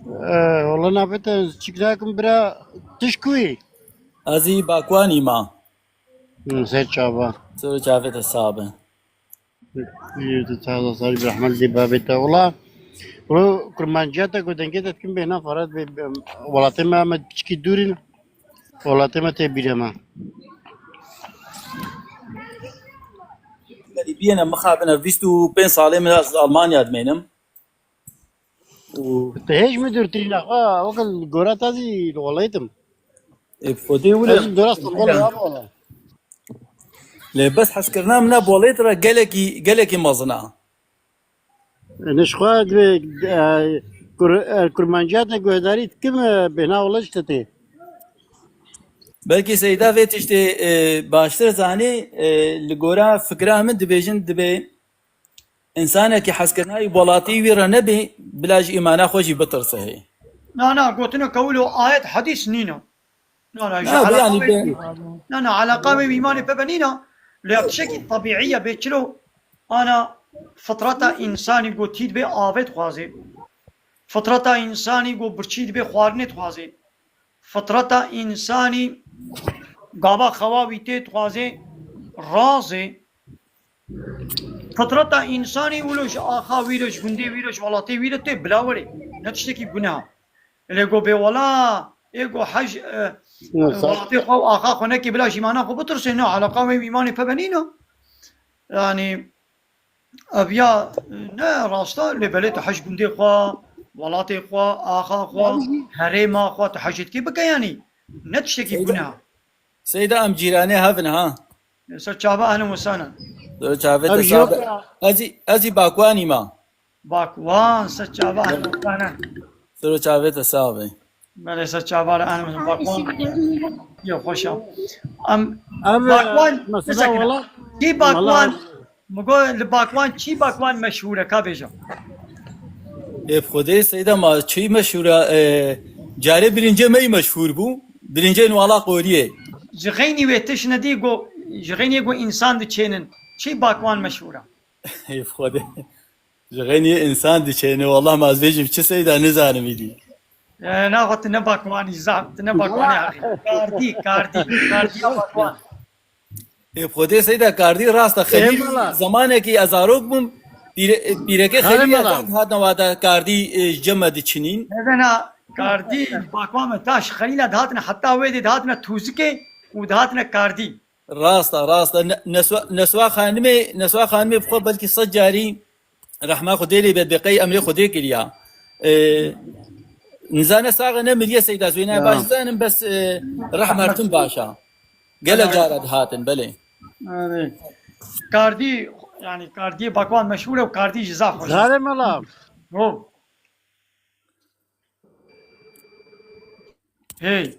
Ee, wala navê te çi kirakim bira, tu ji ku yî? Ez î Bakwanî ma. Hı, ser çava. Ser çavê te sax be. Yürü, taze sarı rahmet li babê te. Wala, wala kurmanciya te ku dengê te dikim bêhna Ferhat bê, bê, welatê me, me piçikî dûr in. Welatê me tê bîrê me. Biyene mixabine, bîst û pênc salê min ez Almanya dimênim. Û Te hêj mi dûrtirî naxwe, weke li gora te zî li welayê tim. Ê, bi Xwedê wile. Ez dora Stenbolê ya wala. Lê bes hezkirina min a bi welayê re gelekî, gelekî mezin a. Nişxwe divê, e, kur-, e, kurmanciya te guhdarî dikim, e, bêhna wele ji te tê. Belkî Seyda vê tiştê, e, baştir zanî, e, li gora fikra min dibêjin, dibê însanekî hezkirina wî welatî wî re nebê, bila ji îmana xwe jî bitirse hê. Na, na, gotineke wilo ayet, hedîs nîne. Na, na, ji Na, eleqa yani wê, be- na, na, eleqa wê îmanê pê ve nîna. Lê tiştekî tebîî ye bê çilo. Ana fitreta însanî gotî dibê avê dixwazê. Fitreta însanî go birçî dibê xwarinê dixwazê. Fitreta însanî gava xewa wî tê dixwazê razê. Fitreta însanî wilo ji axa wî re, ji gundê wî re, ji welatê wî re tê bila werê. Ne tiştekî guneha. Lê go bê wela, ê go hej, e, Yok, sağ welatê xwe û axa xwe nekê bila ji îmana xwe bitirsê, ne, eleqa wê îmanê pê ve nîne. Yani, ev ya, e, ne rast e, lê belê tu hej gundê xwe, welatê xwe, axa xwe, herêma xwe, tu hejê dikê bike yani. Ne tiştekî Seyda, guneha. Seyda, em cîranê hev in ha. Ser çava, ehlen we sehlen. Ser çavê Em te jî sabe. Ez ê, ez ê Bakwanî ma. Bakwan, ser çava, ehlen we sehlen. Ser çavê te sabe. Belê, ser çava, ehlen we sehlen. Bakwan. Yo, xweş e. Em, Em, Bakwan, mesela, mesela, wala, kî Bakwan? Wala. Min got, li Bakwan, çî Bakwan meşhûr e, ka bêje? Ê, bi Xwedê Seyda, ma çî meşhûr e, e, carê bilincê me yî meşhûr bû. Bilincê Nuala Qoriyê. Ji xeynî wê tişt nedî go, ji xeynî go însan diçênin. Çî Bakwan meşhûr e? Ê, bi Xwedê. Ji xeynî însan diçêne. Wallah, ma ez bêjim çi Seyda, nizanim îdî. E, na xwe tu ne Bakwanî, zaf, tu ne Bakwanî heqî. Kardî, kardî, kardî ya Bakwan. Ê, bi Xwedê Seyda, kardî rast e. Xelîl, Eyvallah. Zemanekî ez zarok bûm, pîre-, pîrekê Xelîl Eyvallah. Hat, hatin wada kardî, e, ji cem me diçinîn. Nedena kardî, Bakwan me taş Xelîla dihatine, heta wê dê dihatine tûzikê û dihatine kardî. Rast e, rast e. Ne-, Neswa-, Neswa Xanimê, Neswa Xanimê bi xwe belkî sed carî rehma Xwedê lê be, beqey emrê Xwedê kiriya. E, nizane sax e ne miriye Seyda, ez wê ne Ya. baş zanim, bes, e, rehma tim baş e. Gelek cara dihatin, belê. Erê. Kardî, yani kardiyê Bakwan meşhûr e û kardî jî zaf xweş e. Zare mala. Ho. Hey.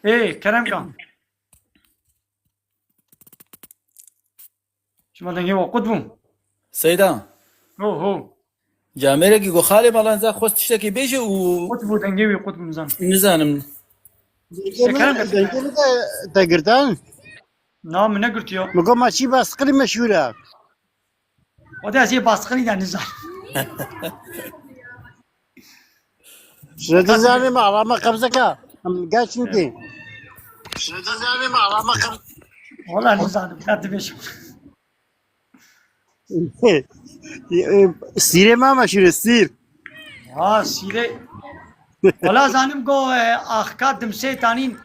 Ê, Kerem kan. Şima dengê we qut bû. Seyda. Ho, ho. Camêrekî ku xalê Melan Zak xwest tiştekî bêje û Qut bû, dengê wî qut bû, nizam. Nizanim. Dengê min, Kerem dengê min te, te girtan? Na, min negirtiya. Min got, ma çî basqilî meşhûr e. Xwedê ez ê basqilî de nizanim. Şirê dizanê me, ala me qebzeke. Em gel çimkî. Şirê dizanê me, ala me qebzeke. Wala nizanim, ka dibêjim. Sîrê me meşhûr e, sîr. Ha, sîrê. Wala zanim go, e, axka dimsê tanîn,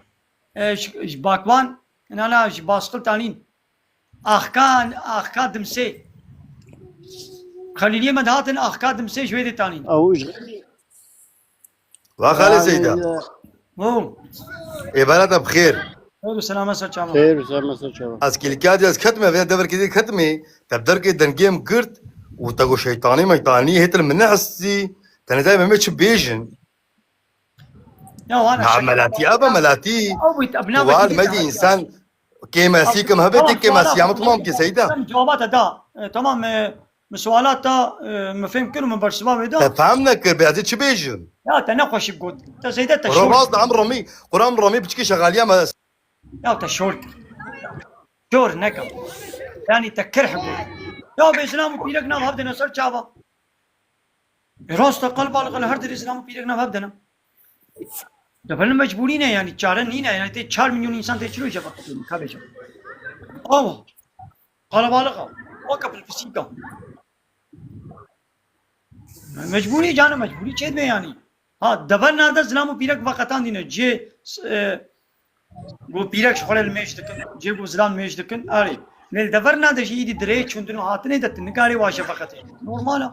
e, ji, ji Bakwan, nana ji basqil tanîn. Axka, axka dimsê. Xelîliyê me dihatin axka dimsê ji wê dê tanîn. Ew ji Wa xalê Seyda. Ho. Êvara te bi xêr. Xêr û selamet ser çava. Xêr û selamet ser çava. Ez kîlkadî ez ketime, vê deverkê dê ketime, te bi derkê dengê min girt û te got şeytanî meytanî hêtin min nehestî, te nezanî me çi bêjin. Ya, wana Na, şaka. Melatî, aba melatî. Ew bît, ev Tu navê war kî medî ya? Însan kêmesî kim hebe tê, kêmesî ya min tamam ke Seyda. Em cevaba te da. E, tamam, e, min suala te, e, min fêm kir û min bersiva wê da. Te fehm nekir, bê ez ê çi bêjim? Ya, te nexweşik got. Te zêde te şor. Robaz da em romî, Quran romî piçkî şexaliya me. Ya te şor kir. Şor neke. Yanî te kirh bû. Ya bê zilam û pîrek nav hevdine ser çava. E, rast e, qelbalix li her derê zilam û pîrek nav hevdine. Ya belê mecbûrî ne yanî, çare nîne yanî, tê çar milyon însan tê çilo jeva qetilî, ka bêje. Awa. Qelebalix e. Weke pilpisîka. Mecbûrî, cana mecbûrî çêdibe yanî. Ha, deverna de zilam û pîrek veqetandîne. Cê, e, ku pîrek ji xwe re li mêj dikin, cê ku zilam mêj dikin, erê. Lê li deverna de jî îdî dirê çûndin û hatinê de tu nikarî waşe veqetê. Normal e.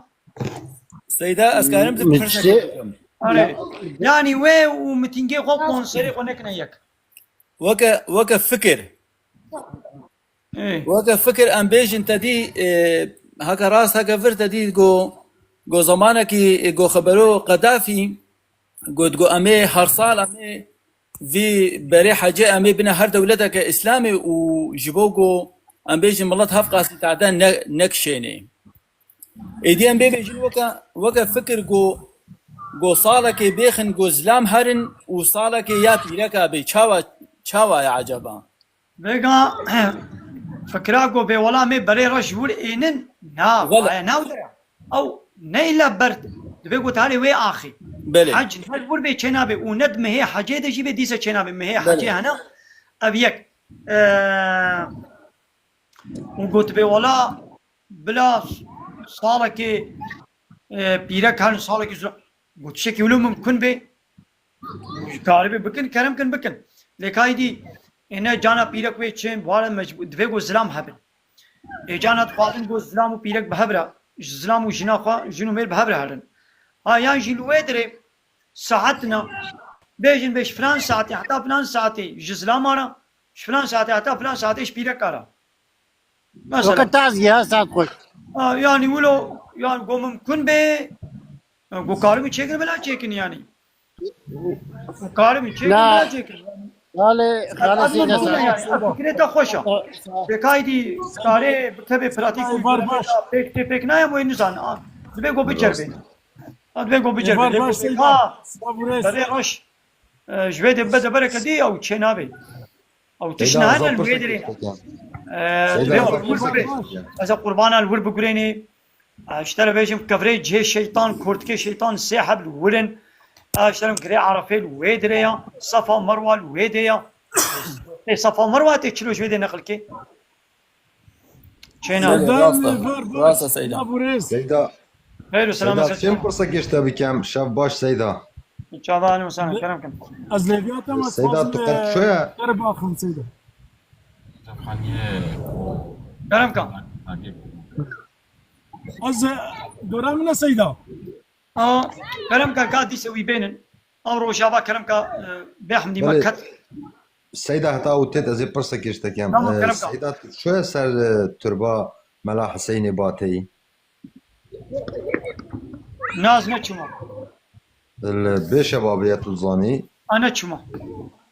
Seyda, ez karim tu pirsek bikim. Erê. Yanî wê û mitingê xwe, konserê xwe nekine yek. Weke, weke fikir. Ê. Weke fikir em bêjin te dî, e, heke rast heke vir te dî go, go zamanekî, e, go xebero Qedafî got go em ê her sal em ê vî berê hecê em ê bine her dewleteke Îslamê û ji bo go em bêjin milet hevqasî tade ne, nekişênê. Êdî em bê bêjin weke, weke fikir go, go salekê bêxin go zilam herin û salekê ya pîreka bê. Çawa, çawa ye eceba? Vêga fikra ku bê wela me berê re ji wir ênin, na, Vela. Aye nav de. Ew ne îlla ber, divê ku tarê wê axî. Belê. Hec her wir bê çênabe û ne di mehê hecê de jî bê dîse çênabe. Mehê Belê. Hecê hene, ev yek. Ee, û gotibê wela bila salekê, e, pîrek herin, salekê zira. Got tiştekî wilo mimkun bê. Karibê bikin, kerem kin bikin. Lê ka îdî, ê ne cana pîrek wê çên, ware mecbû-, divê ku zilam hebin. Ê cana dixwazin ku zilam û pîrek bi hev re, ji zilam û jina xwe, jin û mêr bi hev re herin. Ha, yan jî li wê dirê saet ne, bêjin bê ji filan saetê heta filan saetê ji zilama re, ji filan saetê heta filan saetê ji pîreka re. Mesela. Weke tazî ya, saet xweş. Ha, yanî wilo, yanî go mimkun bê, go karim çêkin, bila çêkin yanî. Go karim çêkin, Na. Bila çêkin. Xalê, xalê Ez sîne mimkun e saet. Yanî, ez fikirê te xweş e. Pêkaydî karê bikeve pratîk û Var, var. Pêk tê pêk nayem wê nizan. Ha, divê go biceribê. Ha, divê go biceribê. Var, Lê var, go Seyda. Ha, Seyda, bu reis. Berê reş. E, ji vê de bide bereke dî ew çê nabê. Ew tişt Seyda, nahêne ez li wê pir dirê. E, Seyda, divê ez ew li wir pir bigurê. Ez ê qurbana li wir bigurênê. E, ji te re bêjim kevirê cihê şeytan, kurtikê şeytan sê heb li wir in. E, ji te re girê Arefê li wê dirê ya. Sefa Merwa li wê dê ya. Ê Sefa Merwa tê çilo ji wê dê neqilkê. Çêna. Belê, rast e. Rast e Seyda. Seyda. Xeyr û selamet Seyda, ser çim çima. Pirsekê ji te bikem. Şev baş Seyda. Çava, ahlen û sehlen, kerem kin. Ez lêviya te me Seyda, dixwazim, tu qet e, şoya? Te re biaxivim Seyda. Kerem kin. Ez, e, dora min e Seyda. A, kerem ka, ka dîse wî bênin. Ew rojava kerem ka, e, bê hemdî me Belê. Ket. Seyda, heta ew têt ez ê pirsekê ji te kem. Tamam, E, kerem ka. Seyda, tu şoya ser, e, turba Mela Hiseynê Bateyî? Na, ez neçûma. Li bê şebabê ye tu zanî. A, neçûma.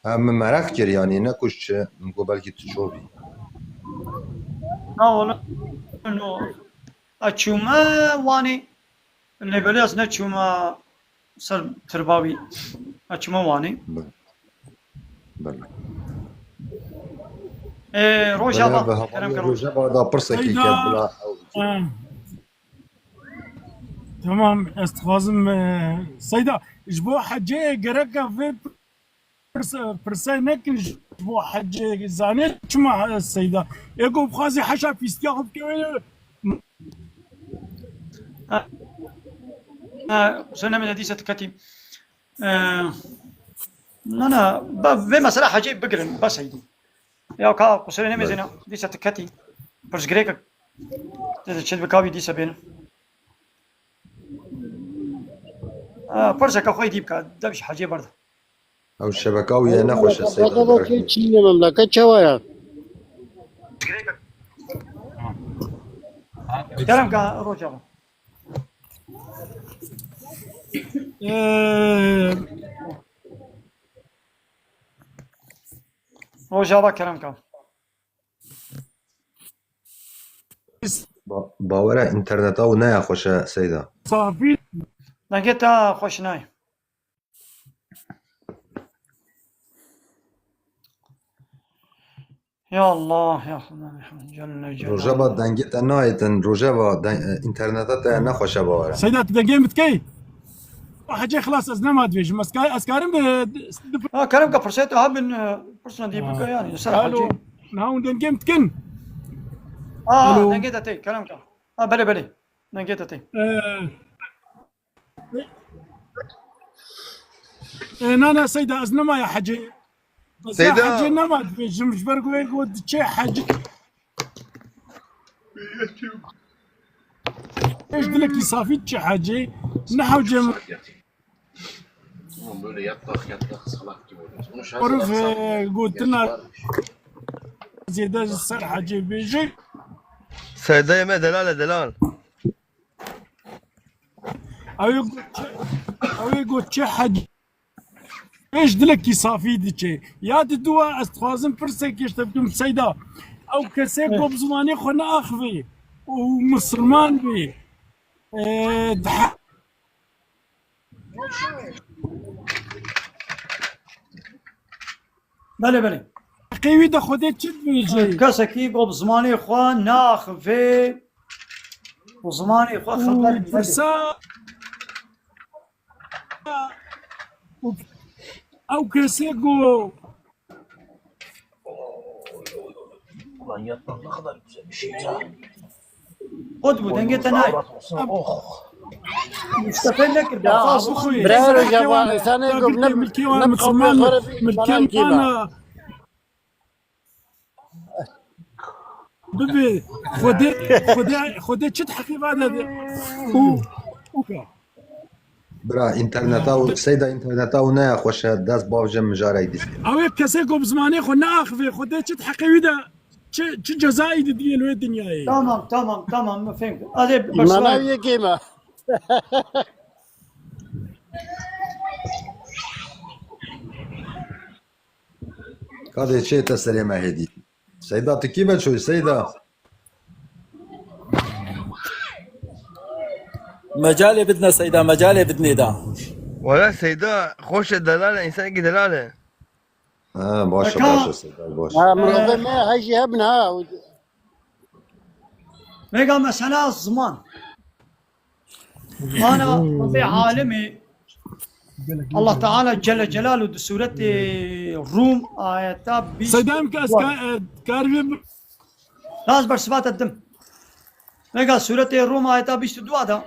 E, min meraq kir yanî, ne ku ji çi, min got belkî tu ço bî. Na, wala, no. A, çûme Wanê. Lê belê ez neçûme ser tirba wî. Ez çûme Wanê. Belê. Belê. Ê, Rojava, Belê, bi kerem hevalê kerem. Rojava da pirsekî Seyda, ke bila ew. E, tamam, ez dixwazim, e, Seyda, ji bo hecê gereke vê Pirse, pirse nekin ji bo hecê, zanê çima he-, Seyda. Ê ku bixwazî heşa pîstiya xwe bike wê. Ha, ha, qusur nemêne dîsa tu ketî. Ee, na, na, ba, vê mesela hecê bigirin, bes heydî. Ya ka qusur nemêzêne, dîsa tu ketî. Pirsgirêk, tu çi bikavî dîsa bêne. Ha, pirseke xwe dî bika, dev ji hecê berde. Ew şebeka wî ye nexweş e, Seyda, Memleket direkî. Çîn e, memleket çawa ye? Kerem ka Rojava. Ee, Rojava kerem ka. Ba-, bawera înterneta û neya xweş e, Seyda. Safî. Dengê te xweş nayê. Ya Allah, ya Xwedê, Celle Celaluhu. Rojeva dengê te nayêtin, Rojeva den- interneta te nexweş e bawere. Seyda, tu dengê min dikey? Hecê xilas ez nema dibêjim. Ez ka- ez karim bi... Ha, kerem ke, pirsê te hebin, e, pirsna dî bike yani, ser Alo. Hecî. Na hûn dengê min dikin? Ha, Alo. Dengê te tê, kerem ke. Ha, belê, belê. Dengê te tê. Ee, ee, na, na, Seyda, ez nema ya hecê. Ez ya Seyda. Hecê nema dibêjim, ji ber ku wê ku diçe hecê. Êş dilekî safî diçe hecê. Ne hewcê min. Oğlum böyle yatlak yatlak salak gibi oluyorsun. Bunu şarj Orif, edersen e, gotina varmış. zêde ji ser hecê bêje. Seydayê me delal e, delal. Ew ê got çi, ew ê got çi hecê. Êş dilekî safî diçe. Ya di dua ez dixwazim pirsekê ji te bikim Seyda. Ew kesê ku bi zimanê xwe neaxivê û misilman bê. E, dihe- Belê, belê. Qey wî de Xwedê çi dibêje? Kesekî ku bi zimanê xwe naxivê û zimanê xwe xeber Û nede. pirsa û ew kesê ku Ulan yatmak ne kadar güzel bir şey ya. Xwe dibû, dengê te nayê. Avrat olsun. Oh. Mustefê nekir, Ya, bexaz bu xwe. xwe. Bira Sen Rojava, kewan, insanê ya ku gitme ne- milkê wan ne misilman, xwe re bir milkê falan kîme. wana. Bibi, Xwedê, Xwedê, Xwedê çi diheqî vade de. Û, û ka. Bira, interneta û Seyda, interneta û ne ya xweş e, dest bavje mijarek dîs. Ew ê kesê ku bi zimanê xwe neaxivê, Xwedê çi diheqê wî de, çi, çi cezayî didiyê li wê dinyayê? Tamam, tamam, tamam, me fêm kir. Hadi Mana başla. Yekê me. Kadê çê te serê me hêdî. Seyda, tu kî me çoy Seyda? Mecalê bidne Seyda, mecalê bidnê da. Wala Seyda, xweş e, delal e, însanekî delal e. Ha, baş e, Eka- baş e Seyda, baş. Ha, mirovê me hejî hebin ha. Vêga mesela ziman. Ana Rabbê alemê Allah Teala Celle Celaluhu di suretê Rum ayeta bîst. Seyda, em ke ez ka-, e, karibim. Raz ber sifata dim. Vêga suretê Rum ayeta bîst û du da.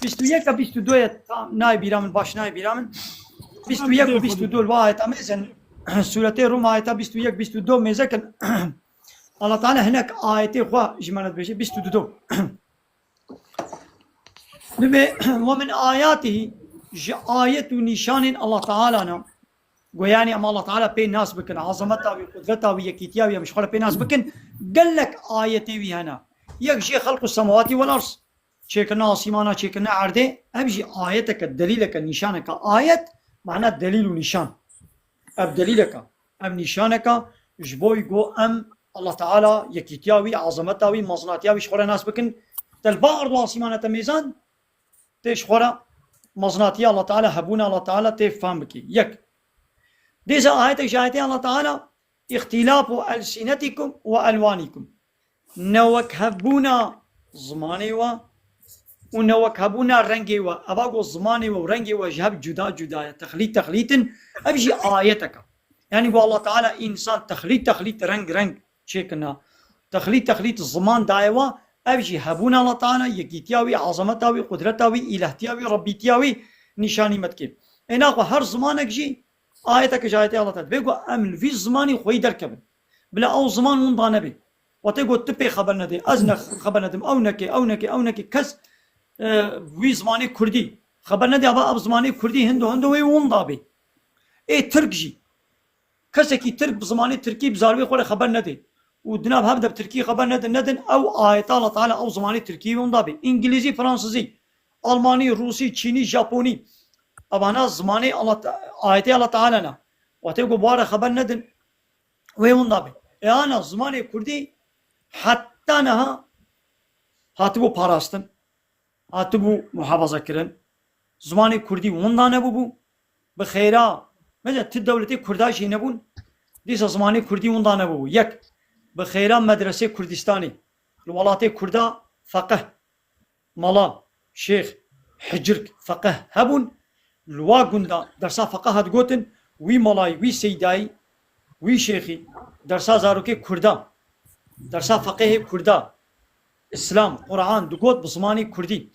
Bîst û yek a bîst û du ye, tam nayê bîra min, baş nayê bîra min. Bîst û yek û bîst û du li va ayeta mêzin. Suretê Rum ayeta bîst û yek, bîst û du mêze kin. Allah Teala hinek ayetê xwe ji me re dibêje, bîst û du. Dibê, "Ve min ayatihî", ji ayet û nîşanên Allah Teala ne. Go yanî em Allah Teala pê nas bikin, azameta wî, qudreta wî, yekîtiya wî, em ji xwe re pê nas bikin. Gelek ayetê wî hene. Yek jê xelqu semawatî wel ard. Çêkirina asîmana, çêkirina erdê, ev jî ayeteke, delîleke, nîşaneke. Ayet, mana delîl û nîşan. Ev delîleke, ev nîşaneke, ji bo ku em Allah Teala, yekîtiya wî, azameta wî, mezinatiya wî ji xwe re nas bikin. Te li ba erd û asîmana te mêzand, tê ji xwe re mezinatiya Allah Teala, hebûna Allah Teala tê fam bikî. Yek. Dîsa ayetek ji ayetê Allah Teala, "Îxtîlafu elsinetikum ve elwanikum." Newekhevbûna zimanê we û newekhevbûna rengê we. Eva ku zimanê we û rengê we ji hev cuda cuda ye. Texlît texlît in. Ev jî ayetek e. Yanî ku Allah Teala însan texlît texlît, reng reng çêkirina. Texlît texlît ziman daye we. Ev jî hebûna Allah Teala, yekîtiya wî, azameta wî, qudreta wî, îlahtiya wî, rebbîtiya wî nîşanî me dike. Êna xwe her zimanek jî ayetek ji ayetê Allah Teala. Divê ku em li vî zimanî xweyî derkevin. Bila ew ziman winda nebe. Wate got tu pê xeber nedê, ez ne xeber nedim, ew neke, ew neke, ew neke. Kes, e, wî zimanê kurdî xeber nedê, ava ev zimanê kurdî hindo hindo wê winda bê. Ê tirk jî. Kesekî tirk bi zimanê tirkî bi zarvê xwe re xeber nedê. Û di nav hev de bi tirkî xeber nedin, nedin, ew ayeta Allah Teala ew zimanê tirkî winda bê. Îngilîzî, fransizî, almanî, rûsî, çînî, japonî. Evana zimanê Allah Te-, ayetê Allah Teala ne. Wate ku bi wa re xeber nedin, wê winda bê. E ana zimanê kurdî heta niha hatibû parastin, hatibû muhafaza kirin. Zimanê kurdî winda nebûbû. Bi xêra, mesela ti dewletê kurda jî nebûn, dîsa zimanê kurdî winda nebûbû. Yek. bi xêra medresê Kurdistanê, li welatê Kurda feqih, mala, şêx, hicirk, feqih hebûn, li wa gunda dersa feqiha digotin, wî malayî, wî seydayî, wî şêxî, dersa zarokê Kurda, dersa feqihê Kurda, Îslam, Quran digot bi zimanê Kurdî.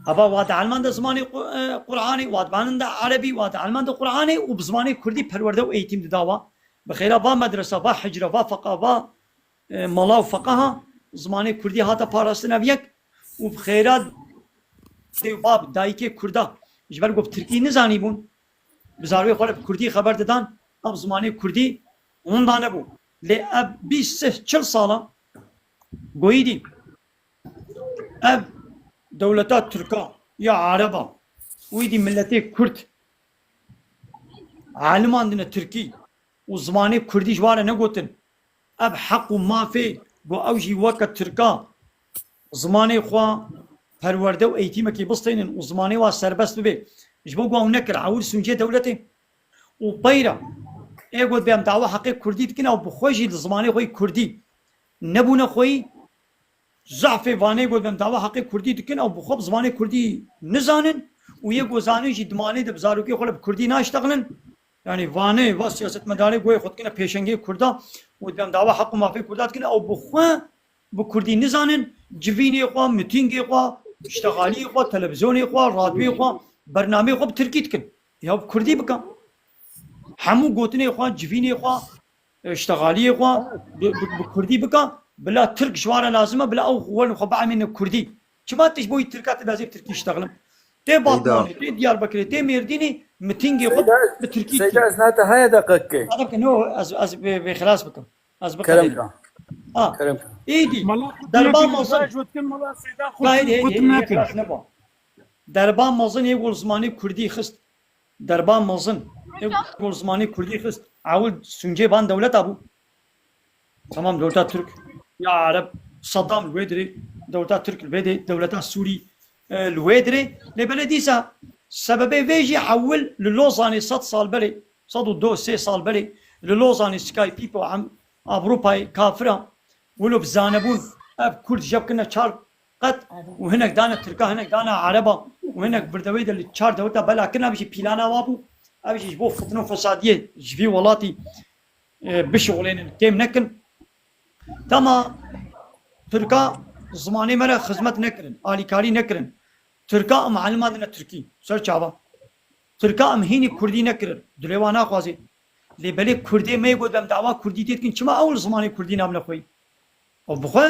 Eva wa dielmende zimanê Qu-, e, Quranê, wa dielmende Erebî, wa dielmende Quranê û bi zimanê Kurdî perwerde û eğitim dida wa. Bi xêra va medresa, va hicra, va feqa, va, e, mala û feqaha zimanê Kurdî hate parastin ev yek û bi xêra dê û bab, dayikê Kurda ji ber ku bi Tirkî nizanîbûn, bi zarokê xwe re bi Kurdî xeber didan, ev zimanê Kurdî winda nebû. Lê ev bîst, sih, çil sala goyî dî. Ev dewleta Tirka ya Ereba, wî dî miletê Kurd alimandine Tirkî û zimanê Kurdî ji wan re negotin. Ev heq û mafê ku ew jî weke Tirka zimanê xwe perwerde û eğitimekî bistênin û zimanê wa serbest bibe, ji bo ku ew nekir, ewil sûncê dewletê û peyra ê got bê em dawa heqê Kurdî dikin, ew bi xwe jî li zimanê xwe yî Kurdî nebûne xweyî, zafê vanê got em dawa heqê Kurdî dikin, ew bi xwe bi zimanê Kurdî nizanin û yê ku zanin jî dimanê de bi zarokê xwe re bi Kurdî naştexilin. Yani vanê, va siyasetmedarê goyê xwe dikine pêşengê Kurda û dem dawa heq û mafê Kurda dikin, ew bi xwe bi Kurdî nizanin, civînê xwe, mitîngê xwe, iştexaliyê xwe, televîzyonê xwe, radyoyê xwe, bernameyê xwe bi Tirkî dikin. Ya bi Kurdî bike. Hemû gotinê xwe, civînê xwe, iştexaliyê xwe bi, bi, bi Kurdî bike, bila Tirk ji wan re lazim e, bila ew werin xwe biemîne Kurdî. Çima tu ji bo wî Tirka tu dazê bi Tirkî iştexilin? Tê Batmanê, tê Diyarbekirê, tê Mêrdînê mitîngê xwe bi Tirkî dikî. Seyda, ez nate haya deqekê. Adem ke no, ez, ez bê, bê xilas bikim. Ez biqedênim. Kerem ka. Ha. Kerem ka. Êdî. Derba mezin. Hayır, hayır, hayır, xilas nebû. Derba mezin yê ku li zimanê Kurdî xist. Derba mezin. Yê ku li zimanê Kurdî xist. Ewil sûncê van dewleta bû. Tamam, dewleta Tirk ya Ereb, Saddam li wê dirê, dewleta Tirk li vê dê, dewleta Sûrî, e, li wê dirê. Lê belê dîsa sebebê vê jî ewil li Lozanê sed sal berê, sed û du sê sal berê li Lozanê Skype û em Ewropayê kafira wilo bi zanebûn ev Kurd jeb kirine çar qet û hinek dane Tirka, hinek dane Ereba û hinek birdewê de li çar dewleta bela kirine, ev jî plana wa bû. Ev jî ji bo fitne û fesadiyê ji vî welatî e, bişixulênin, kêm nekin. Dema Tirka zimanê me re xizmet nekirin, alîkarî nekirin. Tirka em elima dine Tirkî, ser çava. Tirka em hînî Kurdî nekirin, dilê wan naxwazê. Lê belê Kurdê me yê got em dawa Kurdîtiyê dikin, çima ew li zimanê Kurdî namine xwe yî? Ew bi xwe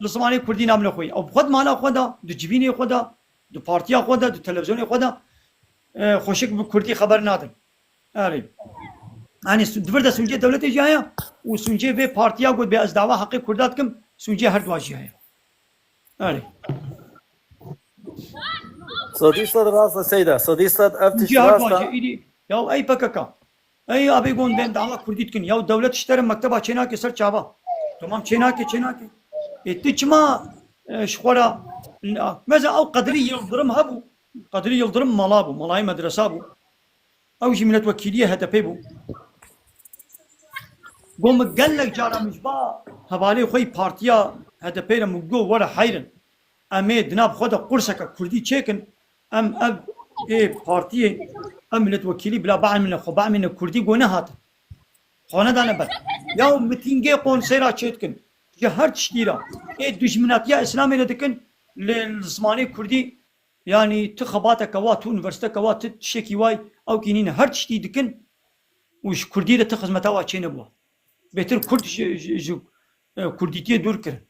li zimanê Kurdî namine xwe yî. Ew bi xwe di mala xwe de, di civînê xwe de, di partiya xwe de, di televîzyonê xwe de, e, xweşik bi Kurdî xeber nadin. Erê. Yanî su-, di vir de sûcê dewletê jî heye û sûcê vê partiya got bê ez dawa heqê Kurda dikim, sûcê her dua jî heye. Erê. Sedî sed rast e Seyda, sedî sed ev tişt rast e. Jî her dua jî îdî, ya ey P K K. Ey abê gon bên dawa Kurdî dikin. Ya dewlet ji te re mekteba çênake ser çava. Tamam, çênake, çênake. Ê tu çima, e, ji xwe re, mesela ew Qedrî Yildirim hebû. Qedrî Yildirim mala bû, malayê medresa bû. Ew jî miletwekîliyê H D P bû. Got min gelek cara min ji ba hevalê xwe yî partiya H D P re min got were heyrin. Em ê di nav xwe de qurseke Kurdî çêkin. Em ev ê partiyê, em miletwekîlî bila biemîne xwe, biemîne Kurdî got nehatin. Xwe nedane ber. Ya mitîngê konsera çêdikin. Ji her tiştî re. Ê dijminatiya Îslamê re dikin li, li zimanê Kurdî. Yanî tu xebateke wa, tu unîversîteke wa, tu tiştekî wa yî, ew kî nîne. Her tiştî dikin û ji Kurdî de tu xizmeta wa çênebû. Bêtir Kurd ji, ji, ji, e, Kurdîtiyê dûr kirin.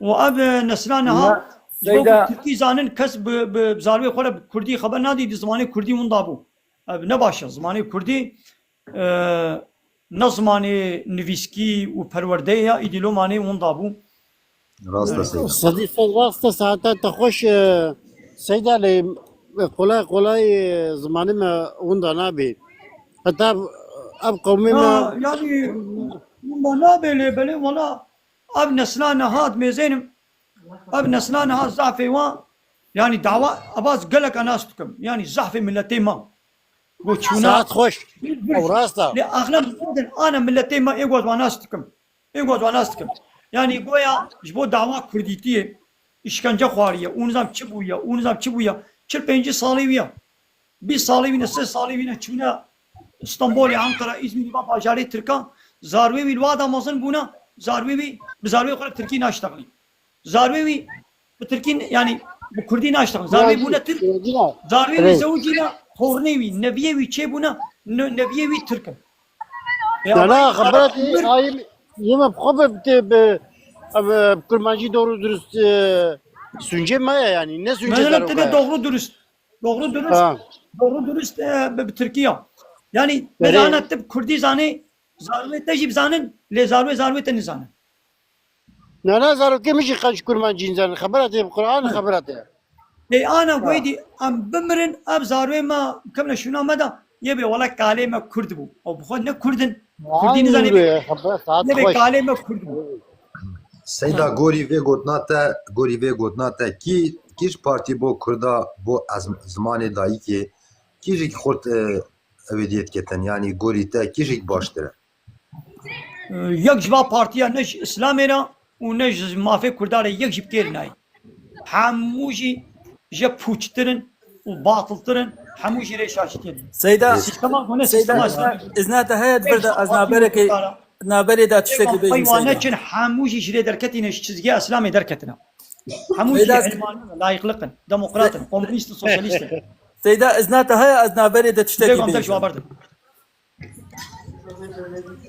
Û ev, e, nesla niha ji bo ku Tirkî zanin, kes bi, bi, bi zarokê xwe re bi Kurdî xeber nadî, di zimanê Kurdî winda bû. Ev ne baş e. Zimanê Kurdî, e, ne zimanê nivîskî û perwerdeyê ya, îdî lo manê winda bû. Rast e Seyda. Sedî sed rast e, saeta te xweş, e, Seyda, lê kolay kolay, e, zimanê me winda nabê. Heta ev qewmê me. Ya, yanî, winda nabê lê belê, wela ev nesla niha, mêzênim, ev nesla niha zafê wan, yanî dawa, eva ez gelek nas dikim. Yanî zafê miletê me. Got çûna. Saet xweş. Ew rast e. Lê axlem ana miletê me ê got wan nas dikim. Ê ku ez nas dikim. Yanî goya ji bo dawa kurdîtiyê îşkence xwariye, û nizam çi bûye, û nizam çi bûye, çil pêncî salê wî ye. Bîst salê wî ne, sê salê wî ne çûne Stenbolê, Ankara, Îzmîrî, va bajarê Tirkan, zarwê wî li wa da mezin bûne, zarwê wî, bi zarwê xwe re tirkî naştexilî. Zarwê wî bi tirkî, yanî bi kurdî naştexilî. Zarwê bûne tirk. Zarwê wî zewicîne, tornê wî, neviyê wî çêbûne, ne-, neviyê wî tirk in. Ya, na, na, xeberetî, mir- ayî, yê me bi xwe bi, bi, bi, bi kurmancî doğru dürüst, e, sûncê me ye yanî, ne sûncê Mesela zarok te de e. Doğru dürüst. Doğru dürüst. Ha. Doğru dürüst, e, bi, bi Tirkiye. Yanî, Erê. Mezana te bi Kurdî zanê, zarwê te jî bizanin, lê zarwê, zarwê te nizanin. Na, na, zarokê min jî xeş kurmancî nizanin. Xebera te bi Qur'an, Hı. Xebera te. Ê, ana Ha. Goydî, em bimirin, ev zarwê me, kemle şûna me de, yê bê wela kalê me Kurd bû. Ew bi xwe ne Kurd in, Kurdî Aynen nizanin, öyle ya, xebera saat yê bê xweş. Kalê me Kurd bû. Seyda, gorî vê gotina te, gorî vê gotina te, kî, kî ji partî bo Kurda, bo ez-, zimanê dayikê, kî jî xurt, e, ew ê diyet ketin, yanî gorî te, kî jî baştir e? E, yek ji va partiya ne ji Îslamê re û ne ji mafê Kurda re yek jî bi kêr nayê. Hemû jî ji pûçtir in û batiltir in, hemû jî rê şaşitiyê din. Seyda, Sîstema ku ne Seyda, sîstema izna, izna te heye di vir de ez naberekê, naberê de tiştekî bêjim Seyda. Neçin, hemû jî ji rê derketîne, ji çizgiya Îslamê derketine. Hemû jî Seyda, ilmanin, layıklık in, demokrat in, komünîst in, sosyalîst in. Seyda, izna te heye ez naberê de tiştekî Bêgam te bêjim. Ji wa berdim.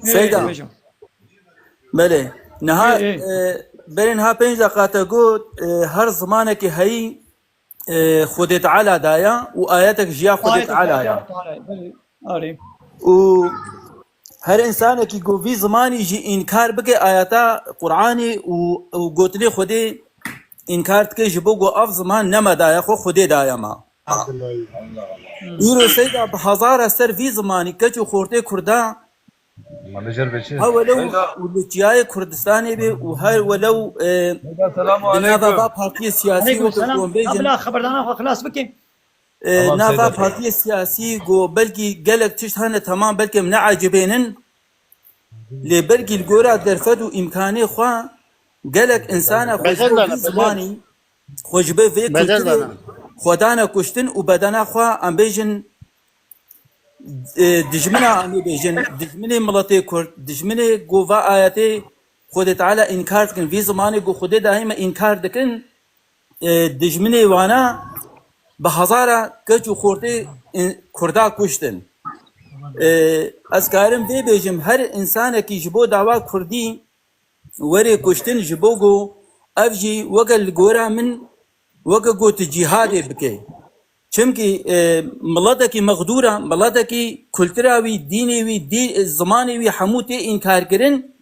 Seyda. Ê, bêjim. Belê. Niha, Ê, ê. E, berê niha pênc deqa te got, e, her zimanekî heyî, e, Xwedê Teala daye û ayetek ji ya Xwedê Teala ye. Belê, arê. Û her însanekî ku vî zimanî jî înkar bike ayeta Qur'anê û, û gotinê Xwedê înkar dike, ji bo ku ev ziman ne me daye xwe, Xwedê daye me. Îro Seyda bi hezara ser vî zimanî keç û xortê Kurda, ha welew û li çiyayê Kurdistanê be û her welew, e, di nava va partiyê siyasî weke ku em bêjin, bila xeberdana xwe xilas bike. E, nava partiyê siyasî ku belkî gelek tişt hene, temam belkî em neecibênin. Lê belkî li gora derfet û îmkanê xwe gelek insana xwe ji bo vî zimanî, xwe ji bo vê kulturê xwe dane kuştin û bedena xwe, em bêjin, e, dijmina, em ê bêjin, dijminê miletê Kurd, dijminê ku va ayetê Xwedê Teala înkar dikin, vî zimanê ku Xwedê dahî me înkar dikin, e, dijminê wana bi hezara keç û xortê, e, Kurda kuştin. E, ez karim vê bêjim, her însanekî ji bo dawa Kurdî were kuştin, ji bo ku ev jî weke li gora min, weke ku tu cîhadê bike. Çimkî, e, miletekî mexdûr e, miletekî kultura wî, dînê wî, dî-, zimanê wî hemû tê înkarkirin.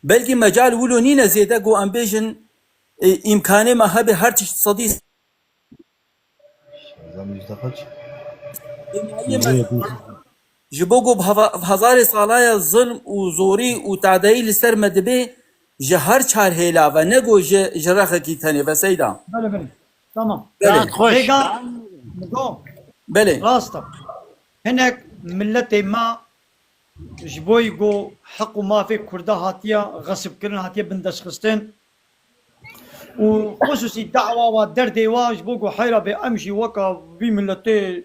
Belkî mecal wilo nîne zêde ku em bêjin, e, îmkanê me hebe her tişt sedî Zam yüzde kaç? Ji bo ku bi heva-, hezarê salaya zilm û zorî û tadeyî li ser me dibe, ji her çar hêla ve, ne ku ji, ji rexekî tenê ve, Seyda. Belê, belê. Tamam. Belê. Saet xweş. Rêga, go. Belê. Rast e. Hinek miletê me ji bo ku heq û mafê Kurda hatiye xesibkirin, hatiye bindestxistin. Û xusûsî dawa wa derdê wa ji bo ku heyra bê em jî weka vî miletê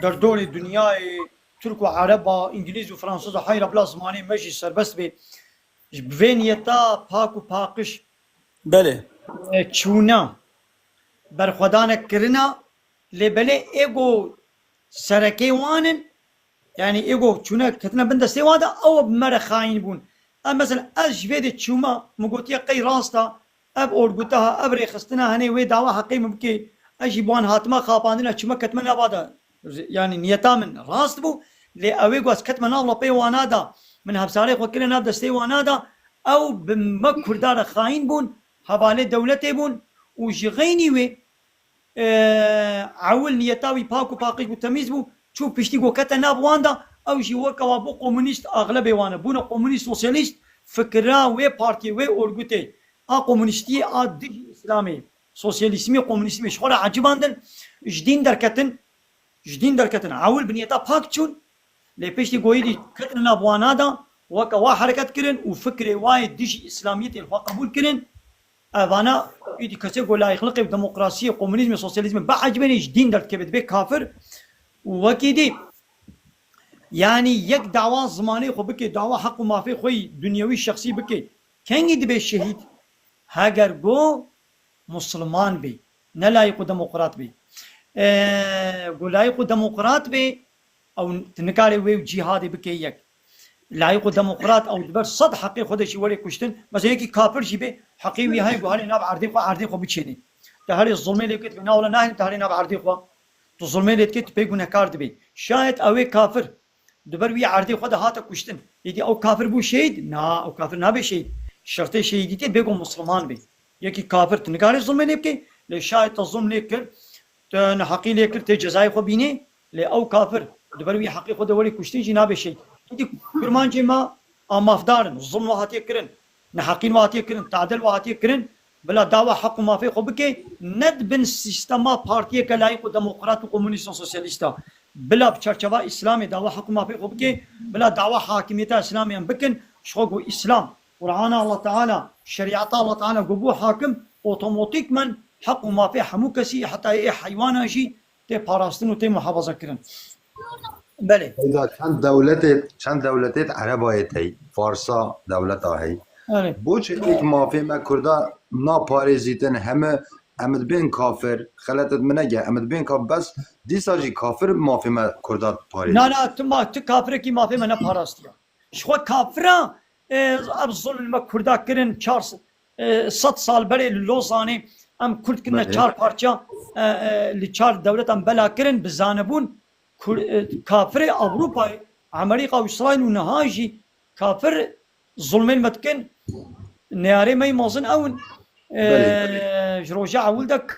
derdorê dinyayê, Tirk û Ereba, Îngilîz û Fransiza heyra bila zimanê me jî serbest bê. Ji bi vê niyeta pak û paqij Belê. e, çûna, berxwedanek kirina, lê belê ê ku serekê wan in, yanî ê ku çûne ketine bin destê wan de, ew bi me re xayîn bûn. Em mesela ez ji vê de çûma, min gotiye qey rast e, ev orgute ha, ev rêxistine henê wê dawa heqê min bike, ez jî bi wan hatime xapandine, çûme ketime nava de. Yanî niyeta min rast bû, lê ew ê ku ez ketime nav lapê wana de, min hevsarê xwe kire nav destê wana de, ew bi me Kurda re xayîn bûn, hevalê dewletê bûn û ji xeynî wê, e, ewil niyeta wî pak û paqij bû, temîz bû, çû piştî ku kete nav wan de, ew jî weke wa bû komunîst, axlebê wan e, bûne komunîst, sosyalîst, fikra wê partiyê, wê orgutê, a komunîstiyê, a dijî Îslamê, sosyalîsmê, komunîsmê, ji xwe re ecibandin, ji dîn derketin, ji dîn derketin. Ewil bi niyeta pak çûn, lê piştî goyî dî ketine nav wana de, Weke wa hereket kirin û fikrê wa yê dijî îslamiyetê li xwe qebûl kirin. Evana îdî kesê ku layîqliqê û demokrasiyê, komunîzmê, sosyalîzmê biecibêne ji dîn derdikeve, dibe kafir. Û wekî dî, yanî yek dawa zimanê xwe bike, dawa heq û mafê xwe yî dunyewî şexsî bike. Kengî dibe şehîd? Heger go Musulman bê, ne layîq û demokrat bê. Ee, go layîq û demokrat bê, ew tu nikarê wê û cîhadê bikê yek. Layîq û demokrat ew di ber sed heqê xwe de jî were kuştin. Mesela yekî kafir jî bê, heqê wî heye ku herê nav erdê xwe, erdê xwe biçênê. Tu herê zulmê lê bikê, tu bê na wele nahêlî, tu herê nav erdê xwe. Tu zulmê lê dikê, tu pê gunehkar dibê. Şayet ew ê kafir di ber wî erdê xwe de hate kuştin, êdî ew kafir bû şehîd? Na, ew kafir nabe şehîd. Şertê şehîdîtê bê ku Musulman bê. Yekî kafir tu nikarê zulmê lê bikê, lê şayet te zulm lê kir, tu neheqî lê kir, tê cezayê xwe bînê, lê ew kafir di ber wî heqê xwe de werê kuştin jî nabe şehîd. Îdî kurmancê me a mafdar in, zulm we hatiye kirin, neheqîn we hatiye kirin, tadil we hatiye kirin, bila dawa heq û mafê xwe bike, ne di bin sîstema partiyeke layîq û demokrat û komunîst û sosyalîst a. Bila bi çerçeva Îslamê dawa heq û mafê xwe bike, bila dawa hakimiyeta Îslamê em bikin, ji xwe ku Îslam, Qur'ana Allah Teala, şerîeta Allah Teala ku bû hakim, otomotîkmen heq û mafê hemû kesî, heta yê heywana jî tê parastin û tê muhafaza kirin. Belê. Heyda çend dewletê, çend dewletê Erebayê tey, Farsa dewleta hey. Erê. Boçi êk mafê me Kurda naparêzîtin, heme em dibên kafir, xeletê min nege, em dibên kafir, bes dîsa jî kafir mafê me Kurda parêzîtin. Na, na, tu ma-, tu kafirekî mafê me neparastiya. Ji xwe kafira, e, ev zulm me Kurda kirin, çar s-, e, sed sal berê li Lozanê em Kurd kirine Belê. çar parça, e, e, li çar dewletan bela kirin, bi zanebûn Kur-, e, kafirê Ewropayê, Amerîka û Îsraîl û niha jî kafir zulmên me dikin, neyarê me yî mezin ew in. E, Belê. ji roja ewil de k-,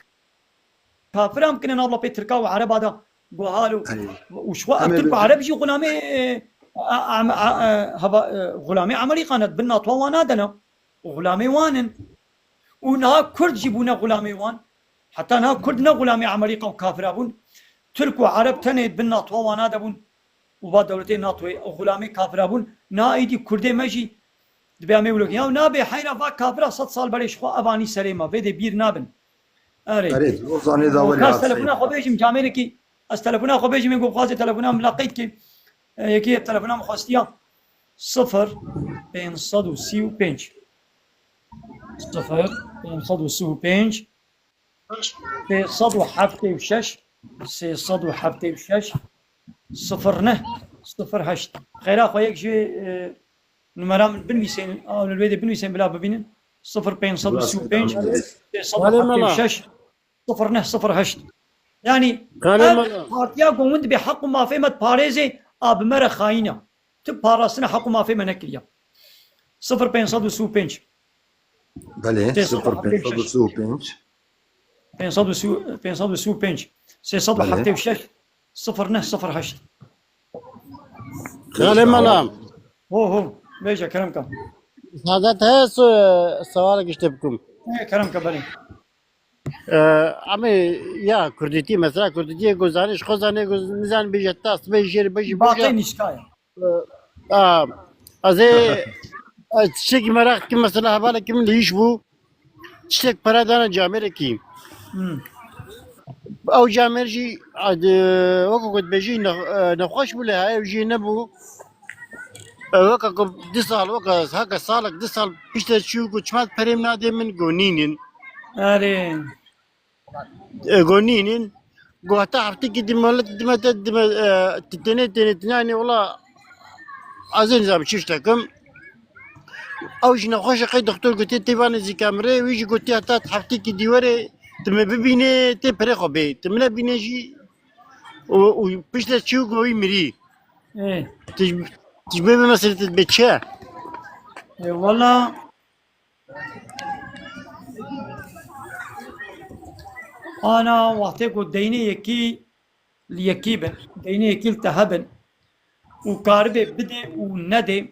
kafir em kine navla pê Tirka û Ereba de guhal û, Erê. û ji xwe ev Em ê Tirk û bi- Ereb jî xulamê, e, a, a, a, a, hava, e, xulamê Amerîka ne, bin natwa wan nadene. Xulamê wan in. Û niha Kurd jî bûne xulamê wan. Heta niha Kurd ne xulamê Amerîka û kafira bûn. Tirk û Ereb tenê bin natwa wana de bûn. Û va dewletê natoyê xulamê kafira bûn. Niha êdî Kurdê me jî dibê em ê wilo. Ya nabê heyra va kafira sed sal berê ji xwe evanî serê me. Vê dê bîr nabin. Erê. Erê, Lozanê da welê Kas hat telefona xwe bêjim camêrekî. Ez telefona xwe bêjim, ê ku bixwaze telefona min la qeyd kê. E, yekê telefona min xwestiya. Sifir pênc sed û sî û pênc. Sifir pênc sed û sî û pênc, sê sed û heftê û şeş, sê sed û heftê û şeş, sifir neh, sifir heşt. Xêra xwe yek jî, e, numera min binivîsên, a, li wê de binivîsên bila bibînin. Sifir pênc sed û sî û pênc, sê sed û heftê û şeş, sifir neh sifir heşt. Yanî Kalê ev mala. Partiya ku hûn dibê heq û mafê me diparêzê, a bi me re xayîn e. Tu parastina heq û mafê me nekiriye. Sifir pênc sed û sî û pênc. Belê, Sê sed û heftê û şeş. sifir pênc sed û sî û pênc. Pênc sed û sî, pênc sed û sî û pênc. Belê. Sê sed û heftê û şeş, sifir neh sifir heşt. Kalê mala. Ho, ho. Bêje, kerem ke. Îcaze heye, su-, sewalek ji te bikim. Ê, kerem ke, belê. Ee, ama ya Kurdîtî, mesela Kurdîtî ku zanî, ji xwe zanî ku nizan bêje, ta sibê jêr bêjî bêje. Batê nîşka ye. Ee, a, ez ê, ez tiştekî meraq dikim, mesela hevalekî min li îş bû. Tiştek pere dane camêrekî. Hmm. Ew camêr jî, a, di, weke ku dibêjî ne-, e, nexweş bû lê heye jî nebû. E, weke ku du sal, weke heke salek du sal piştre çû ku çima perê min nadê min got nînin. Erê. E, got nînin. Got heta heftekî dime, dime te, dime, e, tenê, tenê, tenê, wela ez ê nizam çi tiştek im. Ew jî nexweş e, qey doktor gotiye tê va nêzîka mirê, wî jî gotiye heta heftekî dî were, tu me bibînê, tê perê xwe bê. Tu min nebîne jî û, û piştre çû got wî mirî. Ê. Tu ji, tu ji bê meselê te dibê çi? Ê, wela ana wextê ku deynê yekî li yekî bin, deynê yekî li te hebin û karibê bidê û nedê,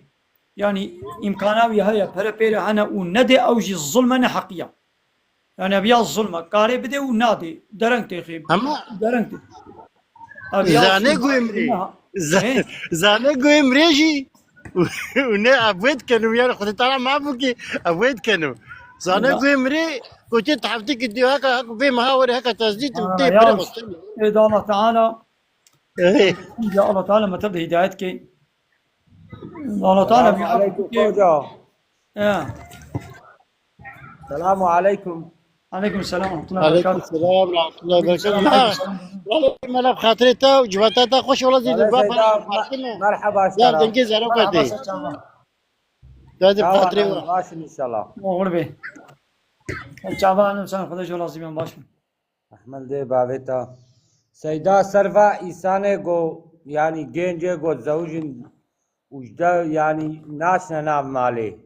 yanî îmkana wî heye, pere pê re hene û nedê, ew jî zulm e, neheqî ye. Yanî ev ya zulm e, karê bidê û nadê, dereng têxê, Ama dereng tê. Ev ya zane zulm e, guhê mirê. Neha-, Za-, He? Zane guhê mirê jî Û ne ev wê dikin û yani Xwedê Teala mabûkî ev wê dikin û. Zane Ya. Guhê mirê goçê tu heftê ki diyo heka hek vê meha were heka tezdît û Ha, tê ya. pire xwestin. Ê da Allah Teala. Ê. Ya Allah Teala me te de hidayet ke. Allah Teala Selamu bir aleyküm hoca. Ya. Selamu aleyküm. Aleyküm selam ve rahmetullahi ve Aleyküm berekatuhu. selam ve rahmetullahi ve berekatuhu. Aleyküm selam. Ya, vallahi mela xatirê te û civata te xweş wala zî Wala baba Seyda, me-, Fatime. merhaba Ya şera. Dengê zero Merhaba kete. Seyda. Ya de Çawa xatirê ne, wa. Başin inşallah. Oğur bey. Çawa hanım sen Xwedê ji wala zî ben baş bin. Ehmed dê bavê te. Seyda serva îsanê go, yani gencê go zewjin û ji de yani naçine nav malê.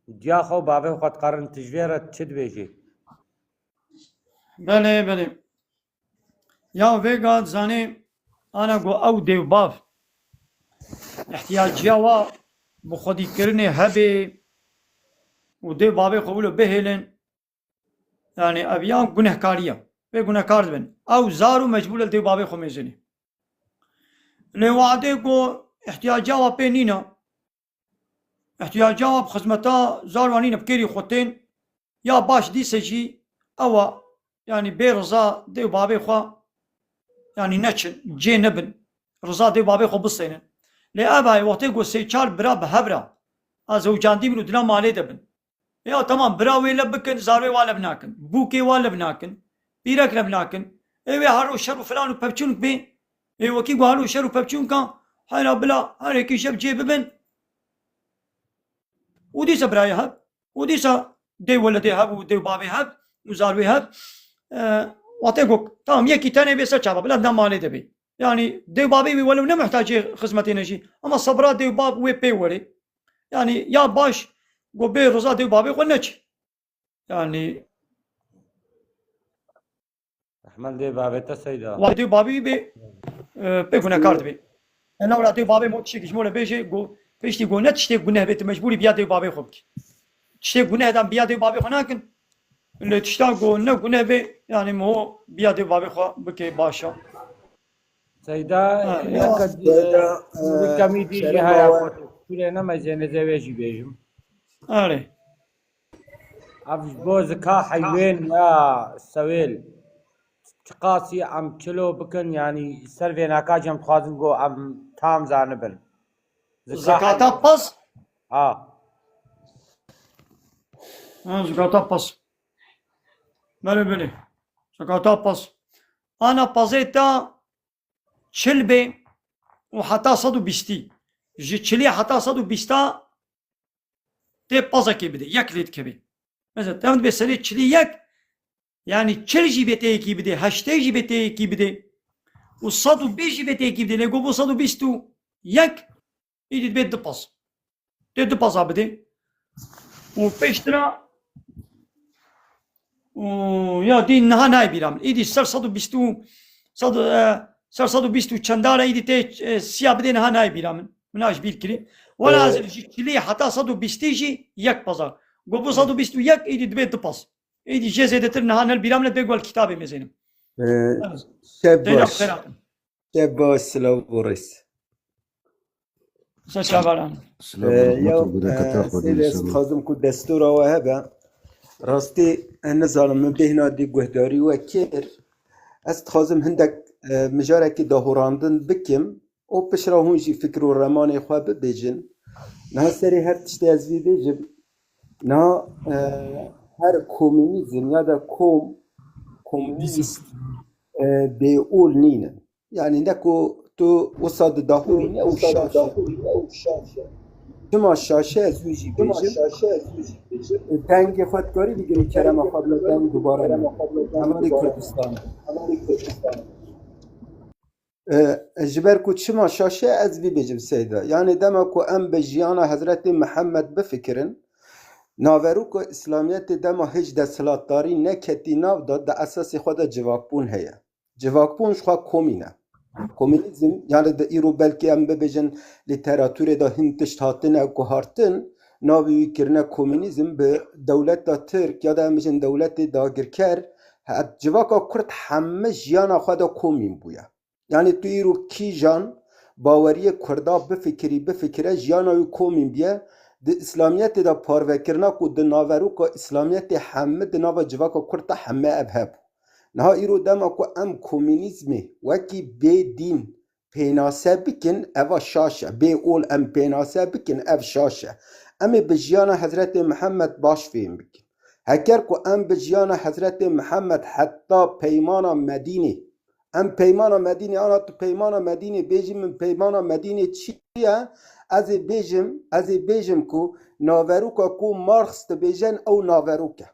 Û diya xwe bavê xwe dikarin tu ji vê re çi dibêjî? Belê, belê. Ya vêga zanê ana go ew dêvbav ihtiyaciya wa bi xwedîkirinê hebe û dêvbavê xwe wilo bihêlin. Yani ev ya gunehkariya. Vê gunehkar dibin. Ew zar û mecbûr e dêvbavê xwe mêzênê. Lê wadê ku ihtiyaca wa pê nîne, ihtiyaca wa bi xizmeta zar wa nîne, bi kêrî xwe tên, ya baş dîse jî ew e, yani bê riza dê û bavê xwe, yani neçin, cê nebin, riza dê û bavê xwe bistênin. Lê ev e, wextê ku sê çar bira bi hev re, a zewcandî bin û dina malê de bin. Ya tamam, bira wê lev bikin, zarwê wa lev nakin. Bûkê wa lev nakin. Pîrek lev nakin. Ê wê her roj şer û filan û pevçûnik bê. Ê wekî ku her roj şer û pevçûnka, heyra bila, her yekî şev cê bibin. Û dîsa birayê hev. Û dîsa dê weledê hev û dê û bavê hev û zarwê hev. E, wextê ku, tamam, yekî tenê bê ser çava, bila dina malê de bê. Yani dê û bavê wî welew ne muhtacê xizmetê ne jî. Ama sebra dê û bav wê pê werê. Yani ya baş go bê riza dê û bavê xwe neçi. Yani Ehmed dê bavê te Seyda. Wa dê û bavê wî bê, e, pê gunekar dibê. Ena wira dê û bavê mo tiştekî ji mo re bêjê, go, piştî go ne tiştê guneh bê, tu mecbûrî biya dê û bavê xwe bikî. Tiştê guneh dan biya dê û bavê xwe nakin. Lê tişta go ne guneh bê, yani mo biya dê û bavê xwe bikê baş e. Seyda, Ha, ya. yeka, Seyda, e, e, kemî dî jî şeref haya awe. Xwe. Şûrê nemezêne zewê jî bêjim. Erê. Ev ji bo zika heywên ya sewêl. Çiqasî em çilo bikin, yanî ser vê naka jî em dixwazin ku em tam zanibin. Zika Zekata pas? Ha. Ha, zekata pas. Belê, belê. Zekata pas. Ana pazê ta çil bê û heta sed û bîstî. Ji çilî heta sed û bîsta tê pazekê bidê, yek lê dikevê. Mesela, te min dibê serê çilî yek, yani çil jî bê tê yekî bidê, heştê jî bê tê yekî bidê. Û sed û bîst jî bê tê yekî bidê. Lê go bo sed û bîst û yek, îdî dibê du paz. Tê du paza bidê. Û pêştira, û ya dî niha nayê bîra min. Îdî ser sed û bîst û, sed, e, ser sed û bîst û çendare îdî tê, e, siya bidê niha nayê bîra min. Min a ji bîr kirî. Wela Ee, ez ji çilî heta sed û bîstî jî yek pazar. Go bo sed û bîst û yek îdî dibê du paz. Îdî jê zêdetir niha nel bîra min e, dê gol kitabê mêzênim. Ee, Evet. Şev Teyra baş. xêratin. Şev baş, silav û rêz. Ser çavan. Silav Ee, û rehmet ya, û bereketa e, Xwedê Seyda, li ez ser we. Dixwazim ku destûra we hebe. Rastî, e, nizanim min bêhna dî guhdarî we kir. Ez dixwazim hindek, e, mijarekî dahurandin bikim. Û piştre hûn jî fikr û remanê xwe bibêjin. Niha serê her tiştê ez vî bêjim. Niha, e, her komînîzm ya da kom, komînîst, e, bêol nînin. Yani ne ku tu wisa di dahûrî ne û şaş e. Çima şaş e ez wî jî bêjim. Dengê xwe dikarî bigirî kerema xwe bila deng dubare nebe. Hevalê Kurdistan. E, ji ber ku çima şaş e ez vî bêjim Seyda. Yani dema ku em bi jiyana Hezretê Mihemed bifikirin, naveroka Îslamiyetê dema hêj desthilatdarî neketî nav de, di esasê xwe de civakbûn heye. Civakbûn ji xwe komîn e. Komînîzm, yani di îro belkî em bibêjin lîteraturê de hin tişt hatine guhartin, navê wî kirine komînîzm, bi dewleta Tirk ya da em bijin dewletê dagirker, he, civaka Kurd heme jiyana xwe de komîn bûye. Yani tu îro kîjan baweriyê Kurda bifikirî, bifikire, jiyana wî komîn biye, di Îslamiyetê de parvekirina ku di naveroka Îslamiyetê heme di nava civaka Kurd de heme ev hebû. Niha îro dema ku em komînîzmê wekî bê dîn pênase bikin, eva şaş e. Bê ol em pênase bikin, ev şaş e. Em ê bi jiyana Hezretê Mihemed baş fêm bikin. Heker ku em bi jiyana Hezretê Mihemed heta peymana Medînê, em peymana Medînê, ana tu peymana Medînê bêjî min peymana Medînê çi ye? Ez ê bêjim, ez ê bêjim ku naveroka ku Marx dibêjin ew naverok e.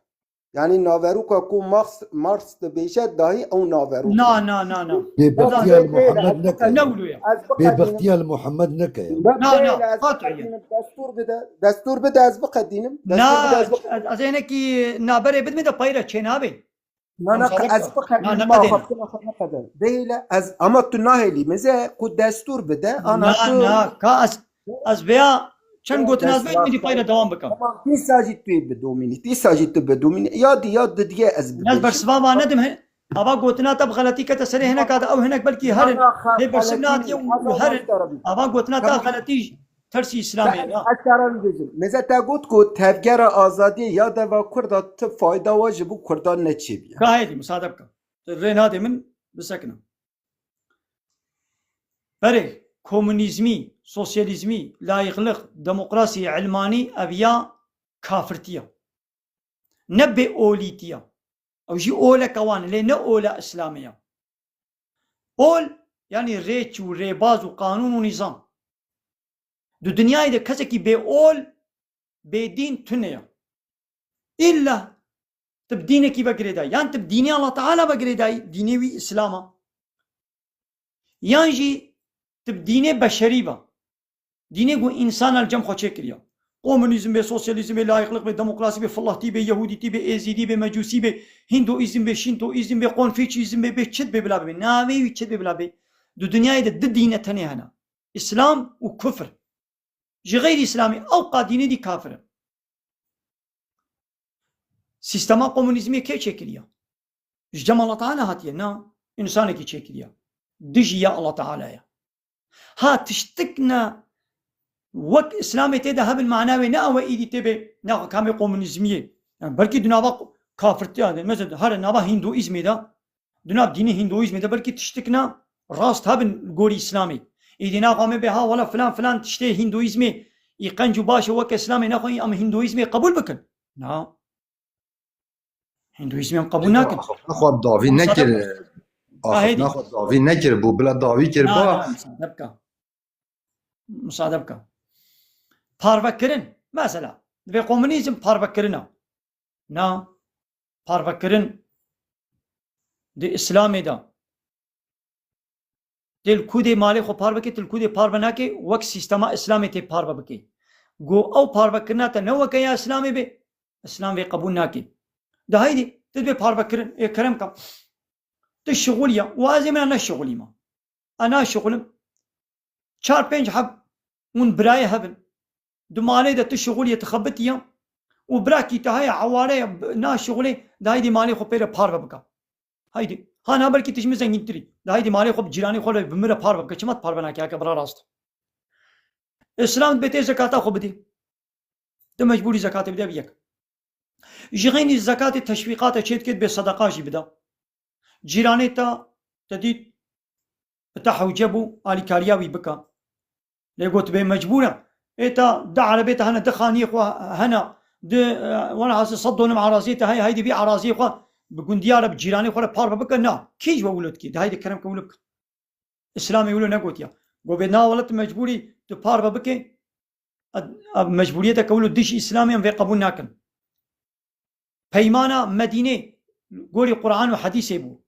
Yanî naveroka ku Marx, Marx dibêje dahî ew naverok e. Na, na, na, na. Bêbextiya li Muhammed neke. Ne wilo ya. Bêbextiya li Muhammed neke ya. Na, na, qat'iyen. Destûr bide, destûr bide ez biqedînim. Na, ez, ez ê hinekî naberê bidimê de peyre çênabê. Na, na, ez biqedînim, ma xwe neqede. Bêle ez, ama tu nahêlî, meze ku destûr bide, ana tu. Na, na, ka ez, ez vêya çend gotina ez bêjim, dî peyre dewam bikim. Tamam, dîsa jî tu yê bidomînî, dîsa jî tu bidomînî. Ya di, ya di diye ez bibêjim. Ez bersiva van nedim he. Ava gotina te bi xeletî kete serê hineka de, ew hinek belkî herin. Lê bersiv nehatiye û herin. Ava gotina te xeletî tersî Îslamê ye, ya. Ez karan bêjim. Meze te got ku tevgera azadiyê ya deva Kurda ti fayda we ji bo Kurdan neçêbiye. Ka hêdî, musade bike. Tu rê nadê min bisekine. Berê, komunîzmî, sosyalîzmî, layîqliq, demokrasî, ilmanî, ev ya kafirtî ye. Ne bêolîtî ye. Ew jî oleke wan e, lê ne ola Îslamê ye. Ol, yanî rêç û rêbaz û qanûn û nîzam. Di dinyayê de kesekî bê ol, bê dîn tune ye. Îlla tu bi dînekî ve girêdayî. Yan tu bi dînê Allah Teala ve girêdayî, dînê wî Îslam e. Yan jî tu bi dînê beşerî ve. Dînê ku însan li cem xwe çêkiriye. Komunîzm be, sosyalîzm be, layîqliq be, demokrasî be, filahtî be, yehûdîtî be, êzîdî be, mecûsî be, hîndoîzm be, şîntoîzm be, konfûçyîzm be, bê çi be bila be, navê wî çi be bila be. Di dinyayê de du dîne tenê hene. Îslam û kufr. Ji xeyrî Îslamê ew qa dînê dî kafir e. Sîstema komunîzmê kê çêkiriye? Ji cem Allah Teala hatiye? Na, însanekî çêkiriye. Dijî ya Allah Teala ye. Ha, tiştik ne wek Îslamê tê de hebin mana wê ne ew e îdî tê bê, ne kamê komunîzmiyê. Yani belkî di nava kafirtiya de, mesela here nava Hinduîzmê de, di nav dînê Hinduîzmê de belkî tiştik ne rast hebin li gorî Îslamê. Îdî naxwe me bê ha wela filan filan tiştê Hinduîzmê î qenc û baş e weke Îslamê, nexwe em Hinduîzmê qebûl bikin. Na. Hinduîzmê em qebûl nakin. Axaftina xwe dawî nekir. Axaftina xwe dawî nekir bû, bila dawî kir ba. Na, na, musade bike. Musade bike. Parvekirin. Mesela, divê komunîzm parvekirin e. Na, parvekirin di Îslamê de. Tê li ku dê malê xwe parve ke, tê li ku dê parve nake, wek sîstema Îslamê tê parve bike. Go ew parvekirina te ne weke ya Îslamê be, Îslam vê qebûl nake. De heydê, tu dibê parvekirin, ê kerem ke. Tu şixulî ya, û ez ê min neşixulî me. Ez naşixulim. Çar pênc heb hûn birayê hebin. Di malê de tu şixulî ye, tu xebitî ye. Û birakî te heye, eware ye, b-, naşixulê, de heydê malê xwe pê re parve bike. Heydê. Ha na belkî tu ji min zengîntirî. De heydê malê xwe bi cîranê xwe re bi min re parve bike. Çima tu parve nake, heke bira rast? Îslam dibê tê zekata xwe bidî. Tu mecbûrî zekatê bide, bi yek. Ji xeynî zekatê teşwîqate çê dike, dibê sedeqa jî bide. Cîranê te, te dît, bi te hewce bû, alîkariya wî bike. Lê got, bê mecbûr e. Ê te di erebê te hene, di xaniyê xwe hene, di, e, wena hasil sed donim eraziyê te heye, heydî vî eraziyê xwe bi gundiya re, bi cîranê xwe re parve bike, na. Kî ji we wilo dikê? De heydê kerem ke wilo bike. Îslamê wilo negotiya. Got, bê na wele tu mecbûrî tu parve bike. Ev, ev mecbûriyeteke wilo dijî Îslamê em vê qebûl nakin. Peymana Medînê gorî Quran û Hedîsê bû.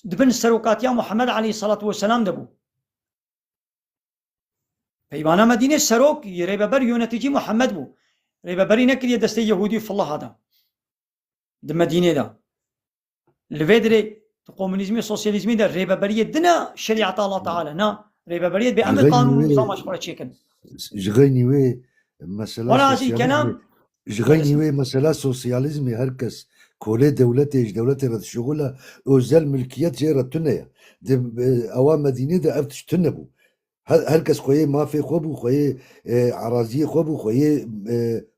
Di bin serokatiya Muhammed aleyhissalatu vesselam de bû. Peymana Medînê serok, rêveber, yöneticî Muhammed bû. Rêveberî nekiriye destê Yehûdî û filaha de. Di Medînê de. Li vê dirê di komunîzmê, sosyalîzmê de rêveberiyê dine şerîeta Allah Teala, na. Rêveberiyê bê em ê qanûn û nîzama ji xwe re çêkin. Ji xeynî wê mesela sosyalîzmê, ji xeynî wê mesela sosyalîzmê her kes kolê dewletê, ji dewletê re dişuxule, özel milkiyet jê re tune ye. Di, e, ewa Medînê de ev tişt tune bû. Her, her kes xweyê mafê xwe bû, xweyê, e, eraziyê xwe bû, xweyê, e,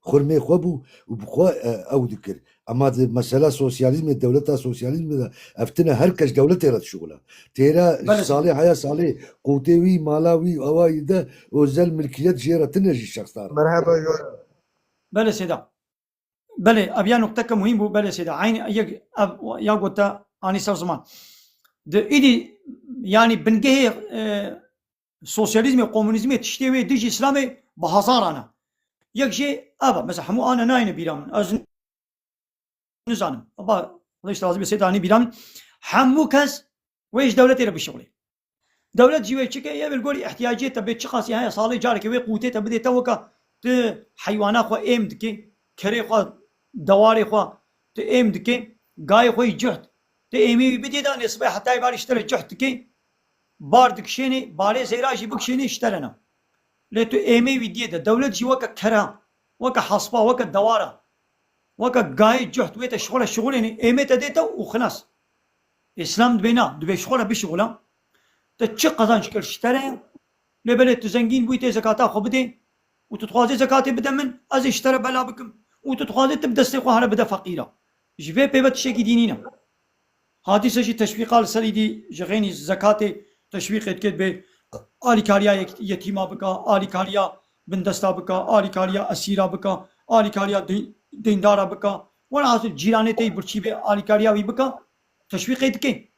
xurmê xwe bû û bi xwe, e, ew dikir. Ema di mesela sosyalîzmê, dewleta sosyalîzmê de ev tine her kes dewletê re dişuxula. Têra Belê. Salê heya salê qûtê wî, mala wî, ewa wî de özel milkiyet jê re tine jî şexsdar. Merhaba, Yora. Belê Seyda. Belê, ev ya nuqteke muhîm bû, belê Seyda. Eynî yek ev ya gote anî ser ziman. Di îdî, yanî bingehê, e, sosyalîzmê, komunîzmê, tiştê wê dijî Îslamê bi hezaran e. Yek jê ev e. Mesela hemû ane nayêne bîra min. Ez nizanim. Aba, Xwedê ji te razî be, Seyda, anî bîra min. Hemû kes wê ji dewletê re bişuxulê. Dewlet jî wê çi ke, yê li gorî ihtiyaciyê te bê, çiqasî heye salê carekê wê qûtê te bidê te, weke tu heywana xwe êm dikê, kerê xwe, dewarê xwe tu êm dikê, gayê xwe yî cuht. Tu êmê wî bidê de, nê sibê hetayê barî ji te re cuht dikê, bar dikişênê, barê zêra jî bikişênê ji te re ne. Lê tu êmê wî diyê de, dewlet jî weke kera, weke hespa, weke dewara, weke gayê cuht wê te ji xwe re şixulênê, êmê te dê te û xilas. Îslam dibê na, dibê ji xwe re bişixula. Te çi qazanc kir ji te re? Lê belê tu zengîn bûyî tê zekata xwe bidê û tu dixwazê zekatê bide min, ez ê ji te re bela bikim û tu dixwazê tu bi destê xwe here bide feqîra. Ji vê pê ve tiştekî dî nîne. Hadîse jî teşwîqa li ser îdî ji xênî zekatê teşwîqê dike, dibê alîkariya yek-, yetîma bike, alîkariya bindesta bike, alîkariya esîra bike, alîkariya dey-, deyndara bike. Welhasil cîranê te yî birçî bê, alîkariya wî bike, teşwîqê dike.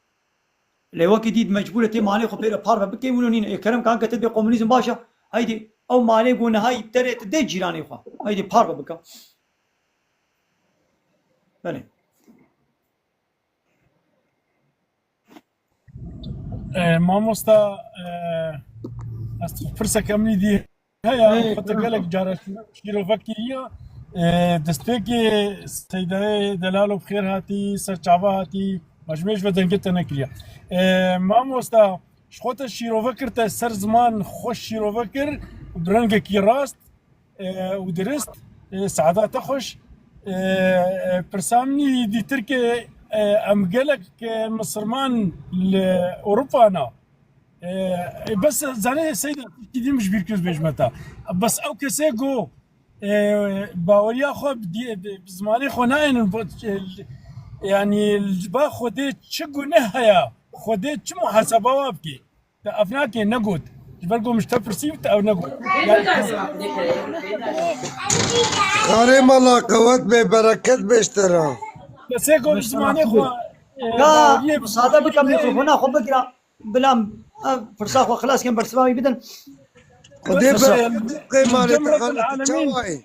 Lê wekî dît mecbûr e tê malê xwe pê re parve bike, wilo nîne. Ê kerem kanka, te dibê komunîzm baş e. Heydê ew malê ku niha yî bi te re, tu dê cîranê xwe. Heydê parve bike. Belê. E, mamosta, e, ez pirsek emnî dî heye, Hey, xwe te gelek cara şîrove kiriye. E, destpêkê Seydayê Delalo bi xêr hatî, ser çava hatî, ma ji me ji ve dengê te nekiriye. E, mamosta, ji xwe te şîrove kir, te ser ziman xweş şîrove kir, bi rengekî rast, e, û dirist, e, saeta xweş. E, e, pirsa min î dîtir ke, e, em gelek, e, misirman li Ewropa ne. E, e, bes zanê Seyda, tiştî din ji bîr kir bêjme te. Bes ew kesê ku, e, baweriya xwe bi dî-, bi, bi zimanê xwe nayênin, bo, e, yanî li ba Xwedê çi guneh heye? Xwedê çi muhaseba wa bike? Te ev nake, negot. Ji ber ku min ji te pirsî, te ev negot. Karê mala qewet be, bereket be ji te re. Kesê ku bi zimanê xwe, e, Ka baweriye bi misade bike, mikrofona xwe bigira. Bila em ev pirsa xwe xilas kin, bersiva wî bidin. Xwedê be, qey malê te xalet çawa ye?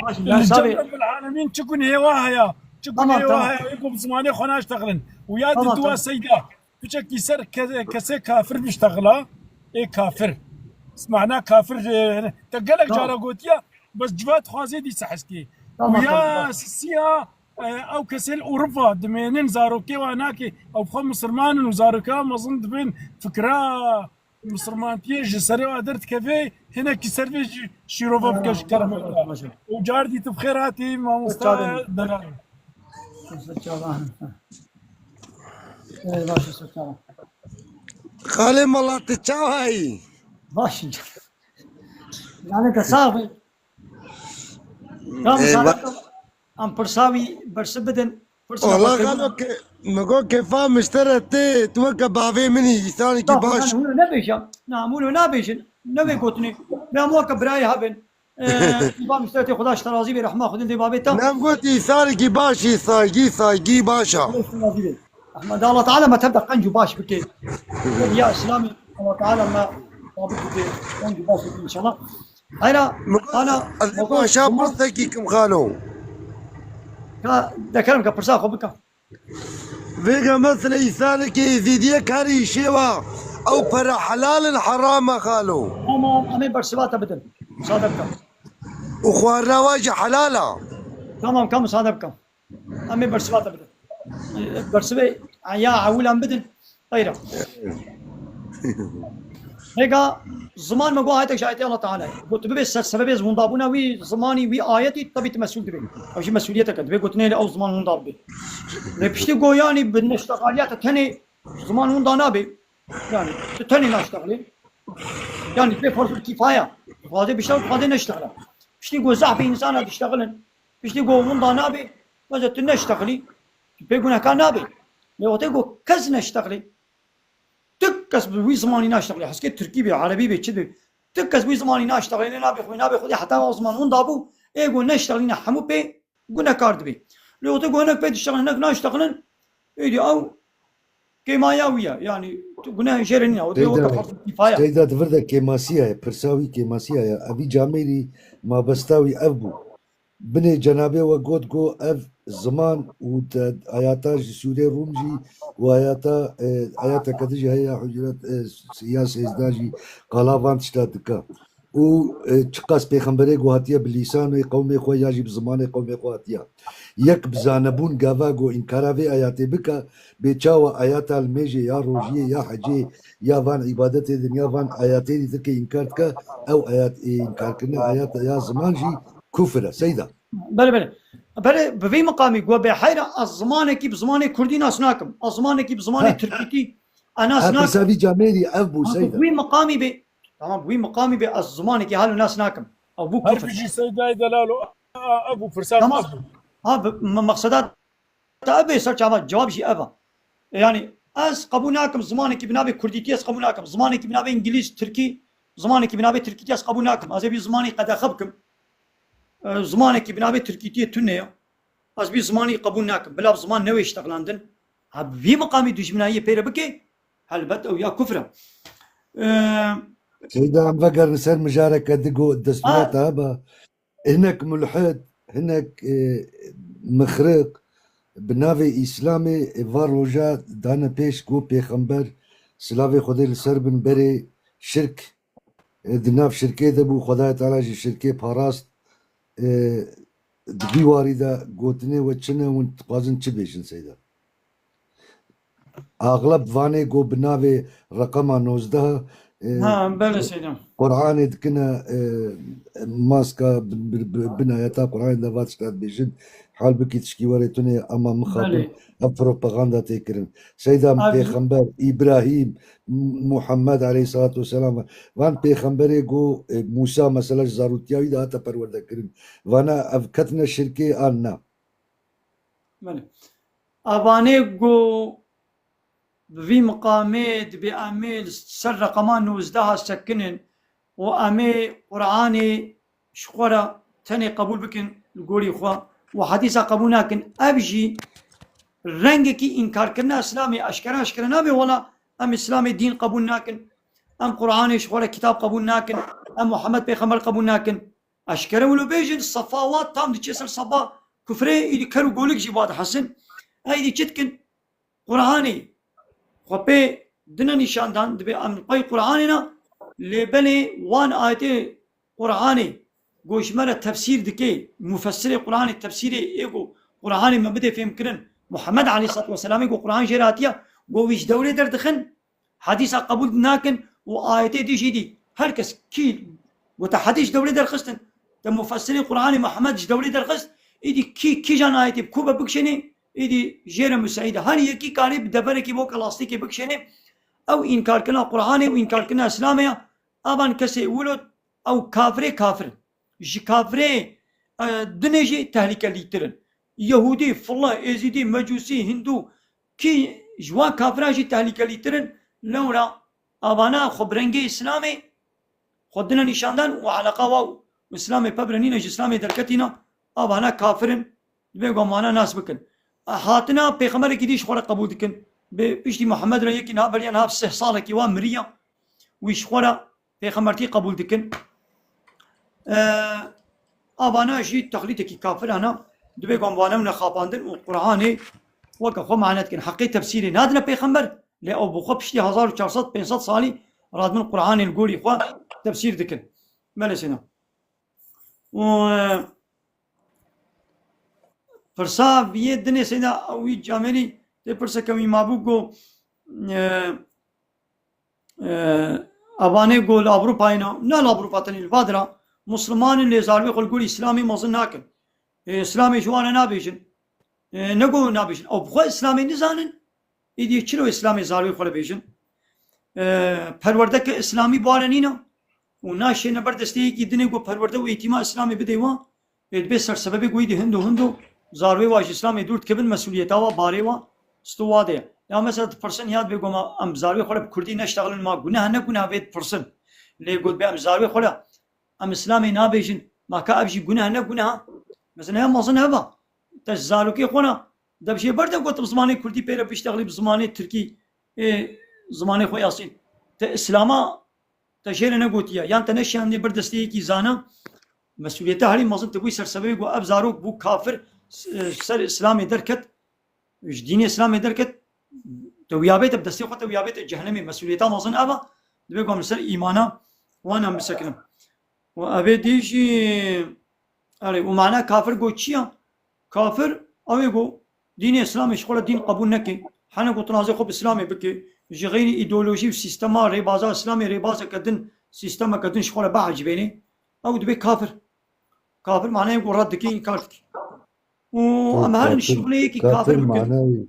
Baş, Li cem Rebbil Alemîn çi gunehê wa heye? Çi gunehê wa heye? Wê ku bi zimanê xwe naştexilin. Û ya di dua Seyda, piçekî ser ke-, kesê kafir biştexila, ê kafir. Mana kafir, e, te gelek cara gotiye, bes civat xwazê dî sehskê. Û ya sisiya, e, ew kesê li Ewropa dimênin, zarokê wa nake, ew xwe misilman in û zarokê wa mezin dibin fikra Misilmantiyê ji serê wa derdikeve, hinekî ser vê jî şîrove bike ji kerema te. Û car dî tu bi xêr hatî, mamosta Delal. Ê, baş e, ser çava. Xalê mala, tu çawa yî? Baş e. Yani te sax be. Tamam, Ê, sax ba- be. Em pirsa wî bersiv bidin. Pirsa Wala xwe xalo ke, min got kefa min ji te re tê, tu weke bavê min î, însanekî baş. Na, hûn nebêjin. Na, hûn nabêjin. Ne vê gotinê. Em weke birayê hebin. Ee, ba min ji te re tê, Xuda ji te razî bê, rehma Xwedê dê babê te. Em got însanekî baş î, saygî, saygî baş a. Xwedê ji te razî bê. Rehma de Allah Teala me tev de qenc û baş bike. Ya Îslamê Allah Teala me sabit bike. Qenc û baş bike înşallah. Hayra, ana, ez ê paşa pirsekî kim xalo. Ka, dekerim ke pirsa xwe bika. Vêga mesela însanekî êzîdiyek herî şêwa, ew pere helal in, heram e xalo? Tamam, em ê bersiva te bidin. Musade bike. Û xwarina wa jî helal e? Tamam, ka musade bike. Em ê bersiva te bidin. Bersivê ya ewil em bidin. Xeyr e. Hêga ziman me got ayetek ji ayetê Allah Teala. Got tu bibê ser sebebê windabûna wî zimanî, wî ayetî, tebî tu mesûl dibê. Ew jî mesûliyeteke. Dibê gotinê lê ew ziman winda bibê. Lê piştî got yanî bi neştexaliya te tenê ziman winda nabê. Yani tu tenê naştexilê. Yani pê ferzul kifaya. Dixwaze biştexile, dixwaze neştexile. Piştî ku zehfê însana diştexilin. Piştî ku winda nabe, weze tu neştexilî, tu pê gunehkar nabe. Lê wextê ku kes neştexilî, tu kes bi wî zimanî naştexilî, heskê tirkî be, erebî be, çi be, tu kes bi wî zimanî naştexilî, lê nabe xwe, nabe xwedî heta o ziman winda bû, ê ku neştexilîne hemû pê gunehkar dibe. Lê wextê ku hinek pê diştexilin, hinek naştexilin, êdî ew kêmaya wî ye. Yani tu guneh jê re nîne, wextê weke Seyda, ferz kifaya. Seyda di vir de kêmasiya ye, pirsa wî kêmasiya ye. Evî camêrî mabesta wî ev bû. Binê cenabê we got, got ev ziman û te ayata ji sûrê Rûm jî û ayata, e, ayata kedî jî heye ya Hucurat, e, ya sêzdeh jî qala van tişta dike. Û, e, çiqas pêxemberê ku hatiye bi lîsan wê qewmê xwe ya jî bi zimanê qewmê xwe hatiye. Yek bi zanebûn gava ku înkara vê ayatê bike, bê çawa ayata limêjê ya rojiyê ya hecê ya van îbadetê din ya van ayatê dî tirkê înkar dike, ew ayat, ê, înkarkirina ayata ya ziman jî kufir e. Seyda. Belê, belê. Belê, bi vî miqamî ku bê heyra ez zimanekî bi zimanê kurdî nas nakim. Ez zimanekî bi zimanê Heh. tirkîtî ez nas Ha, nakim. pirsa vî camêrî ev bû, Ha, Seyda. Bi wî miqamî bê, tamam, bi wî miqamî bê ez zimanekî halo nas nakim. Ew bû Her kufir. bijî Seydayê delalo, a, ev bû, pirsa Tamam. ev bû. Ha, bi, me-, meqseda te ev bê, ser çava cewab jî ev e. Yani ez qebûl nakim zimanekî bi navê kurdîtî ez qebûl nakim. Zimanekî bi navê îngilîz, tirkî, zimanekî bi navê tirkîtî ez qebûl nakim. Ez ê vî zimanî qedexe bikim. E, zimanekî bi navê tirkîtiyê tune ye. Ez vî zimanî qebûl nakim. Bila bi ziman newê iştexlandin. Ha, bi vî miqamî dijminayiyê pê re bike, helbet ew ya kufr e. E, Seyda, em vegerin ser mijareke di ku destûra Aa. te hebe. Hinek mulhid, hinek, e, mixriq bi navê Îslamê, e, va roja dane pêş ku pêxember, silavê Xwedê li ser bin, berê şirk, e, di nav şirkê de bû, Xwedayê Teala ji şirkê parast, e, di vî warî de gotinê we çi ne, hûn dixwazin çi bêjin, Seyda? Axleb vanê ku bi navê reqema nozdeh, e, Ha, belê Seyda. Qur'anê dikine, e, maska bi, bi, bi, bin ayeta Qur'anê de va tişta dibêjin. Halbikî tişkî werê tune ama mixabin Belê. ev propaganda tê kirin. Seyda Abi- Pêxember, Îbrahîm, M-, Muhammed aleyhisselatu vesselam, van pêxemberê ku, e, Mûsa mesela ji zarûtiya wî de hate perwerde kirin. Vana ev ketine şirkê an na? Belê. Avanê ku bi vî miqamê dibê em ê li ser reqema nozdeh sekinin û em ê Qur'anê ji xwe re tenê qebûl bikin li gorî xwe û hedîsa qebûl nakin. Ev jî rengekî înkarkirina Îslamê eşkere eşkere nabe, wela em Îslamê dîn qebûl nakin, em Qur'anê ji xwe re kitab qebûl nakin, em Muhammed pêxember qebûl nakin. Eşkere wilo bêjin, sefa wa tam diçe ser sefa kufrê, îdî ker û golik jî wa dihesin. Ey dî çi dikin? Qur'anê xwe pê dine nîşandan, dibê em li pey Qur'anê ne, lê belê wan ayetê Qur'anê ku ji me re tefsîr dike, mufessirê Qur'anê, tefsîrê ê ku Qur'anê me bidê fêmkirin, Muhammed aleyhisselatu vesselamê ku Qur'an jê re hatiye, ku wî ji dewrê derdixin, Hedîsa qebûl nakin û ayetê dî jî dî. Her kes kî weta hedîs ji dewrê derxistin, te mufessirê Qur'anê Muhammed ji dewrê derxist, îdî kî kîjan ayetê bi ku be bikişênê, îdî jê re museîd e. Her yekî karê bi deverekî bo ke lastîkê bikişênê, ew înkarkirina Qur'anê û înkarkirina Îslamê ya, avan kesê wilo ew kafirê kafir in. Ji kafirê, e, dinê jî tehlikelîtir in. Yehûdî, Filla, Êzîdî, Mecûsî, Hindû, kî ji wan kafiran jî tehlikelîtir in, lewra avana xwe bi rengê Îslamê xwe dine nîşandan û eleqa wa û Îslamê pebire nîne, ji Îslamê derketîne, avana kafir in, divê ku em wana nas bikin. Hatina pêxemberekî dî ji xwe re qebûl dikin. Bi piştî Muhammed re yekî niha beriya niha sih salekî wa miriya, wî ji xwe re pêxembertî qebûl dikin. E, avana jî texlîtekî kafirana, divê ku em wane bine xapandin û Qur'anê weke xwe mane dikin. Heqê tefsîrê nadine pêxember, lê ew bi xwe piştî hezar û çar sed pênc sed salî radibin Qur'anê li gorî xwe tefsîr dikin. Belê sêna. Û, e, pirsa viyê dinê sêna wî camêrî tê pirseke wî mabû ku, e, e, evanê ku li Ewropayê ne, ne li Ewropa tenê li vadira, Musliman in lê zarvê xwe li gorî Îslamê mezin nakin. E, Îslamê ji wan re nabêjin. E, ne ku nabêjin. Ew bi xwe Îslamê nizanin, êdî çilo Îslamê zarvê xwe re bêjin? e, perwerdeke Îslamî bi wan re nîne û naşêne ber destê yekî dinê ku perwerde û eğîtîma Îslamê bidê wan, ê dibê sersebebê ku wî di hindo hindo zarwê wa ji Îslamê dûr dikevin, mesuliyeta wa, barê wa sto wa de ye. Ya mesela dipirsin, ya dibê ku ma em zarwê xwe re bi kurdî neştexilin, ma guneh e ne guneh e, vê dipirsin. Lê got be em zarwê xwe re em Îslamê nabêjin, ma ka ev jî guneh e ne guneh e? Mesela ya mezin heva. Te ji zarokê xwe re de bi jê berde got bi zimanê kurdî pê re biştexilî, bi zimanê tirkî, ê, zimanê xwe yasîn. Te Îslama te jê re negotiye, yan te neşiyandiye ber destê yekî zana, mesuliyete herî mezin, te bûyî sersebebê ku ev zarok bû kafir, s-, ser Îslamê derket, ji dînê Îslamê derket, te wiyabê te bi destê xwe te wiyabê te cehennemê, mesuliyeta mezin ev e, dibê ku em li ser îmana wan em bisekinin. Û evê dî jî, erê, û mana kafir got çi ya? Kafir, ew ê got, dînê Îslamê ji xwe re dîn qebûl neke. Hene got, tu nazê xwe bi Îslamê bike. Ji xeynî îdeolojî û sîstema rêbaza Îslamê rêbazeke din, sîstemeke din ji xwe re biecibêne. Ew dibe kafir. Kafir manayê got red dike, înkar dike. Û Û em her kafir, şixulê yekî kafir kafir bikin. Mana wî,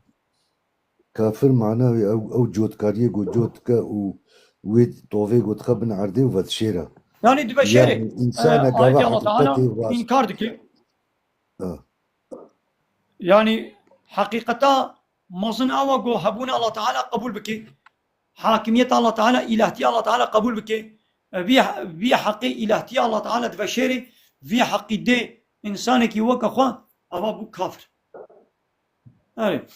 kafir mana wî ew, ew cotkariyê ku cot dike û wê tovê ku dixe bin erdê û vedişêre. Yanî dibe şêrê. Yanî însana E, gava ayetê Allah Teala heqîqetê rast. înkar dike. Ha. Yanî heqîqeta mezin ew e ku hebûna Allah Teala qebûl bike. Hakimiyeta Allah Teala, îlahtiya Allah Teala qebûl bike. E, vî, vî heqê îlahtiya Allah Teala diveşêrê, vî heqî dê însanekî weke xwe, eva bû kafir. Erê.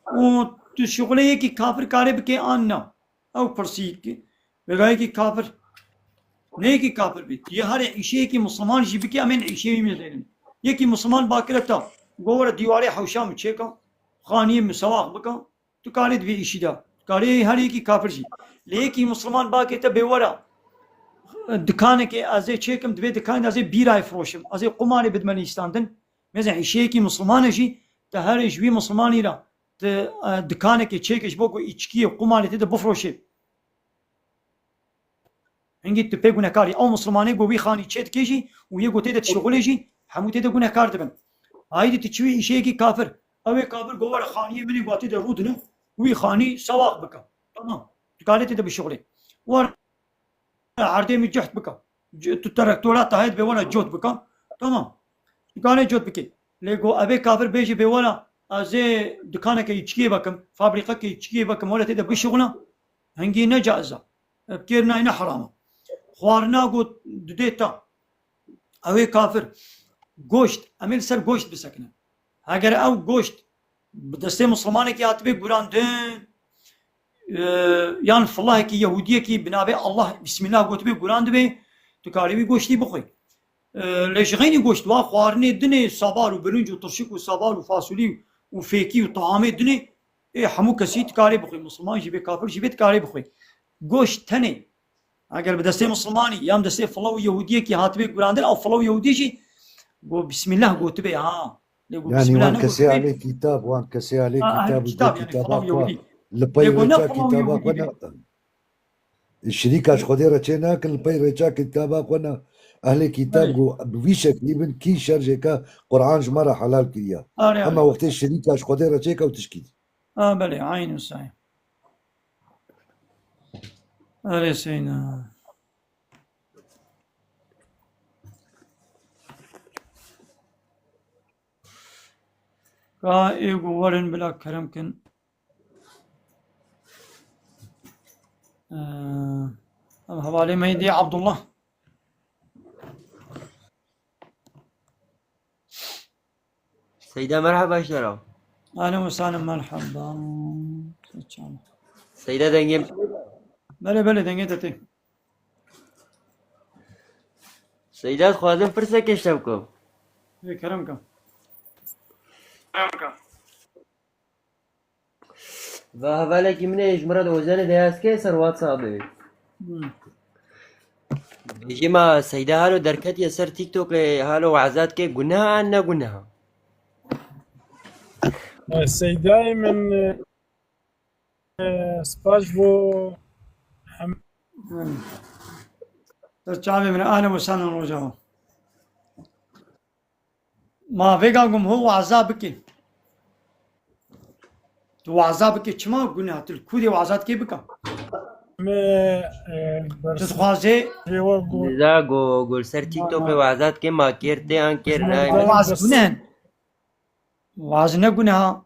Û tu şixulê yekî kafir karê bike an na? Ew pirsî ki, vêga yekî kafir, ne yekî kafir bî. Tu yê herê îşeyekî Misliman jî bike, em ên îşeyê wî mizênin. Yekî Misliman bakire ta, go were dîwarê hewşa min çêka, xaniyê min sewax bika, tu karê di vê îşî de. Tu karê her yekî kafir jî. Lê yekî Misliman bakê te bê were, dikanekê ez ê çêkim, di vê dikanê de ez ê bîrayê firoşim, ez ê qumarê bidime lîstandin. Mesela îşeyekî Mislimane jî, te herê ji wî Mislimanî re, te, e, dikanekê çêke ji bo ku îçkiyê, qumarê tê de bifroşê. Hingî tu pê gunekarî. Ew Mislimanê ku wî xanî çê dikê jî û yê ku tê de dişixulê jî, hemû tê de gunekar dibin. Haydi tu çi wî îşeyekî kafir. Ew ê kafir go were xaniyê min ê ku tê de rûdine, wî xanî sewax bike. Tamam. Tu karê tê de bişixulê. Were erdê min cihd bike. C-, tu terektora tahê dibê were cot bike. Tamam. Tu karê cot bikê. Lê go evê kafir bêjî bê were, ez ê dikaneke îçkiyê vekim, fabrîqeke îçkiyê vekim, were tê de bişixula. Hingî ne caiz e. Ev kêr nayne heram e. Xwarina got didê ta. Ew ê kafir. Goşt. Em ê li ser goşt bisekinin. Heger ew goşt bi destê Mislimanekî hatibê gurandin, e, yan filahekî Yehûdiyekî bi navê Allah Bismillah gotibê gurandibê, tu karî wî goştî bixwî. E, lê ji xeynî goşt wa xwarinê dinê sabar û birinc û tirşik û sabar û fasulî û fêkî û tahamê dinê, ê hemû kesî tu karê bixwî. Misliman jî bê, kafir jî bê tu karê bixwî. Goşt tenê Eger bi destê Mislimanî yan destê fila û Yehûdiyekî hatibê gurandin, ew fila û Yehûdî jî got, Bismillah gotibê, ha. Lê got, Yani Bismillah wan kesê negotibe. Alê kitab, wan kesê alê Ha, kitab û dê kitab, yani kitaba fila û xwe Yehûdî. Li pey Lê got, ne rêça fila û kitaba Yehûdî xwe bê. Ne. Şirîka ji Xwedê re çê nakin, li pey rêça kitaba xwe ne. Ehlê kitab Belê. Got, bi vî şeklî bin, kî şer jêka Quran ji me re helal kiriya. Are, Hema are. Wextê şirîka ji Xwedê re çêke ew tişkî. Ha, belê, aynı say. Erê Seyna. Ka ê ku werin bila kerem kin. Ee, ev hevalê me yê dê Abdullah. Seyda, merhaba, ji te re. Ahlen ve sahlen, merhaba. Seyda, dengê. Belê, belê, dengê te tê. Seyda, dixwazim pirseke ji te bikim. Ê, kerem ke. Va hevalekî min ê ji min re di Ozanê de yaz ke ser WhatsAppê. Hmm. Bêjî ma Seyda halo derketiye ser TikTokê, halo weza dike, guneh an ne guneh? E, Seydayê min, e, spas bo hem- Hmm. Ser çavê min, ahlen ve sahlen, roja. Ma vêga gum ho waza bike. Tu waza bike çima guna? Tu li ku dê waza dikê bika. Tu dixwazê? Niza go, go li ser TikTokê weza dike, ma kêr tê an kêr nayê. Waz gunen. Waz ne gune ha.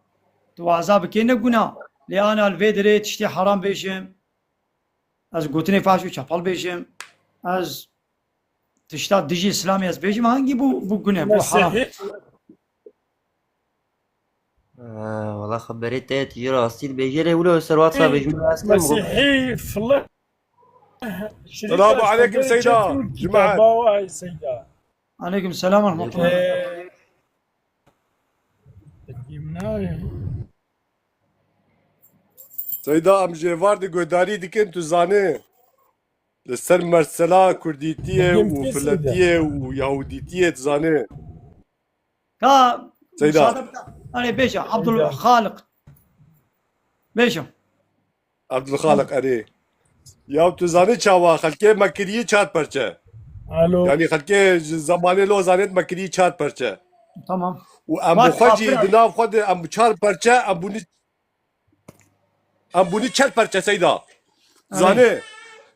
Tu waza bikê ne gune. Lê ana li vê derê tiştê heram bêjim. Ez gotinê faş û çepel bêjim. Ez tişta dijî Îslamê ez bêjim, hangî bû, bû gune, bû heram. Mesîhî. Ha, wala xeberê te tijî rastî dibêje lê wilo ser WhatsApp bêjim. Mesîhî file. Selamu aleykum Seyda. Cuma. Aleykum selam ve rahmetullah. Seyda, em ji êvar de guhdarî dikin, tu zanî. Li ser mesela kurdîtiyê û filetiyê û yahûdîtiyê tu zanî. Ka Seyda. Müsaade bike. Hani bêje, Abdul Haliq. Bêje. Abdulxaliq, erê. Ya tu zanî çawa xelkê me kirî çar perçe. Alo. Yanî xelkê ji zemanê lo zanêt me kirî çar perçe. Tamam. Û em bi xwe jî di nav xwe de em bi çar perçe em bûnî, em bûnî çel perçe Seyda. Erê. Zanî.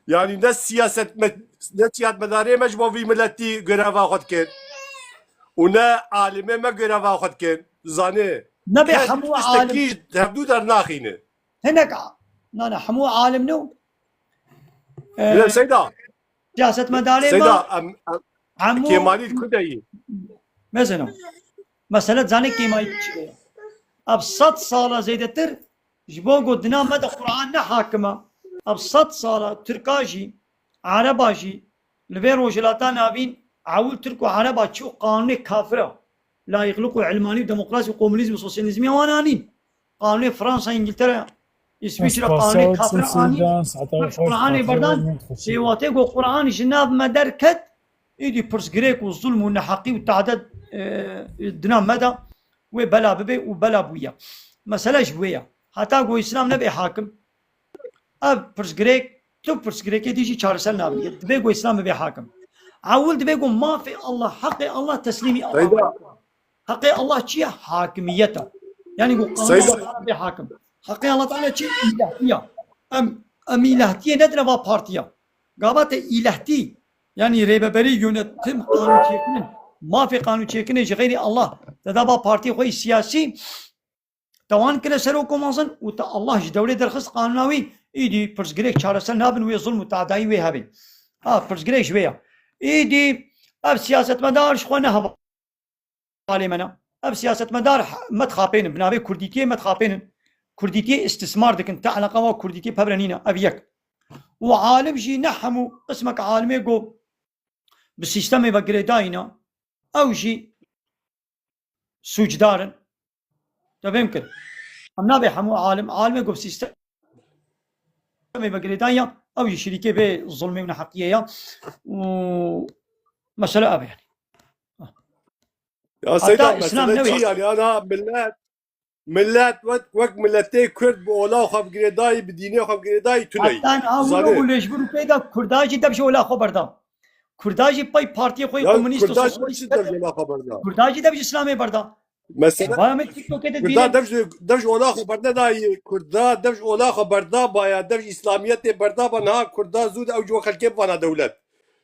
Yanî ne siyaset me, ne siyasetmedarê me ji bo vî miletî göreva xwe dikin. Û ne alimê me göreva xwe dikin. Zanî. Nebe hemû alim. Tiştekî hevdû dernaxîne. Hinek a-, na, na, hemû alim ne. Bilem Seyda. Siyasetmedarê Seyda, me em, em, hemû Kêmalî li ku de yî? Mesela, mesele zanê Kêmalî çi ye? Ev sed sala zêdetir ji bo ku dina me de Quran ne hakim e. Ev sed sala Tirka jî, Ereba jî, li vê Rojhilata Navîn, ewil Tirk û Ereba çi û qanûnê kafir e. Layîqlik û ilmanî û demokrasî û komunîzm û sosyalîzmê wan anîn. Qanûnê Fransa, Îngiltere, Îsviçre, qanûnê kafir anîn. Ev Quranê berdan, sêwatê ku Quran ji nav me derket, îdî pirsgirêk û zulm û neheqî û tehded, e, dina me de wê bela bibe û bela bûye. Mesele ji wê ye. Heta ku Îslam nebe hakim, ev pirsgirêk, tu pirsgirêkê dî jî çareser nabin. Divê ku Îslam bibe hakim. Ewil divê ku mafê Allah, heqê Allah teslîmî Allah. Heqê Allah çi ye? Hakimiyet e. Yanî ku qanûn Seyda. Allah Teala bê hakim. Heqê Allah Teala çi? Îlahtiya. Em, em îlahtiyê nedine va partiya. Gava te îlahtî, yanî rêveberî, yönetim, qanûnçêkirin, mafê qanûnçêkirinê ji xeyrî Allah te da va partiyê xwe yî siyasî, te wan kire serok û mezin û te Allah ji dewlê derxist qanûna wî, îdî pirsgirêk çareser nabin wê zulm û tadayî wê hebe. Ha, pirsgirêk ji wê ya. Îdî ev siyasetmedar ji xwe ne hevalê me ne. Ev siyasetmedar he-, me dixapênin, bi navê kurdîtiyê me dixapênin. Kurdîtiyê îstismar dikin, te eleqa wa kurdîtiyê pevre nîne. Ev yek. Û alim jî ne hemû, qismek alimê ku bi sîstemê ve girêdayî ne, ew jî sûcdar in. Te fêm kir. Em nabê hemû alim, alimê ku bi sîstemê ve girêdayî ya, ew jî şirîkê vê zulmê û neheqiyê ya. Û mesele ev e yanî. Ya Seyda, Îslam mesele çi yanî? Ana millet, millet wek, wek miletê Kurd bi ola xwe bi girêdayî, bi dînê xwe bi girêdayî tune yî. Heta niha wilo bû lê ji vir û pê de Kurda jî dev ji ola xwe berda. Kurda jî pey partiyê xwe yê komûnîst û sosyalîst dev ji ola xwe berda. Kurda jî dev ji Îslamê berda. Mesela, vaya me TikTokê de Kurda dev ji, dev ji ola xwe bernedayî. Kurda dev ji ola xwe berda baya, dev ji Îslamiyetê berda ba, niha Kurda zû de ew ji we xelkê bivana dewlet.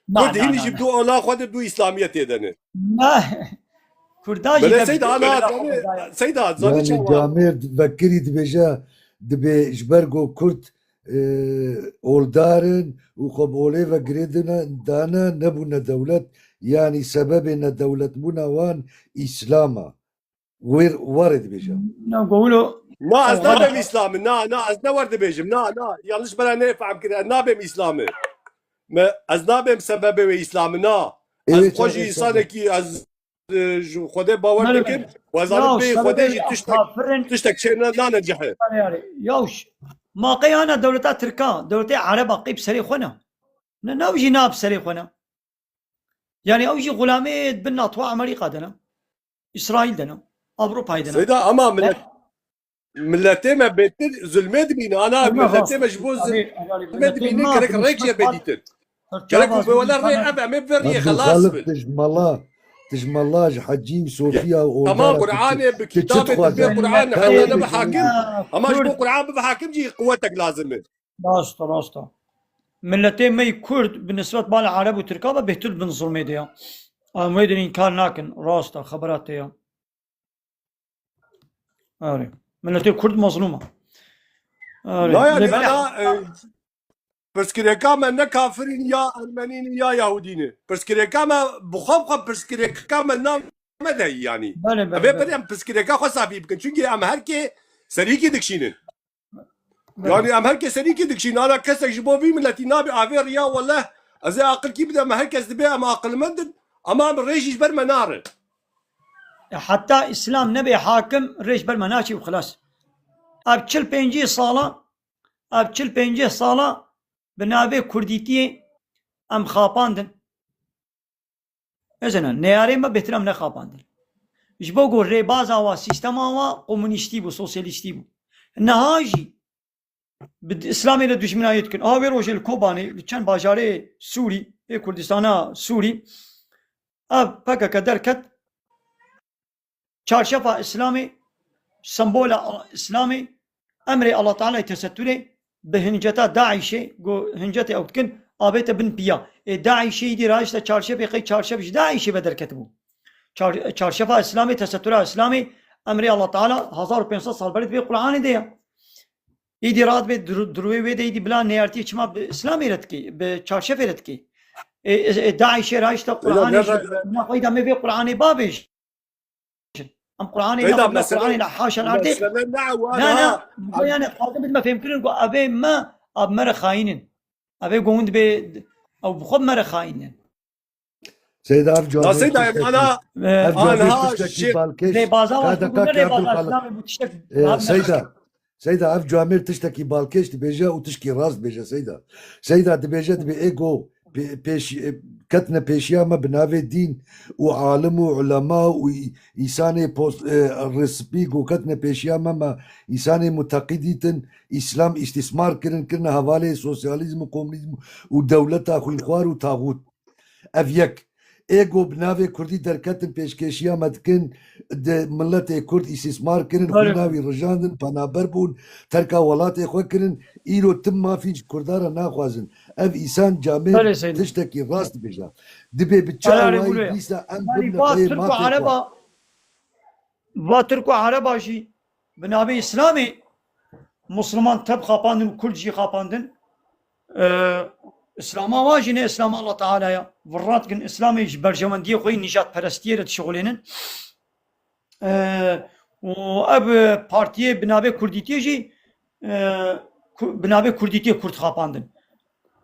Na, Kurd na, hînî na, jî na. Du ola xwe de du Îslamiyetê de ne. Na. Kurda jî Belê dev Seyda, ji ana, ola xwe berda. Seyda, zanî Yani çawa? Camêr vekirî dibêje, dibê ji ber ku Kurd, e, oldar in û xwe bi olê ve girêdine, dane, nebûne dewlet. Yani sebebê nedewletbûna wan Îslam a. Wê, warê dibêje. Na, gowilo. Na, ez nabêm Îslamî. Na, na, ez ne wer dibêjim. Na, na, yanlış bera nefehm kir. Ez nabêm Îslamî. Me, ez nabêm sebebê wê Îslamî. Na. Ez xwe jî insanekî, ez, e, ji Xwedê bawer dikim. Û ez zanim bê Xwedê jî tiştek, tiştek çê ne, nane cihê. Yaw, ma qey ana dewleta Tirka, dewletê Ereba qey bi serê xwe ne. Ne, ne ew jî na bi serê xwe ne. Yani ew jî xulamê di bin NATO Amerîka de ne. Îsraîl de ne. Ewropayê de ne. Seyda, ama millet, milletê me bêtir zulmê dibîne. Ana milletê me ji bo zulmê dibîne, gerek rêk jê bê dîtin. Gerek ku bi wela rê ev em ê bi vê riyê xelas bin. Dijmala, dijmala ji Hecî û Sofiya û Tamam, Qur'anê bi kitabê tu bê Qur'an heta ne bi hakim. Ama ji bo Qur'an bibe hakim jî quwetek lazim e. Rast e, rast e. Milletê me yî Kurd bi nisbet bala Ereb û Tirka ve bêhtir bin zulmê de ya. Em wê din înkar nakin. Rast e, xebera te ya. Erê. Milletê Kurd mezlûm e. Erê. Na yani Lê belê ana, e, pirsgirêka me ne kafirîn ya Ermenîn ya Yahudîn e. Pirsgirêka me bi xwe bi xwe pirsgirêka me name de yani. Belê, belê, Evê belê. Em pirsgirêka xwe safî bikin. Çünkü em herkê serîkî dikşînin. Belê. Yani em herkê serîkî dikşînin. Ana kesek ji bo vî miletî nabê avê riya weleh. Ez ê aqilkî bide me herkes dibê em aqilmend in. Ama em rêjî ji ber me nare. E, heta Îslam nebe hakim rêj ber me naçî û xilas. Ev çil pêncî sala, ev çil pêncî sala bi navê Kurdîtiyê em xapandin. Ez ena, neyarê me bêtir em nexapandin. Ji bo ku rêbaza wa, sîstema wa komunîstî bû, sosyalîstî bû. Niha jî bi Îslamê de dijminayê dikin. Aha wê rojê li Kobanê, li çend bajarê Sûrî, ê Kurdistana Sûrî, ev P K K derket, çarşefa Îslamê, sembola Îslamê, emrê Allah Teala'yê tesetturê, bi hinceta DAIŞê, ku hincetê ew dikin, avête bin piya. Ê DAIŞê îdî rahişte çarşefê, qey çarşef ji DAIŞê ve derketibû. Çar-, çarşefa Îslamê, tesettura Îslamê, emrê Allah Teala hezar û pênc sed sal berê di vê Qur'anê de ye. Îdî radibê dir-, dirûê wê de îdî bila neyartiyê çima bi Îslamê re dikê, bi çarşefê re dikê. Ê, ê, ê, DAIŞê rahişte Qur'anê ji, ne xweyda me vê Qur'anê bavêjin. Em Qur'anê Seyda, nexwendin, mesele, Qur'anê ne haşa erdê. Mesele ne ew Ne, ne, ha. Bu yani xwazim bidime fêmkirin ku evê me, ev me re xayîn in. Evê ku hûn dibê, ew bi xwe me re xayîn in. Seyda, ev cevabê Seyda, tiştekî, ana, e, ev cevabê anha tiştekî şi- balkêş. Rêbaza wa Ka de ku ka ne ki rêbaza Abdulkadir. Îslamê bu tiştek Ee, Seyda, Seyda, ev camêr tiştekî balkêş dibêje û tişkî rast dibêje Seyda. Seyda dibêje dibê ê go pê-, pêş-, e, ketine pêşiya me bi navê dîn û alim û ulema û î-, îsanê post, e, rêspî go ketine pêşiya me, me îsanê muteqidîtin, Îslam îstîsmar kirin, kirine hevalê sosyalîzm û komunîzm û dewleta xwînxwar û taxût. Ev yek. Ê go bi navê Kurdî derketin pêşkêşiya me dikin, di miletê Kurd îstîsmar kirin, Belê. Xwîna wî rijandin, penaber bûn, terka welatê xwe kirin, îro tim mafî ji Kurda re naxwazin. Ev îsan camêr Belê Seyda. Tiştekî rast dibêje. Dibê bi çi Helal awayî Gulê. Dîsa em Belê bibine va peyê Tirk û mafê xwe. Ereba, va Tirk û Ereba jî bi navê Îslamê Musliman tev xapandin û Kurd jî xapandin. Ee, Îslama wa jî ne Îslama Allah Teala ya. Virrat kin Îslamê ji berjewendiyê xwe yî nîjadperestiyê re dişixulênin. Ee, û ev, e, partiyê bi navê Kurdîtiyê jî, e, ku-, bi navê Kurdîtiyê Kurd xapandin.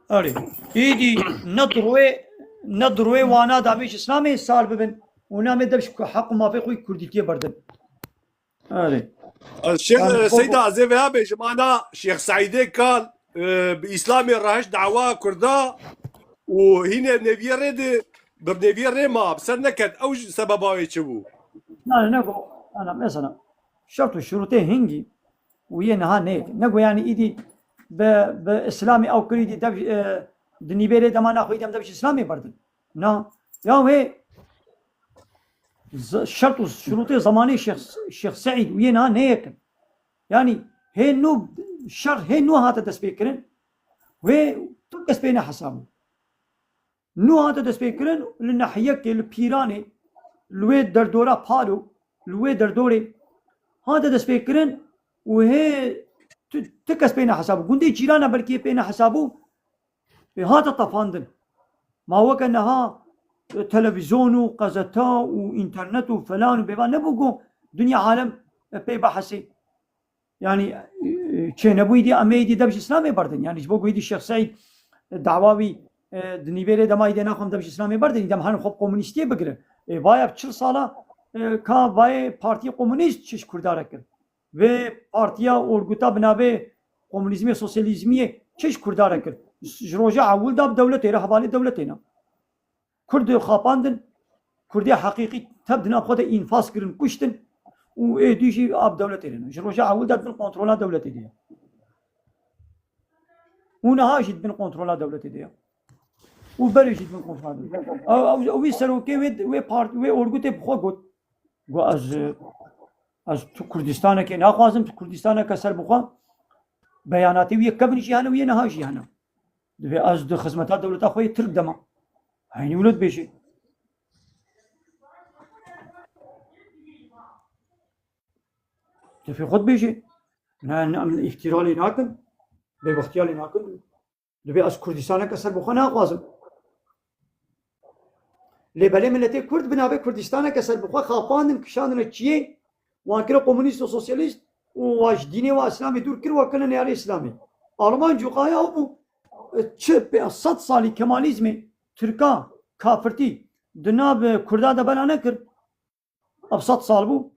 Erê. Îdî ne dirwê, ne dirwê wana damê ji Îslamê sal bibin û namê dev ji ku-, heq û mafê xwe yî Kurdîtiyê berdin. Erê. Şêx, Yani, e, Seyda, ez ê vêya bêjim, ana Şêx Seîdê Kal, e, bi Îslamê rehiş dawa Kurda û hîne neviyê rê di, bi neviyê rê ma, bi ser neket, ew ji sebeba wê çi bû? Yani, ne go, ana, mesela, şert û şurutê hingî û yê niha neyek. Ne go, yani, îdî bi, bi Îslamê ew kirî dî dev, e, di nîvê rê dema naxwî dem dev ji Îslamê berdin. Na, ya wê z-, şert û şurutê zemanê Şêx, Şêx Seîd û yê niha neyek in. Yanî hê nû şer, hê nû hate destpêkirin, wê tu kes pê nehesabû. Nû hate destpêkirin li nehiyekê, li Pîranê, li wê derdora Palo, li wê derdorê hate destpêkirin û hê tu, tu kes pê nehesabû. Gundê cîrana belkî pê nehesabû, e, hate tefandin. Ma weke niha, e, televîzyon û qezeta û înternet û felan û bêvan nebû ku dinya alem, e, pê behesê. Yani, e, çênebûyî dî em ê dî dev ji Îslamê berdin. Yani ji bo ku êdî Şêx Seîd, e, dawa wî, e, di nîvê rê dema êdî naxwem dev ji Îslamê berdin, êdî em herin xwe bi komunîstiyê bigirin. Ê, vaya çil sala, e, ka vayê partiyê komunîst çi ji Kurda re kir. Vê partiya orguta bi navê komunîzmê, sosyalîzmiyê çi ji Kurda re kir? Ji roja ewil de bi dewletê re hevalê dewletê ne. Kurd xapandin, Kurdê heqîqî tev di nav xwe de înfaz kirin, kuştin û ê dî jî av dewletê re ne. Ji roja ewil de di bin kontrola dewletê de ye. Û niha jî di bin kontrola dewletê de ye. Û berê jî di bin kontrola dewletê de ye. Ew, ew, ew wî serokê wê, wê part-, wê orgutê bi xwe got. Got, ez, ez tu Kurdistanekê naxwazim, tu Kurdistaneke ser bi xwe. Beyanatê wî yê kevin jî hene û yê niha jî hene. Divê ez di xizmeta dewleta xwe yê Tirk de me. Eynî wilo dibêjê. Divê xwe dibêjê. Ne, ne, em îftîra lê nakin. Bêbextiya lê nakin. Divê ez Kurdistaneke serbixwe naxwazim. Lê belê miletê Kurd bi navê Kurdistaneke serbixwe xapandin, kişandine çiyê, wan kire komunîst û sosyalîst û wa ji dînê wa Îslamê dûr kir, wa kirine neyarê Îslamê. Alman cûqaya ew bû. Çi pê sed salî Kemalîzmê, Tirka, kafirtî di nav Kurda de bela nekir. Ev sed sal bû.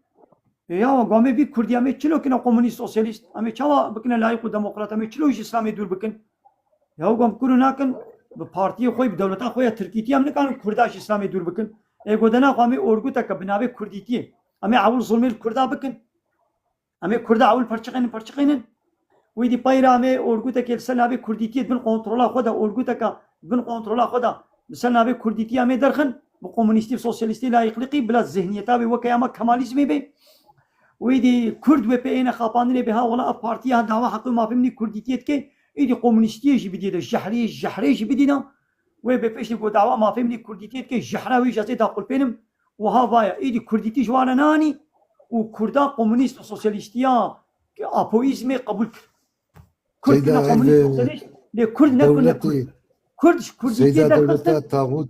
E, ya, gamê vî Kurdî em ê çilo kine komunîst, sosyalîst? Em ê çawa bikine layîq û demokrat? Em ê çilo ji Îslamê dûr bikin? Ya, gam kuro nakin, bi partiyê xwe, bi dewleta xwe ya Tirkîtî em nikarin Kurda ji Îslamê dûr bikin. Ê godena xwe em ê orguteke bi navê Kurdîtiyê. Em ê ewil zulmê li Kurda bikin. Em ê Kurda ewil perçiqênin, perçiqênin. Wî dî peyra em ê orgutekê li ser navê Kurdîtiyê di bin kontrola xwe de, orguteka di bin kontrola xwe de li ser navê Kurdîtiyê em ê derxin, bi komunîstî, sosyalîstî, layîqlîqî, bila zihniyeta wê weke ya me Kemalîzmê bê. Wî dî Kurd wê pê êne xapandinê bê, ha wela ev partiya dawa heqê û mafê min ê Kurdîtiyê dike, îdî komunîstiyê jî bidî de, jehrê, jehrê jî bidî de. Wê bê piştî ku dawa mafê min ê Kurdîtiyê dike, jehra wî jî ez ê daqulpênim. Wiha vaya, îdî Kurdîtî ji wan re nanî û Kurda komunîst û sosyalîstiya apoîzmê qebûl kir. Kurd Seyda, kine komunîst ev, sosyalîst, lê Kurd ne Kurd ne Kurd. Dewletê, Kurd ji Kurdîtiyê Seyda, derxistin. Dewleta taxût,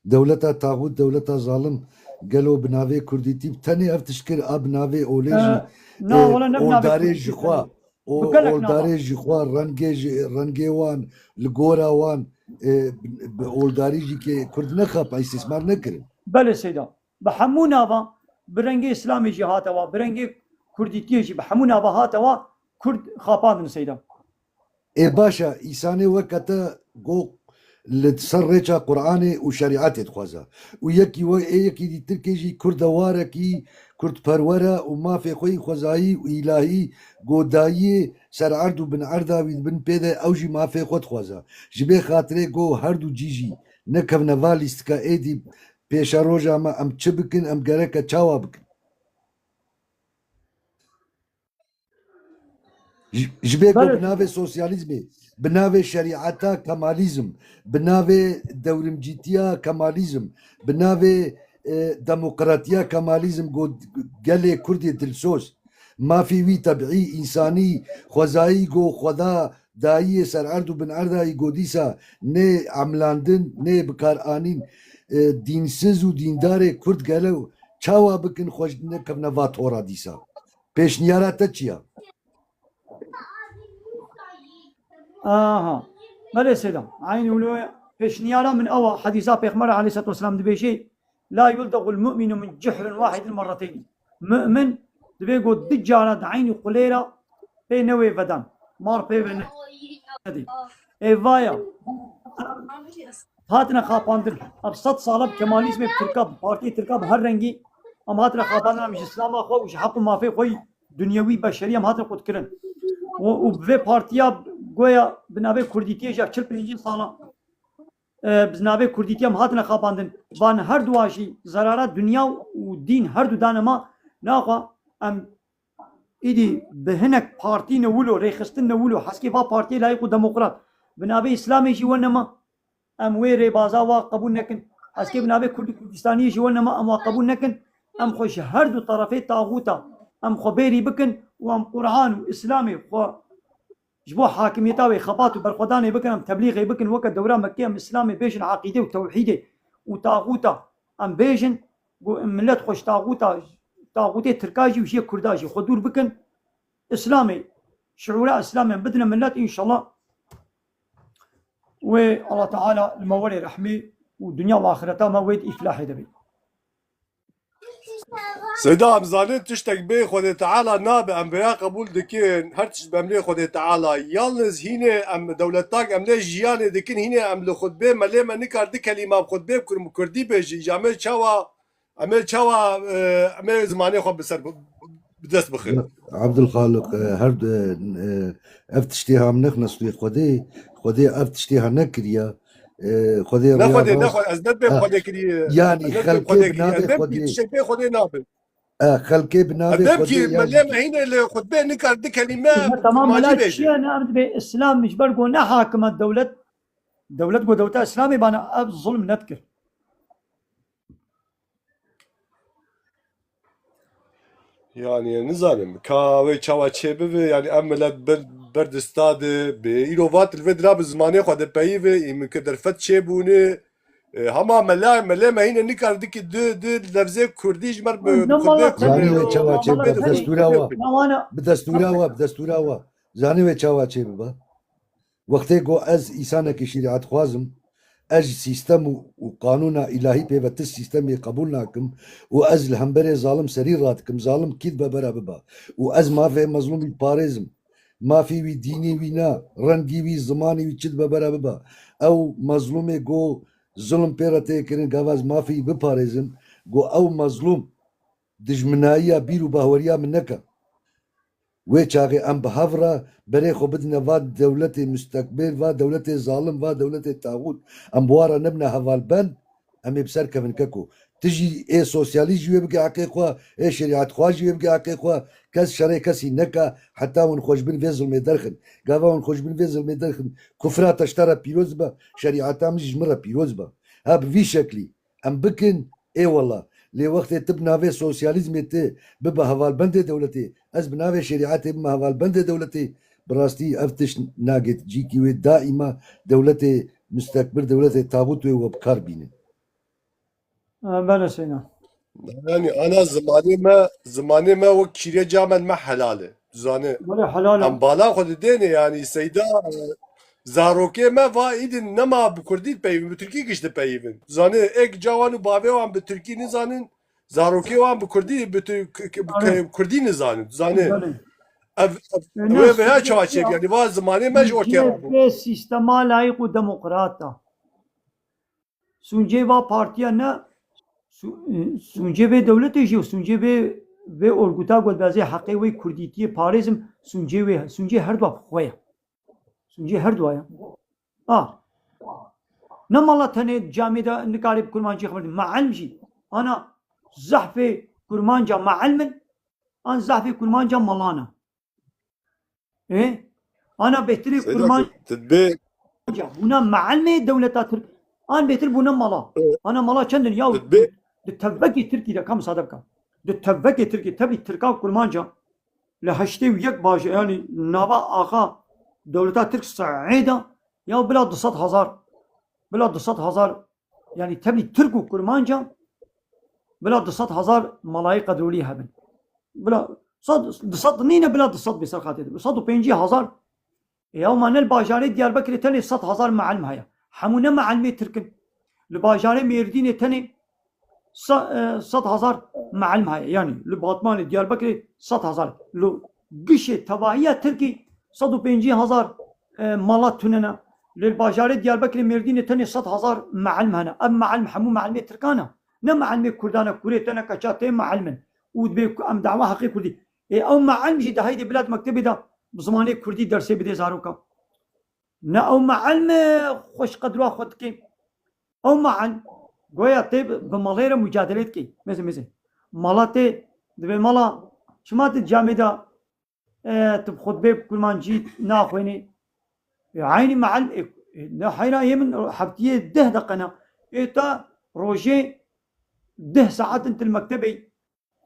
dewleta taxût, dewleta zalim, gelo bi navê Kurdîtî bi tenê ev tişt kir, a bi navê olê jî, Ee, na, e, wala ne bi navê oldarê Kurdîtî ji xwe, tenê. O, bi gelek nava. Oldarê ji xwe, rengê ji, rengê wan, li gora wan, e, bi, bi oldarî jî ke Kurd nexap, îstîsmar nekirin. Belê Seyda. Bi hemû nava, bi rengê Îslamê jî hate wa, bi rengê Kurdîtiyê jî, bi hemû nava hate wa, Kurd xapandin Seyda. Ê baş e, îsanê weke te go li ser rêça Qur'anê û şerîetê dixwaze. Û yekî we ê yekî dî Tirkê jî kurdewarekî, kurdperwer e û mafê xwe yî xwezayî û îlahî go dayiyê ser erd û bin erda wî di bin pê de ew jî mafê xwe dixwaze. Ji bê xatirê go her du cî jî nekevne va lîstika êdî pêşeroja me em çi bikin, em gereke çawa bikin? Ji, ji bê ku Belê. Bi navê sosyalîzmê, bi navê şerîeta Kemalîzm, bi navê dewrimcîtiya Kemalîzm, bi navê, e, demokratiya Kemalîzm ku gelê Kurdê dilsoz, mafî wî tebîî, însanî, xwezayî ku Xweda dayiyê ser erd û bin erdayî ku dîsa nê emlandin, nê bikaranîn, e, dînsiz û dîndarê Kurd gelo çawa bikin xwe ji nekevne va tora dîsa? Pêşniyara te çi ya? Aha. Belê Seyda. Eynî wilo ye. Pêşniyara min ew e. Hedîsa Pêxember aleyhissalatu vesselam dibêje, "La yuldaxul mu'minu min cuhrin wahidin merreteyn." Mu'min divê got du cara di eynî qulê re pê newê vedan. Mar pê ve ne-, nedê. Ê vaya. Hatine xapandin. Ev sed sala bi Kemalizmê, bi Tirka, bi partiyê Tirka, bi her rengî em hatine xapandin, em ji Îslama xwe û ji heq û mafê xwe yî dinyewî, beşerî em hatine qutkirin. Û, û bi vê partiya goya bi navê Kurdîtiyê ji çil pêncî sala, e, bi navê Kurdîtiyê em hatine xapandin. Van her duwa jî zerara dinya û dîn her du dane ma naxwe em Îdî bi hinek partî ne wilo, rêxistin ne wilo, heskê va partiyê layîq û demokrat bi navê Îslamê jî we nema. Em wê rêbaza wa qebûl nekin. Heskê bi navê Kurd û Kurdistaniyê jî we nema, em wa qebûl nekin. Em xwe ji her du terefê taxûta em xwe bêrî bikin û em Qur'an û Îslamê xwe ji bo hakimiyeta wê, xebat û berxwedanê bikin, em teblîxê bikin, weke dewra Mekkê em Îslamê bêjin, eqîdê û tewhîdê û taxûta em bêjin, ku milet xwe ji taxûta, taxûtê Tirka jî û jiyê Kurda jî xwe dûr bikin. Îslamê, şiûra Îslamê em bidine milet, înşallah wê Allah Teala li me werê rehmê û dinya û axireta me wê di îflahê de bê. Seyda, em zanin tiştek bê Xwedê Teala nabe, em vêya qebûl dikin, her tişt bi emrê Xwedê Teala. Yalniz hînê em dewletak, em ne jiyanê dikin, hînê em li xutbê, melê me nikar du kelîma bi xutbê bi kur-, kurdî bêjî. Îja me çawa, em ê çawa, e, em ê zimanê xwe bi ser bi, bi dest bixin? Abdulxaliq, e, her du, e, ev tiştê ha em nexne stûyê Xwedê, Xwedê ev tiştê ha nekiriye. E, Xwedê Ne rêya Xwedê, ne rast. Xwedê, ez ne dibê Ha. Xwedê kiriye. Yani Ez ne dibê xelkê Xwedê bi kiriye. navê Ez ne Xwedê. Tiştek bê Xwedê nabe. E, xelkê bi navê Xwedê ya Melê me hîne li xutbê nikar di kelîme Kurmancî bêje. Çi ye, ne, em dibê Îslam ji ber ku ne hakim e dewlet, dewlet ku dewleta Îslamê bana ev zulm nedikir. Yani nizanim ka wê çawa çê bibe, yani ev milet ber, ber dista de bi îro vat li vê dira bi zimanê xwe de peyî ve, îmke derfet çê bûne, e, hema mela, melê me hîne nikar dikî di, di levzê kurdî ji mer bi Zanî wê çawa çê bibe, bi destûra wa, bi destûra wa, bi destûra wa. Zanî wê çawa çê bibe? Wextê ku ez îsanekî şerîetxwaz im, ez ji sîstem û, û qanûna îlahî pê ve ti sîstemê qebûl nakim û ez li hemberê zalim serî radikim, zalim kî dibe bera bibe. Û ez mafê mezlûmî diparêzim. Mafî wî, dînî wî ne, rengî wî, zimanî wî çi dibe bera bibe. Ew mezlûmê ku zulm pê re tê kirin, gava ez mafî wî biparêzim, ku ew mezlûm dijminayiya bîr û bahweriya min neke. Wê çaxê em bi hev re berê xwe bidine va dewletê mustekbir, va dewletê zalim, va dewletê taxût. Em bi wan re nebine hevalbend, em ê bi ser kevin keko. Tu jî ê sosyalîst jî wê bike heqê xwe, ê şerîetxwaz jî wê bike heqê xwe. Kes şerê kesî neke heta hûn xwe ji bin vê zilmê derxin. Gava hûn xwe ji bin vê zilmê derxin, kufra te ji te re pîroz be, şerîeta min jî ji min re pîroz be. Ha bi vî şeklî em bikin, ê wela. Lê wextê tu bi navê sosyalîzmê tu bibe hevalbendê dewletê, ez bi navê şerîetê bime hevalbendê dewletê, bi rastî ev tişt nagêt cîkî wê, daîma dewletê mustekbir, dewletê taxût wê we bi kar bînin. E, belê Seyda. Yani ana zimanê me, zimanê me wek kîrê camen me helal e. Tu zanî, belê helal e. Em bala xwe didêne yani Seyda, e, zarokê me va îdin nema bi kurdî dipeyivin, bi tirkî giş dipeyivin. Tu zanî, êk cawan û bavê wan bi tirkî nizanin, zarokê wan bi kurdî, bi tu-, k-, k-, bi Belê. k-, kurdî nizanin. Tu zanî, Belê. ev, ev, E, wê ne, vêya çawa çêk, yani va zimanê me ji ortê re bû. Sîstema layîq û demokrat e. Sûncê va partiya ne, sû-, e, sûncê vê dewletê jî û sûncê vê, vê orguta ku dibêje heqê wê kurdîtiyê parêzim, sûncê wê, sûncê her dua bi xwe ye. Sûncê her dua ye. A. Ne mala tenê camê de nikarê bi kurmancî xeber dî. Meelm jî. Ana zehfê kurmanca meelm in, an zehfê kurmanca malan e. Ê? Ana bêhtirê Seyda, kurmanca tu, tu dibê bûna meelmê dewleta Tirk, an bêhtir bûna mala. Ê. Ana mala çend in ya? Tu dibê Di tevvekê Tirkî de, ka misade bika. Di tevvekê Tirkî, tevlî Tirka kurmanca li heştê û yek baje, yani nava axa dewleta Tirk saê de ya bila du sed hezar, bila du sed hezar, yani tevlî Tirk û kurmanca bila du sed hezar malayê qedrolî hebin. Bila sed, du sed nîne, bila du sed bê ser xatê de. Sed û pêncî hezar. Ê, ew ma ne li bajarê Diyarbekirê tenê sed hezar meelm heye. Hemû ne meelmê Tirk in. Li bajarê Mêrdînê tenê se-, e, sed hezar meelm heye. Yani li Batmanê, Diyarbekirê sed hezar. Li gişê tevahiya Tirkî sed û pêncî hezar, e, mala tune ne. Lê li bajarê Diyarbekirê, Mêrdînê tenê sed hezar meelm hene. Ev meelm hemû meelmê Tirkan e. Ne meelmê Kurdan e, kurê te ne keça te meelm in. Û dibê ku em dawa heqê Kurdî. Ê, ew meelm jî di heydê bila di mektebê de bi zimanê Kurdî dersê bidê zarokan. Ne ew meelm e xweş qedra xwe dike. Ew meelm goya tê bi, bi malê re mucadelê dike. Meze, meze. Mala tê, dibê mala, çima tu camê de, e, tu bi xutbê bi kurmancî naxwênî? E, eynî meelm, e, e, ne heyra yê min heftiyê deh deqe ne. Ê ta rojê deh saet in tu li mektebê.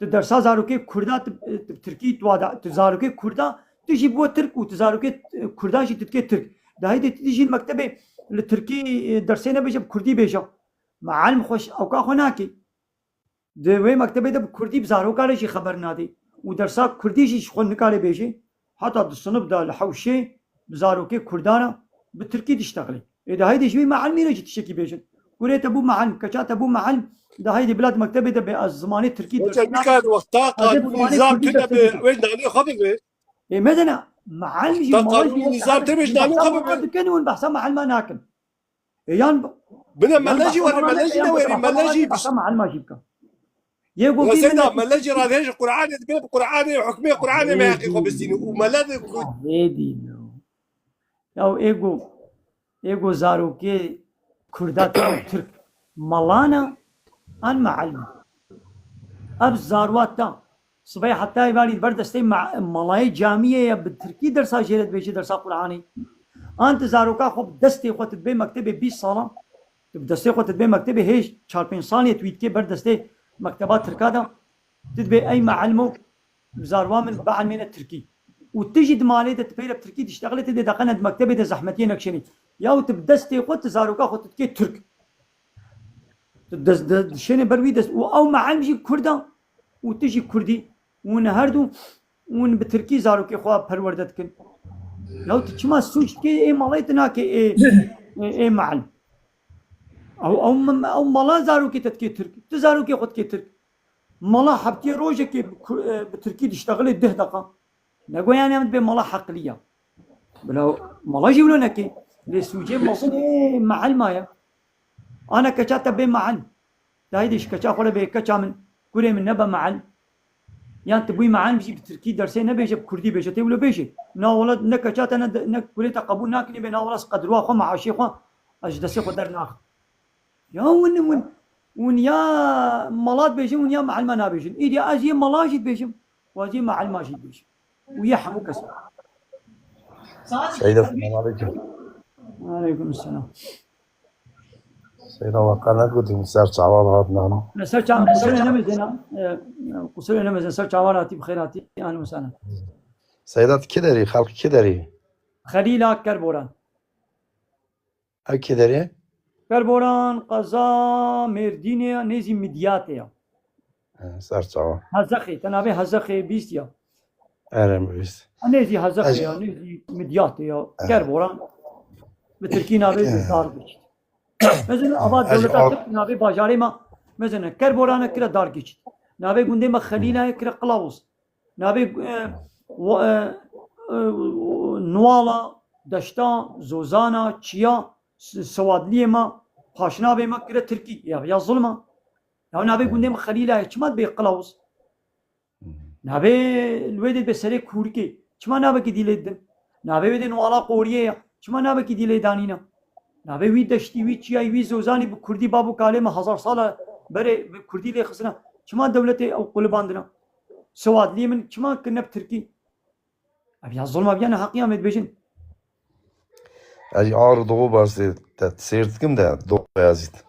Tu dersa zarokê Kurda, tu, tu tirkî tu wada, tu zarokê Kurda, tu jî bo Tirk û tu zarokê, e, Kurda jî tu dikê Tirk. Dahî de tu jî li mektebê li tirkî, e, dersê nebêje, bi Kurdî bêje. Meelm xweş ewka xwe nake. Di wê mektebê de bi Kurdî bi zaroka re jî xeber nade. Û dersa Kurdî jî ji xwe nikare bêje. Heta di sinif de li hewşê bi zarokê Kurdan re bi tirkî diştexilê. Ê de heydê ji wî meelmî re jî tiştekî bêjin. Kurê te bû meelm, keça te bû meelm, de heydê bila di mektebê de bê ez zimanê tirkî Hoca ders nadim. Nikare wexta Ez ê qanûn zimanê nîzam kurdî tune ders be, nadim. Wê nanê xwe bibe. Ê medene, meelm jî, Ta mala qanûn jî nîzam her tune be, ji nanê xwe bibe. Dikin û behsa meelma nakin. E, yan Bine yan mele jî were, mele jî ne were, mele jî. Basa meelma jî bika. Yê go Ya vî Seyda, mele jî radihêj Qur'anê dibê, bi Qur'anê, hukmê Qur'anê me heqî xwe bistîne. Û mele de ku- Hêdî no. Ya ê go, ê go zarokê Kurda Tirk malana an meelma. Ev zarwa te sibê heta êvarî li ber destê me-, melayê camiyê ye, bi tirkî dersa jê re dibêje, dersa Qur'anê. An tu zaroka xwe bi destê xwe tu dibê mektebê bîst salan, tu bi destê xwe tu dibê mektebê hêj çar pênc salê tu wî dikê ber destê mekteba tirka de, tu dibê ey meelmo bi zarwa min bielmêne tirkî. Û tu jî di malê de tu peyre bi tirkî diştexilê, tu dê deqene di mektebê de zehmetiyê nekişênî. Ya û tu bi destê xwe tu zaroka xwe tu dikê tirk. Tu dest, de, dişêne ber wî dest. Û ew meelm jî kurd e û tu jî kurdî. Hûn her du, hûn bi tirkî zarokê xwe perwerde dikin. Ya tu çima sûc dikê ê malê tu nakê ê, ê, ê meelm? Ew, ew, ew mala zarokê te dikê tirk. Tu zarokê xwe dikê tirk. Mala heftiyê rojekê bi ku-, e, bi tirkî diştexilê deh deqa. Negoyane em dibê mala heqiliya. Bila mala jî wilo nekê. Lê sûcê mezin ê meelma ye. Ana keça te bê meelm. Dayê de ji keça xwe re bê keça min, kurê min nebe meelm. Yan tu bûyî meelm jî bi tirkî dersê nebêje, bi kurdî bêje. Tê wilo bêje. Na wela ne keça te ne, ne kurê te qebûl nakinê bê, na wela ez qedrwa xwe, meaşê xwe ez ji destê xwe dernaxim. Ya hûn, hûn, hûn ya mala dibêjin, hûn ya meelma nabêjin. Îdî ez yê mala jî dibêjim, û ez yê meelma jî dibêjim. Û yê hemû kes. Seyda, selamun aleyküm. Aleyküm selam. Seyda, we qe negotî min ser çavan hat nano. Ne, ser çavan, qusurê nemezin, e, qusurê nemezin, ser çavan hatî, bi xêr hatî, ahlen û sehlen. Seyda, tu kê derî, xelk kê derî? Xelîla Kerboran. Ev kê derê? Kerboran qeza Mêrdînê ya, nêzî Midyatê ya. He, ser çawa. Hezexê, te navê Hezexê bîst ya. Erê, bîst. Nêzî Hezexê ya, nêzî Midyatê ya. Kerboran. Bi tirkî navê de dar geçit. Mezin ava dewleta Tirk navê bajarê ma, mezin Kerboran e kire dar geçit. Navê gundê me Xelîla ye kire Qilawuz. Navê, e, wa-, e, e, Nuwala, Deşta, Zozana, Çiya, S-, Sewadliyê me, paşnavê me kire Tirkî. Ya, ya zulm e. Ya navê gundê me Xelîla ye, çima dibê Qilawuz? Navê li wê dê dibê serê kûrikê. Çima navekî dî lê didin? Navê wê dê Nuwala Qoriyê ye. Çima navekî dî lê danîne? Navê wî deştî, wî çiyayî, wî zozanî bi kurdî bab û kalê me hezar sal e berê bi kurdî lê xistine. Çima dewletê ew qulibandine? Sewadliyê min çima kirine bi tirkî? Ev ya zulm e, ev ya neheqiya me dibêjin. Ez ar doğu bazı te seyr dikim de Doğu Beyazıt.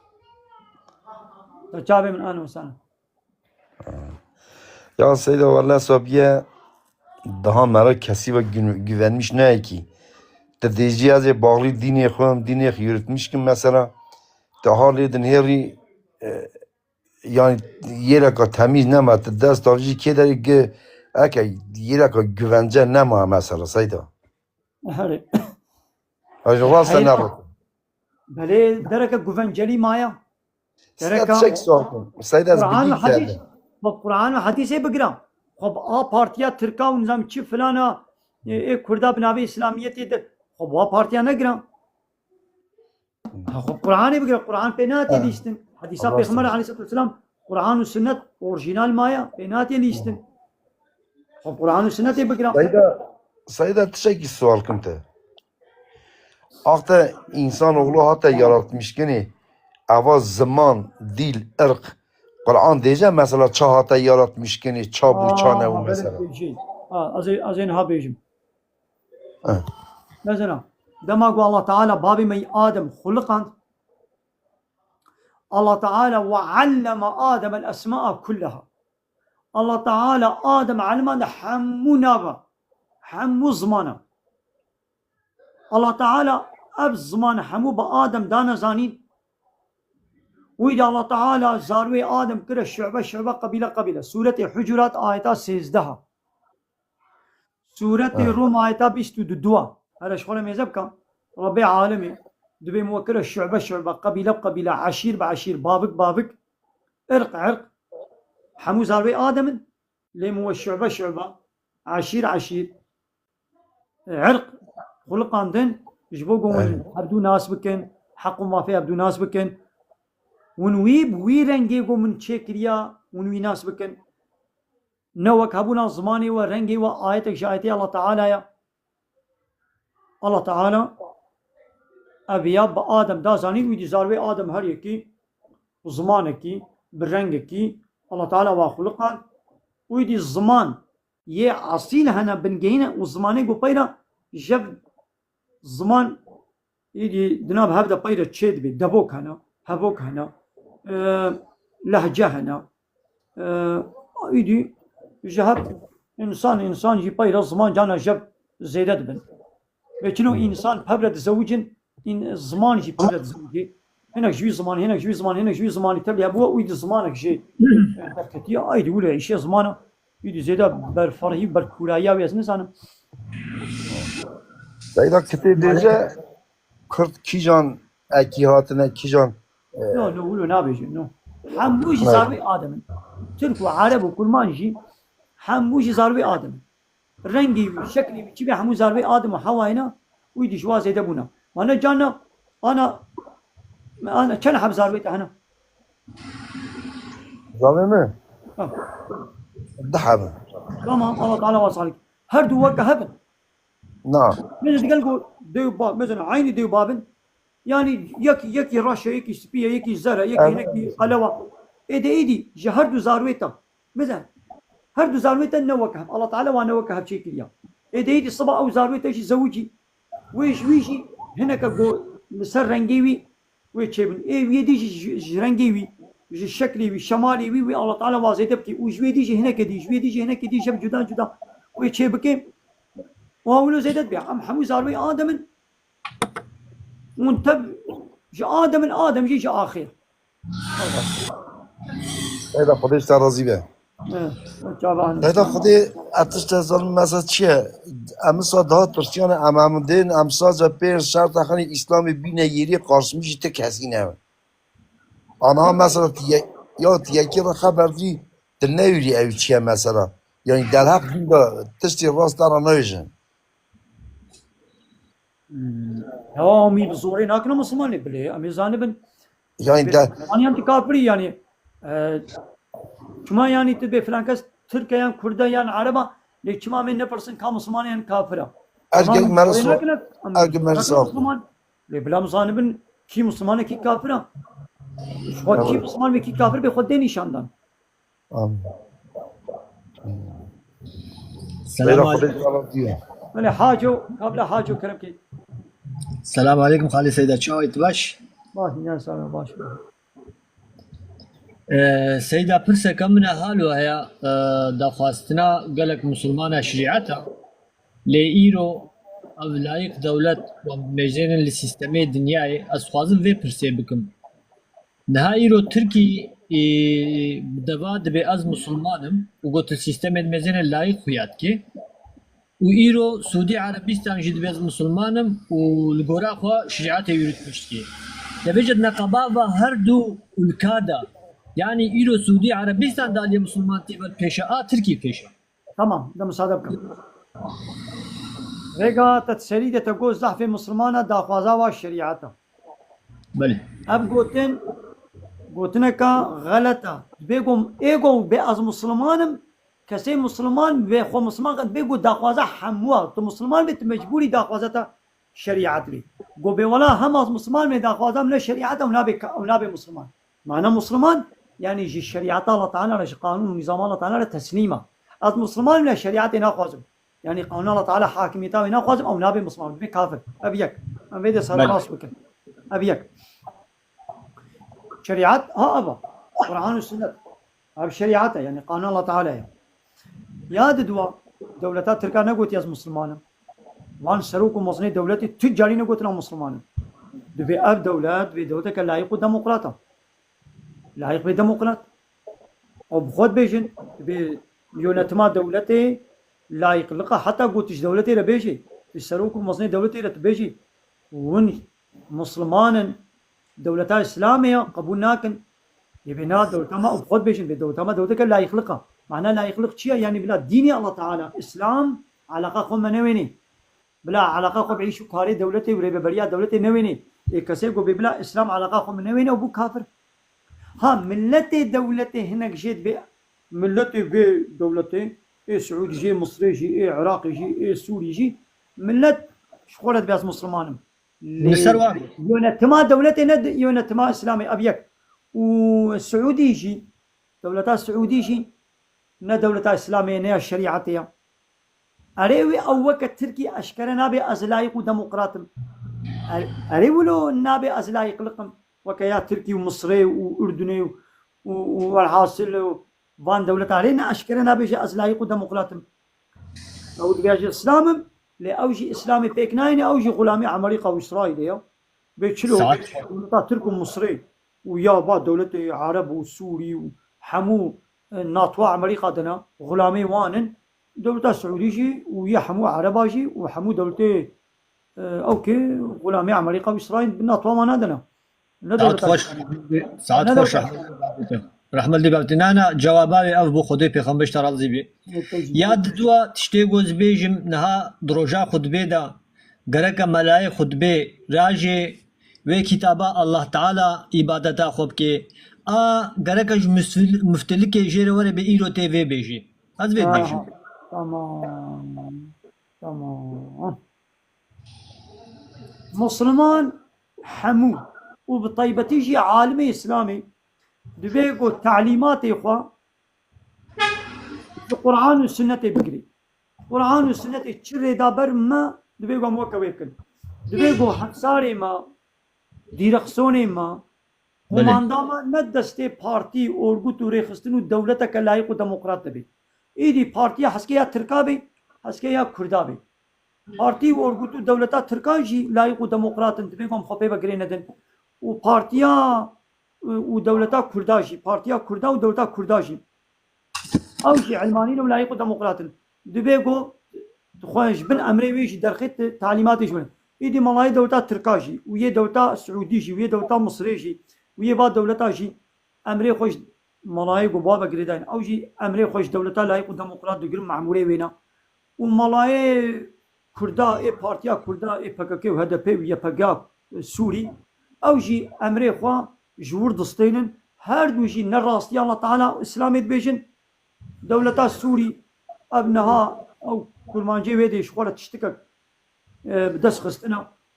Te çavê min ano sana. Ya Seyda, wele sabiye daha mera kesî ve gü-, güvenmiş ne ki. Te dêjî ez ê bağlı dînê xwe, dînê xwe yürütmiş kim mesela. Te halê din hêrî, e, yani yêreka temîz nema, tu dest avcî kê derê gi-, eke yêreka güvence nema mesela Seyda. Herê. Ay, ji rast Heyr, ne bak. Belê dereke güvencelî maya. Seyda, dereka çek sorkum. Seyda, ez Kur'an bilî hadîs. Bak, Kur'an hadîsê bigira. Xwe bi a partiya Tirka û nizam çi filana, e, ê Kurda bi navê İslamiyetê de. Xwe bi a partiya negira. Ha, xwe Qur'anê bigire, Qur'an pê nehatiye lîstin. Hedîsa Pêxember aleyhissalatu vesselam, Qur'an û sunnet orjinal maya, pê nehatiye lîstin. Xwe Qur'an û sunnetê bigire. Seyda, Seyda, tiştekî sual kim te. Axte insanoğlu hate yaratmış kinê, eva ziman, dîl, irq, Qur'an dêje mesela ça hate yaratmiş kinê, ça bû, ça nebû mesela. Ha, ez ê, ez ê niha bêjim. Eh. Mezina, dema ku Allah Teala babê me yî Adem xuliqand, Allah Teala "ve alleme Adem el esma'a kullaha." Allah Teala Adem elmand hemû nava, hemû zimana. Allah Teala ev ziman hemû bi Adem dane zanîn. Wî de Allah Teala zarwê Adem kire şu'be şu'be, qebîle qebîle. Sûretê Hucurat ayeta sêzdeh. Sûretê Rom ayeta bîst û du. Here ji xwe re mêze bike. Rebbê alemê dibê min we kire şu'be şu'be, qebîle bi qebîle, eşîr bi eşîr, bavik bavik, irq irq. Hemû zarwê Adem in. Lê min we şu'be şu'be, eşîr eşîr, irq xuliqandin, ji bo ku hûn hevdû nas bikin, heq û mafê hevdû nas bikin. Hûn wî bi wî rengê ku min çêkiriya, hûn wî nas bikin. Ne wek hebûna zimanê we, rengê we, ayetek ji ayetê Allah Teala ya. Allah Teala ev ya bi Adem da zanîn, wî dî zarwê Adem her yekî bi zimanekî, bi rengekî, Allah Teala wa xuliqan, û îdî ziman yê esîl hene, bingehîn e, û zimanê ku peyra jev ziman îdî dinav hev de peyra çê dibê, devok hene, hevok hene, e, lehce hene. E, îdî ji hev însan, însan jî peyra ziman cana jev zêde dibin. Ve çilo însan pevre dizewicin, în-, ziman jî pevre dizewicê. Hinek ji wî zimanî, hinek ji wî zimanî, hinek ji wî zimanî tevlî hebû, û îdî zimanek jê, e, derketiye. Aydî wilo îşê zimana, îdî zêde berferhî, berkûrayiya wê ez nizanim. Seyda kitê bêje, Kurd kîjan ekî hatine, kîjan, e, No, no, wilo nabêje, no. Hemû jî zarvê Adem in. Tirk û Ereb û Kurman jî hemû jî zarvê Adem in. Rengê wî, şeklê wî, çi bê hemû zarvê Adim û Hewayê ne, wî dî ji wa zêde bûne. Ma ne can ne, ana, ana çend heb zarvê te hene? Zarvê min? Ha. Du heb in. Tamam, Allah Teala wa salik. Her du weke hev in. Na. Mesela digel ku dê û bav, mesela eynî dê û bav in. Yani yek, yekî reş e, yekî spî ye, yekî zer e, yekî Evet. hinekî qelewa. Ê de êdî ji her du zarvê te. Bize. Her du zarvê te ne weke hev. Allah Teala wa ne weke hev çêkiriya. Ê de êdî siba ew zarvê te jî zewicî. Wê ji wî jî hineke go li ser rengê wî wê çêbin. Ê wê dî jî ji, ji rengê wî, ji şeklê wî, şemalê wî, wê Allah Teala wa zêde bike. Û ji wê dî jî hineke dî, ji wê dî jî hineke dî, ji hev cuda cuda wê çêbike. Û wilo zêde dibe. Em hemû zarvê Adem in. Hûn tev ji Adem in, Adem jî ji axê. Heyda Xwedê ji te razî be. Eh, çavan. Heyda Xwedê, ez tişt ez zanim mesela çi ye? Em wisa daha tirsiyan e, em, em dên, em sace pêr şerta xenî Îslamê bîne yêrî qarşimî jî ti kesî ne. Ana mesela ti ye-, ya ti yekî re xeber dî, ti newîrî ew çi ye mesela. Yani derheq dîn de tiştê rast te re nayêjin. Hmm. Hewa, em ê bi zorê nakin Mislimanê bilê. Em ê zanibin. Yani Bê de Mislimaniyan tu kafirî yani. E, çima yani tu bê filan kes Tirk e yan Kurd e yan Ereb e, lê çima em ê nepirsin ka Misliman e yan kafir e? Erkek Tamam, em bi mersa-, zorê nakin, em erkek nakin mersa. Misliman. Lê bila em zanibin kî Misliman e kî kafir e. Ji xwe kî Tamam. Misliman ve kî kafir bê xwe dê nîşan dan. Amin. Selam Beyra aleyküm. Xwedê selamet diye. Belê Haco, kabla Haco kerem kê. Selam aleyküm Xalî Seyda. Çawa yî tu baş? Baş, ne sana baş. Ee, Seyda pirseka min e halo heya, e, daxwastina gelek musulmana şerîeta. Lê îro ev layik dewlet wan dimejênin li sîstemê dinyayê, ez dixwazim vê pirsê bikim. Niha îro Tirkî, e, bi deva dibê ez musulman im û got tu sîstemê dimejêne layik xuya dike. Û îro Sûdî Erebîstan jî dibê ez musulman im û li gora xwe şerîetê yûritmiş dike. Te bêje di neqeba va her du ulka de, yanî îro Sûdî Erebîstan de aliyê musulman tê ber pêşe a Tirkî pêşe. Tamam, de müsaade bikin. Rêga te serî de te got zehfê Mislimana daxwaza wa şerîeta. Belê. Ev gotin, gotineka xelet e. Dibê ku ê ku bê ez Misliman im, kesê Misliman vê xwe Misliman dibê ku daxwaza hemû e. Tu Misliman bê, tu mecbûrî daxwaza te şerîet bê. Go bê wela hem ez Misliman bê, daxwaza min ne şerîet e, ew nabê ka-, ew nabê Misliman. Mana Misliman, yani ji şerîeta Allah Teala re, ji qanûn û nîzama Allah Teala re teslîm e. Ez Misliman im, lê şerîetê naxwazim. Yani qanûn Allah Teala hakimiyeta wê naxwazim, ew nabê Misliman, dibê kafir. Ev yek. Em vê de Belê. serbaş bikin. Ev yek. Şerîet, ha, ev e. Quran û Sünnet. Ev şerîet e, yani qanûn Allah Teala ye. Ya di dua, dewleta Tirka negotiye ez Misliman im. Van serok û mezinê dewletê tu carî negotin ew Misliman in. Dibê ev dewlet, dibê dewleteke layîq û demokrat e. Layîq bê demokrat. Ew bi xwe dibêjin, dibê yönetima dewletê layîqlika, heta gotiş dewletê re bêjê, tu serok û mezinê dewletê re tu bêjî, hûn Misliman in, dewleta Îslamê ya qebûl nakin. Ê bê na dewleta me, ew bi xwe dibêjin, bê dewleta me dewleteke layîqlika. Mana layîqlik çi ye? Yanî bila dînê Allah Teala, Îslam, eleqa xwe me newênê. Bila eleqa xwe bi îş û karê dewletê û rêveberiya dewletê newênê. Ê kesê ku bê bila Îslam eleqa xwe min newêne û bû kafir. Ha, miletê dewletê hinek jê dibê, miletê vê dewletê, ê Siûdî jî, Misrê jî, ê Iraqê jî, ê Sûrî jî, milet ji xwe re dibê ez Misliman im. Li ser wan. Yönetima dewletê ne di-, yönetima Îslamê, ev yek. Û Siûdî jî, Dewleta Siûdî jî ne dewleta Îslamê ye, ne ya şerîetê ye. Erê wê ew weke Tirkî eşkere nabe ez layîq û demokrat im. Er-, erê wilo nabe ez layîqliq im. Weke ya Tirkî û Misirê û Urdunê û, û, û welhasil û van dewleta erê ne eşkere nabêje ez layîq û demokrat im. Ew dibêje Îslam im, lê ew jî Îslamê pêk nayêne, ew jî xulamê Amerîka û Îsraîlê ye. Bê çilo Saet. Dewleta Tirk û Misirê û ya va dewletê Ereb û Sûrî û hemû, e, NATO Amerîka dina, xulamê wan in. Dewleta Siûdî jî û yê hemû Ereba jî û hemû dewletê, e, ew kê xulamê Amerîka û Îsraîl bi NATO wan nadina. Ne Saet dewleta xweş, saet ne xweş, dewleta rehmet li babetê. Rehmet li babetê. Na, na, cewaba wê ev bû, Xwedê pêxember ji te razî bî. Ya didua tiştê ku ez bêjim, niha di roja xutbê de gereke melayê xutbê rajê wê kitaba Allah Teala îbadeta xwe bike. A gereke ji müftil-, müftilikê jê re were bê îro tê vê bêjî. Ez vê dibêjim. Aha, tamam. Tamam. Musliman hemû û bi taybetî jî alimê Îslamê divê ku telîmatê xwe ji Quran û Sunnetê bigirê. Quran û Sunnetê çi rê da ber me, divê ku em weke wê bikin. Divê ku hemsarê me, dîrexsonê me, Belê. Qumanda me ne destê partî, orgut û rêxistin û dewleteke layîq û demokrat de bê. Êdî partiya heskê ya Tirka bê, heskê ya Kurda bê. Partî û orgut û dewleta Tirka jî layîq û demokrat in, divê ku em xwe pê ve girê nedin. Û partiya, û dewleta Kurda jî, partiya Kurda û dewleta Kurda jî. Ew jî Elmanî ne û layîq û demokrat in. Divê ku xwe ji bin emrê wê jî derxît, talîmatê ji wê. Êdî melayê dewleta Tirka jî û yê dewleta Siûdî jî û yê dewleta Misirê jî û yê va dewleta jî emrê xwe ji melayê ku ba ve girêdayîn. Ew jî emrê xwe ji dewleta layîq û demokrat digirin, memûrê wê ne. Û melayê Kurda, ê partiya Kurda, ê P K K û H D P û Y P G Sûrî, ew jî emrê xwe ji wir distênin. Her du jî ne rastiya Allah Teala Îslamê dibêjin. Dewleta Sûrî, ev niha ew kurmancê wê dê ji xwe re tiştikek, e, bi dest xistine,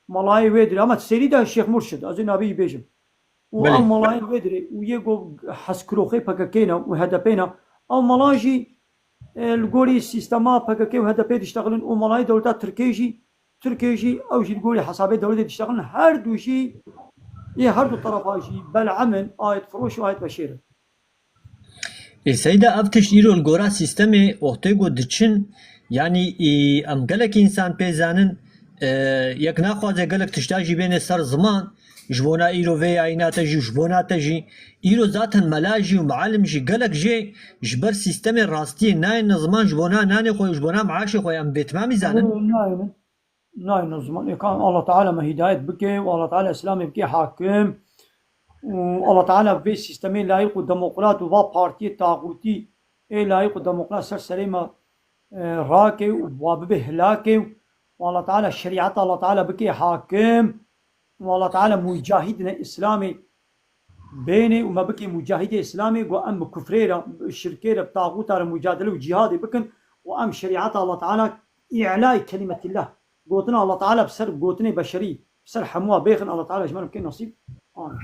melayê wê dirê. Ama serî de Şêx Murşid, ez ê navê wî bêjim. Û Belê. Ew melayên wê dirê û yê ku hezkiroxê P K K ne û H D P ne. Ew mela jî, e, li gorî sîstema P K K û H D P diştexilin û melayê dewleta Tirkê jî, Tirkê jî, ew jî li gorî hesabê dewletê diştexilin. Her du jî, yê her du terefa jî bel'em in, ayetfiroş û ayetveşêr in. Ê Seyda, ev tişt îro li gora sîstemê wextê ku diçin, yanî, ê, em gelek însan pê zanin, e, yek naxwaze gelek tişta jî bêne ser ziman, ji bona îro vê yayîna te jî û ji bona te jî. Îro zaten mela jî û muallim jî gelek jê ji ber sîstemê rastiyê nayêne ziman ji bona nanê xwe û ji bona meaşê xwe, em bêtimamî zanin. Nayêne. Nayne ziman. Ê ka Allah Teala me hidayet bike û Allah Teala Îslamê bike hakim û Allah Teala vê sîstemê layîq û demokrat û va partiyê taxûtî ê layîq û demokrat ser serê me, e, rake û wa bibe hilake û Allah Teala şerîeta Allah Teala bike hakim û Allah Teala mucahidine Îslamê bênê û me bikê mucahidê Îslamê, ku em bi kufrê re, bi şirkê re, bi taxûta re mucadele û cîhadê bikin û em şerîeta Allah Teala, îlayî kelimetillah, gotina Allah Teala bi ser gotinê beşerî, bi ser hemûa bêxin, Allah Teala ji me re bike nasîb. Amin.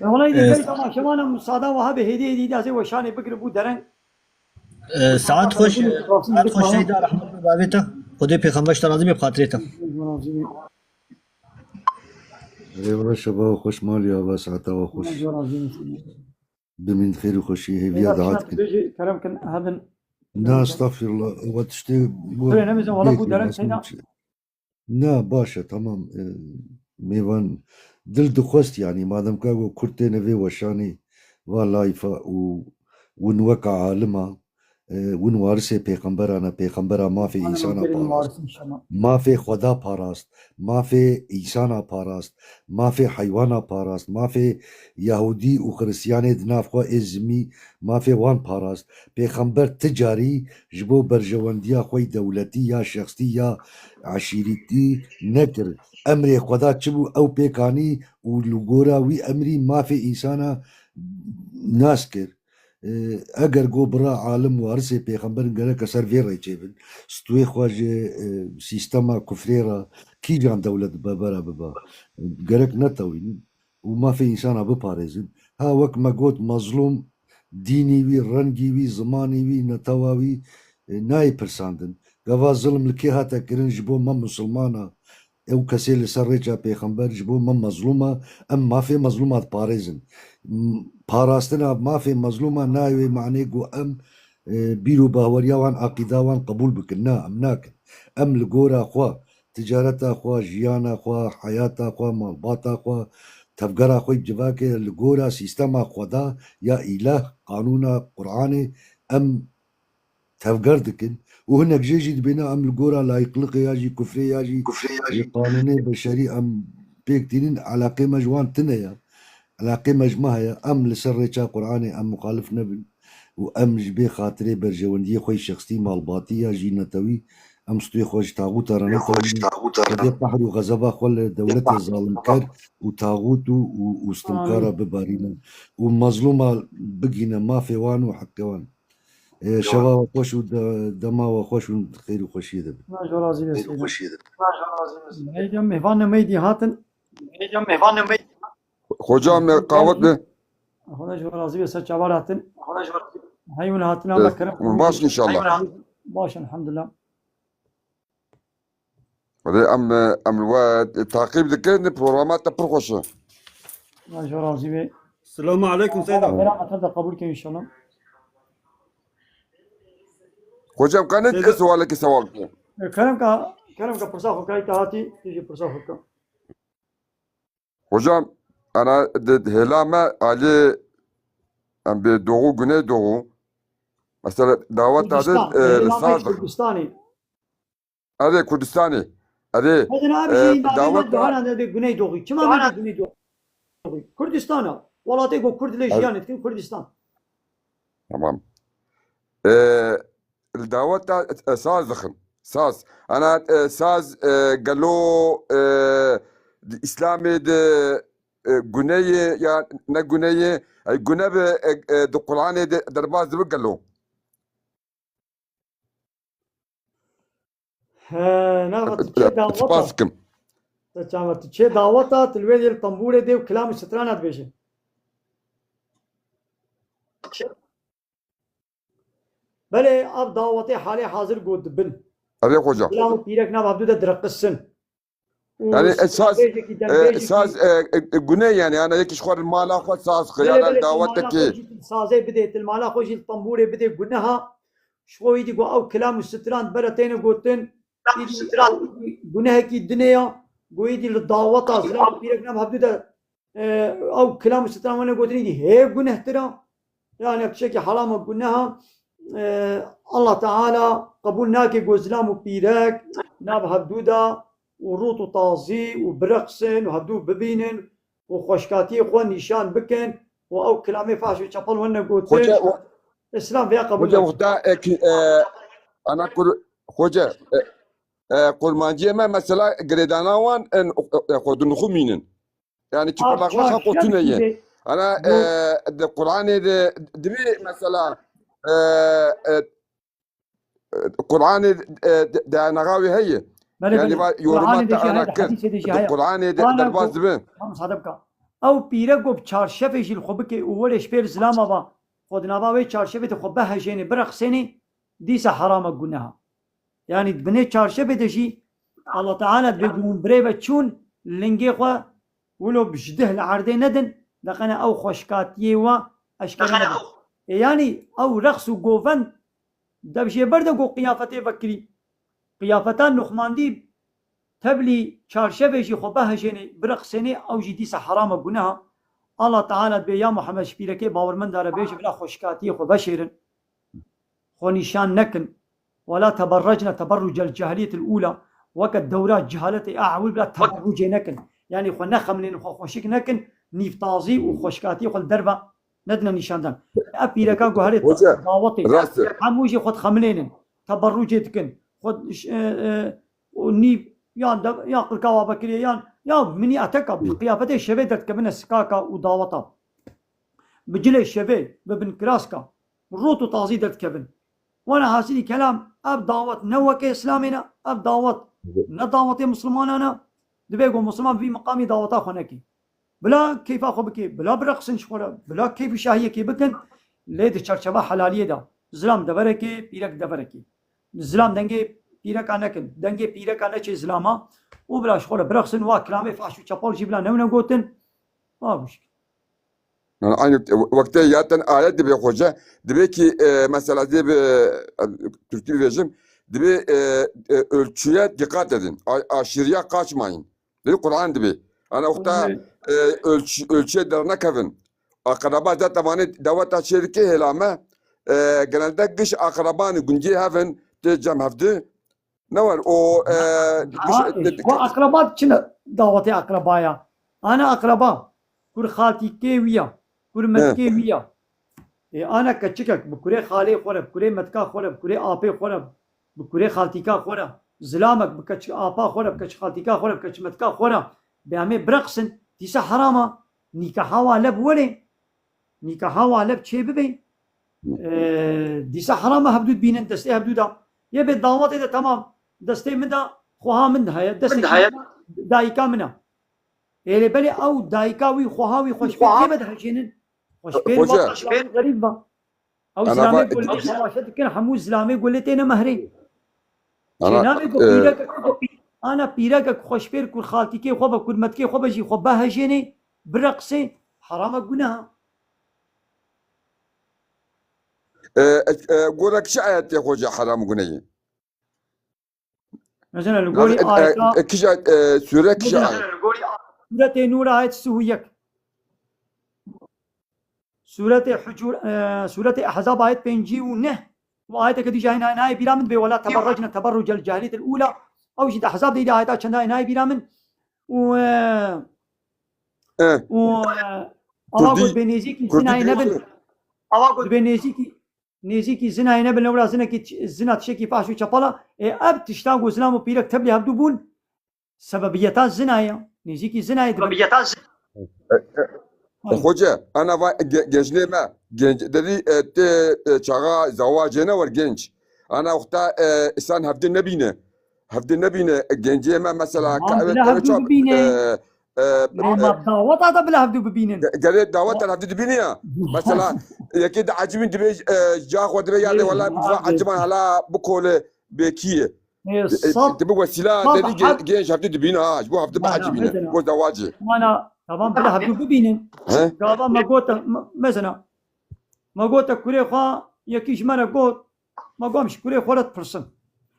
E, wela êdî, e, berî temaşevanan, musada we hebe hêdî hêdî de ez ê weşanê bigirim bû dereng. E, saet xweş, saet xweş Seyda, rehmet bi bavê te. Xwedê pêxember ji te razî be, bi xatirê te. Erê wele şeva we xweş, malê ava, saeta we xweş. Bimîn di xêr û xweşiyê, hêviya dua dikin. Bêjî, kerem kin, hebin. Na, estexfirullah, we tiştê we Kurê nemêzin, wala bêjî, bû deren, lazim Seyda. Çi? Na, baş e, tamam. E, mêvan dil dixwest, yanî, madem ka ku Kurd têne vê weşanê, va layfa û win weka alima, e, win warisê pêxemberan e, pêxembera mafê Hana însana bêrî parast. Waris înşallah. Mafê Xweda parast, mafê însana parast, mafê heywana parast, mafê Yahûdî û Xiristiyanê di nav xwe ê zimî, mafê wan parast. Pêxember ti carî ji bo berjewendiya xwe yî dewletî ya şexsî ya eşîretî nekir. Emrê Xweda çi bû ew pêk anî û li gora wî emrî mafê însana nas kir. E, eger go bira alim warisê pêxember in, gereke ser vê rê çêbin. Stûyê xwe ji, e, sîstema kufrê re kîjan dewlet bebera biba. Gerek netewînin û mafê însana biparêzin. Ha, wek me got, mezlûm dînî wî, rengî wî, zimanî wî, netewa wî, e, nayê pirsandin. Gava zilm li kê hate kirin ji bo me misilmana, ew kesê li ser rêça pêxember, ji bo me mezlûm e, em mafê mezlûma diparêzin. M-, parastina mafê mezlûma nayê wê manê ku em, e, bîr û bahweriya wan, aqîda wan qebûl bikin. Na, em nakin. Em li gora xwe, ticareta xwe, jiyana xwe, heyata xwe, malbata xwe, tevgera xwe civakê li gora sîstema Xweda ya îlah, qanûna Qur'anê em tevger dikin û hinek jê jî dibêne em li gora layîqliqê ya jî kufrê ya jî, Kufrê ya jî. Qanûnê beşerî em pêk tînin, eleqê me ji wan tune ye. Eleqê me ji me heye. Em li ser rêça Qur'anê em muxalif nebin û em ji bê xatirê berjewendiyê xwe yî şexsî, malbatî ya jî netewî, em stûyê xwe ji taxûta re netewînin. Xwedê qehr û xezeba xwe li dewleta zalimker û taxût û, û, û stimkara Amîn. Bibarîne û mezlûma bigîne mafê wan û heqê wan. Ê, şeva we xweş û de-, dema we xweş û xêr û xweşiyê de bin. Xwedê ji we razî be, Seyda. Meydî, mêvan û meydî hatin. Hocam, e, qawet be. Xwedê ji we razî be, ser çavan hatin. Heyûn hatin, Allah kerem. Baş inşallah. Baş, elhamdulillah. Hadi em, em we taqîb dikin, programa te pir xweş e. Allah ji we razî be. Selamu aleykum, Seyda. Allah kerem, te de qebûl ke inşallah. Hocam, kanit Seyda. Sualekî sewal ke. E, kerem ka, kerem ka pirsa xwe kayî te hatî, tu jî pirsa xwe ke. Hocam, ana di hêla me alî em bê Doğu, Güneydoğu. Mesela daweta de, Kurdistan, e, hêla me sar Kurdistanê. Erê Kurdistanê. Erê, Hadi abi e, şey, dawet da Doğu, Güneydoğu. Çima me Güneydoğu? Kurdistan a. Welatê ku Kurd lê jiyan dikin Kurdistan. Tamam. E, li dawet da, e, saz dixin. Saz. Ana, e, saz, e, gelo, e, di Îslamê de, e, guneyê ya ne guneyê, e, gune bi, e, e, di Qur'anê de derbas dibe gelo. He, na, tu çê daweta. Spas dikim. Te çawa, tu çê daweta, tu li wê yê li tembûrê dê û kilam û strana dibêje. Belê, ev dawetê halê hazir got dibin. Erê hocam. Kilam û pîrek nav hevdû de direqisin. Û Yani, e, saz, stranbêjekî, e, derbêjekî. Saz, e, e, e, gune yani, yani yekî ji xwe li mala xwe saz xwe, Belê, yani belê, tu li mala dawetekî. Xwe jî tu sazê bidê, tu li mala xwe jî li tembûrê bidê, guneha. Ji xwe wî dî ku ew kilam û stran bere têne gotin. Îdî ew gunehekî dinê ya, ku îdî li daweta zilam û pîrek nav hevdû de, e, ew kilam û stran wene gotin, îdî hê gunehtir a. Yani ev tiştekî heram e, guneh e. E, Allah Teala qebûl nake ku zilam û pîrek nav hevdû de û rût û tazî û bireqsin û hevdû bibînin û xweşkatiyê xwe nîşan bikin û ew kilamê faş û çepel wene gotin. Hoca, o- Îslam vêya qebûl Hoca, nake. Wexta ek, e, ana kur, hoca, e, e, kurmanciyê me mesela girêdana wan en, e, xwe dinixumînin. Yani çi parlaqma çarşaf xwe tune ye. Ana, e, di Qur'anê de divê mesela, e, e, Qur'anê, e, de, de naxa wê heye. Belê, yani belê. Va yoruma Qur'anê de te jî ana heye, kir. Hadîsê de jî heye. Qur'anê de derbas dibe. Tamam, sade bika. Ew pîre ku bi çarşefê jî li xwe bike û were ji pêr zilama va, xwe di nava wê çarşefê de xwe behejênê, bireqsênê, dîsa heram e, guneha. Yani di binê çarşefê de jî Allah Teala dibê ku hûn birê ve çûn lingê xwe wilo bi ji dih li erdê nedin, deqene ew xweşkatiyê we eşkere nebin. E, yani ew reqs û govend dev jê berde ku qiyafetê vekirî. Qiyafeta nuxmandî tevlî çarşevê jî xwe behejênê, bireqsênê, ew jî dîsa heram e, guneha. Allah Teala dibê ya Muhammed ji pîrekê bawermenda re bêje bila xweşkatiyê xwe veşêrin. Xwe nîşan nekin. Wela teberrecne teberrucel cahiliyetil ula. Weke dewra cehaletê a ewil bila teberrucê nekin. Yani xwe nexemlênin, xwe xweşik nekin, nîvtazî û xweşkatiyê xwe li derve nedine nîşandan. Ev pîrekan ku herê Hoca, dawetê, rast e. Hemû jî xwe dixemlênin, teberrucê dikin. Xwe, e, e, û nîv, yan de, ya qirka wa vekirê, yan, ya minî eteka, bi qiyafetê şevê derdikevine sikaka û daweta. Bi cilê şevê, bi binkiraska, rot û tazî derdikevin. Wana hasilî kelam, ev dawet ne weke Îslamê ne, ev dawet ne dawetê Mislimanan e. Divê ku Misliman vî miqamî daweta xwe neke. Bila keyfa xwe bike, bila bireqsin ji xwe re, bila keyf û şahiyekê bikin. Lê di çerçeva helaliyê de. Zilam deverekê, pîrek deverekê. Zilam dengê pîreka nekin. Dengê pîreka neçê zilama. Û bila ji xwe re birexsin, wa kilamê fahş û çepal jî bila newne gotin. Wa bûşk. Yani aynı wekte zaten ayet dibe hoca. Dibe ki e, mesela dibe e, Türkçe vereceğim. Dibe e, e, ölçüye dikkat edin. A, aşırıya kaçmayın. Dibe Kur'an dibe. Ana wekta e, ölçü, ölçüye dernekevin. Akraba zaten vanê daweta çêdike hêlame. E, genelde giş akrabanı güncê hevin te cem hevdi. Ne var o e, giş, Bu akraba çi ne dawetê akrabaya? Ana akraba. Kur xaltîkê wî ya. Kur metkê wî ya. Ê, ana keçikek bi kurê xalê xwe re, bi kurê metka xwe re, bi kurê apê xwe re, bi kurê xaltîka xwe re, zilamek bi keç apa xwe re, bi keç xaltîka xwe re, bi keç metka xwe re, bê em ê bireqsin, dîsa heram a. Nîkaha wa leb were. Nîkaha wa leb çê bibe. Ê, dîsa heram e hevdû dibînin, destê hevdû da. Yê bê dawetê de temam. Destê min de, xweha min de heye. Destê dayika min e. Ê, lê belê ew dayika wî, xweha wî xweşpêr kê vedihejênin? Xweşpêr Hoca. Wata şilavê xerîb be. Ew Ana zilamê va- gulê temaşe dikin, hemû zilamê gulê têne mehrê. Ana, Çênavê ku e, pîrekek ku pî-, ana pîrekek xweşpêr kur xaltîkê xwe be, kur metkê xwe be jî xwe behejênê, bireqsê, herame guneha. E, e, e, gorek çi ayetê Hoca heram guneyê? Mesela li gorî ayeta, e, kija, e, sure kija ayet? Suretê Nûr ayet sî û yek. Suretê Hucur, e, Suretê Ehzab ayet pêncî û neh. Û ayeteke dî jî hene, nayê bîra min dibê, wela teberrecne teberrucel cahiliyetil ula. Ew jî di Ehzab de yî de ayeta çenda nayê bîra min. Û, e, û, e, ava got bê nêzîkî zinayê nebin. Ava got bê nêzîkî Nêzîkî zinayê nebin, lewra zinekî ç-, zina tiştekî fahş û çepal a. Ê ev tişta ku zilam û pîrek tevlî hevdû bûn, sebebiyeta zinayê ya. Nêzîkî zinayê dibin. Sebebiyeta zin- E, e, Hoca, ana va ge- gençlê me, genç, dedî e, tê e, çaxa zawacê ne wer genç. Ana wexta e, insan hevdî nebîne. Hevdî nebîne, e, gencê me mesela Tamam, ka- bila evet, hevdû çap- bibîne. e, e, Ama e, daweta da bila hevdû bibînin. Ge- Gerê daweta hevdî dibîne ya. Mesela yekê de ecibîn dibe e, ca xwe dibe yadê Ê, wela va abi. Eciban hala bikole bêkiye. Ê, E, sab- Dibe wesîla sab dedî ge- hak- genç hevdî dibîne ha. Ji bo hevdî Na, na, biecibîne. Mesela. Bo zawacê. Mana, tamam, bila hevdû bibînin. He? Gava me gote, me- mesela. Me gote kurê xwe, yekî ji me re got, me got, em ji kurê xwe re dipirsin.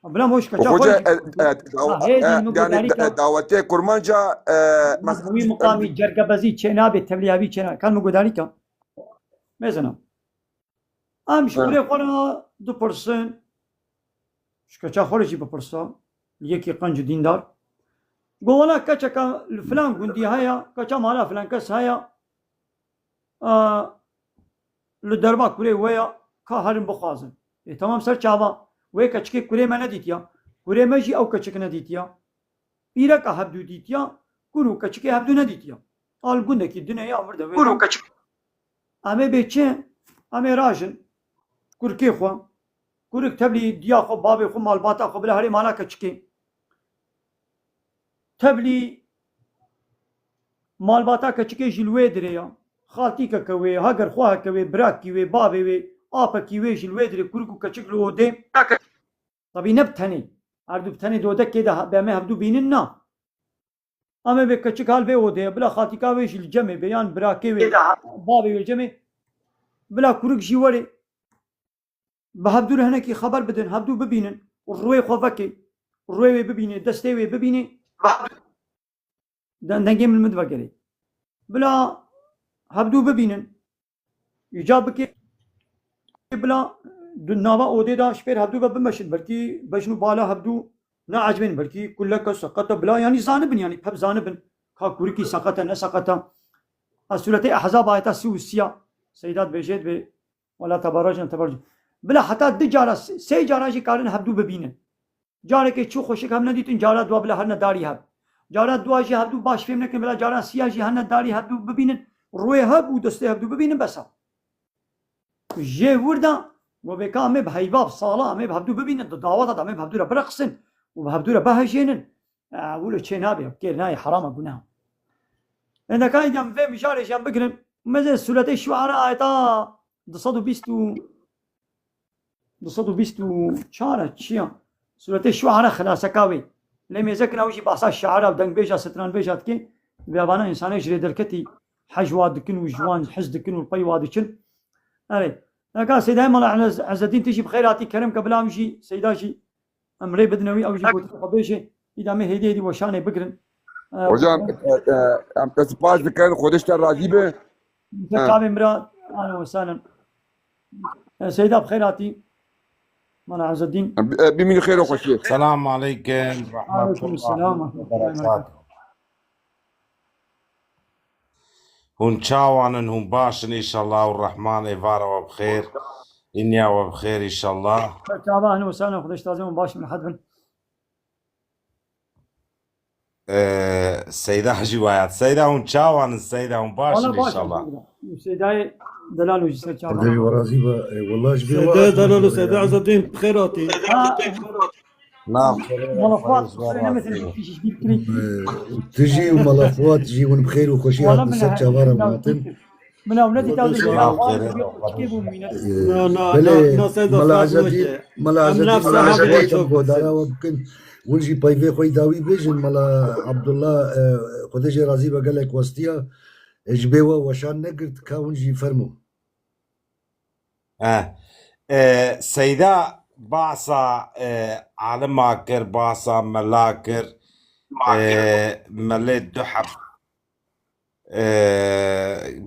Bila hoş ke, Hoca, e, e, daw- Ha, hê, e, min yani gudarî da- ke. Dawetê kurmanca e, Wî muqamî cergebezî çênabê, tevlî hevî çênabê. Kan min gudarî ke. Mesela. Em ji Ha. kurê xwe re dipirsin. Ji keça xwe re jî bipirsa. Yekî qenc û dîndar. Go wela keçeke li filan gundî heye, keça mala filan kes heye. A, li derba kurê we ya, ka herin bixwazin. Ê, tamam ser çava. Wê keçikê kurê me nedîtiya. Kurê me jî ew keçik nedîtiya. Pîreka hevdû dîtiya, kur û keçikê hevdû nedîtiya. A li gundekî dinê ya vir de vê Kur û de. Keçik. Em ê bê çi? Em ê rajin. Kurkê xwe. Kurik tevlî diya xwe, bavê xwe, malbata xwe bila herê mala keçikê. Tevlî malbata keçikê jî li wê dirê ya. Xaltîkeke wê, heger xweheke wê, birakî wê, bavê wê, apekî wê jî li wê dirê, kurik û keçik li odê. Tebî ne bi tenê. Her du bi tenê di odekê de be em ê hevdu bînin na. Em ê bê keçik hal vê odê ye, bila xaltîka wê jî li cem ê bê, yan birakê wê, bavê wê li cem ê. Bila kurik jî werê. Bi hevdû re hinekî xeber bidin, hevdû bibînin, rûyê xwe vekê, rûyê wê bibînê, destê wê bibînê, de-, dengê min min vegerê. Bila hevdû bibînin, îca bike, bila di nava odê de ji pêr hevdû ve bimeşin, belkî bejn û bala hevdû neecibên, belkî kulleke seqete bila, yanî zanibin, yanî pep zanibin, ka kurikî seqete, ne seqete. Ez sûretê Ehzab ayeta sî û sî ya, Seyda dibêje, dibê, Wela teberrecne teberruc. Bila heta du cara, se-, sê cara jî karin hevdû bibînin. Carekê çû xweşik hev nedîtin, cara dua bila herine darî hev. Cara dua jî hevdû baş fêm nekin, bila cara siya jî herine darî hevdû bibînin. Rûyê hev û destê hevdû bibînin, bes e. Jê wir de, go bê ka em ê bi heyva, bi sala, em ê bi hevdû bibînin, di daweta de em ê bi hevdû re bireqsin û bi hevdû re bihejênin. E, wilo çê nabe, kêr nayê, herama, guneha. Endeka îdî em vê mijarê jî em bigirin. Mezin sûretê Şuara ayeta du sed û bîst û, du sed û bîst û çar e, çi ya? Sûretê Şuara, xilaseka wê. Lê mêzekin ew jî behsa şaira û dengbêja, stranbêja dike. Vê evana însanê ji rê derketî hej wa dikin û ji wan hez dikin û pey wa diçin. Erê. Neka Seydayê Mala Ezzedîn, tu jî bi xêr hatî, kerem ke bila em jî Seyda jî em rê bidine wî, ew jî gotinê xwe bêje. Îda me hêdî hêdî weşanê bigirin. E, Hocam, e, e, em te spas dikin, Xwedê ji te razî be. Te çavê min re, ahlen we sahlen. E, Seyda bi xêr hatî. Mala Ezzedîn. E, bi-, e, bimînî xêr û xweşiyê. Selamun aleykum, Aleykum rahmetullahi selam ve rahmetullahi ve berekatuhu. Hûn çawan in, hûn baş in, înşallah û Rehman êvara we bi xêr, îniya we bi xêr, înşallah. Çava, ahlen we sahlen, Xwedê ji tazê hûn baş in, rehet bin. Ee, Seyda jî wayat. Seyda, hûn çawan in, Seyda, hûn baş in, înşallah. Seydayê delal û ji ser çava. Xwedê wî razî be, e, wela ji bê Seyda delal û Seyda Ezzedîn, bi xêr hatî. Ha, Nav Mala Fuat, qisey nemetin, pişiş bir klik. E, tu jî û Mala Fuat jî hûn bi xêr û xweşî hatin ser çava re hatin. Min ew nedî taw dê ya xwe çikê bû mîne. Na, na, belê, na, na, Seyda, Mala Ezzedîn, Mala Ezzedîn, Mala Ezzedîn çend godara we bikin. Hûn jî peyvê xwe yî dawî bêjin, Mala Abdullah, e, Xwedê jê razî be, gelek westiya, e, ji bê we weşan negirt, ka hûn jî fermo. E, e, Seyda bahsa, e, alima kir, bahsa mela kir, e, melê du heb. E,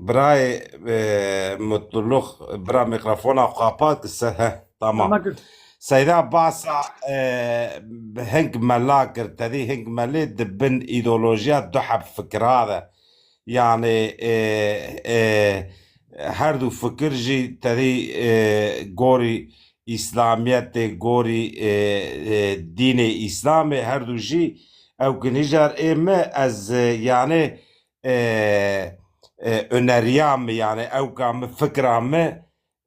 birayê, e, Mutluluk, bira mikrofona xwe kapat ki se-, he, tamam. Tamam, gir. Seyda bahsa, e, hing mela kir, tedî hing melê di bin îdeolojiya du heb fikra de. Yani, e, e, her du fikir jî tedî, e, gorî Îslamiyetê, gorî, e, e, dînê Îslamê, her du jî ew kin hîjar ê me, ez, e, yani, e, e, öneriya min, yani ewka min, fikra min,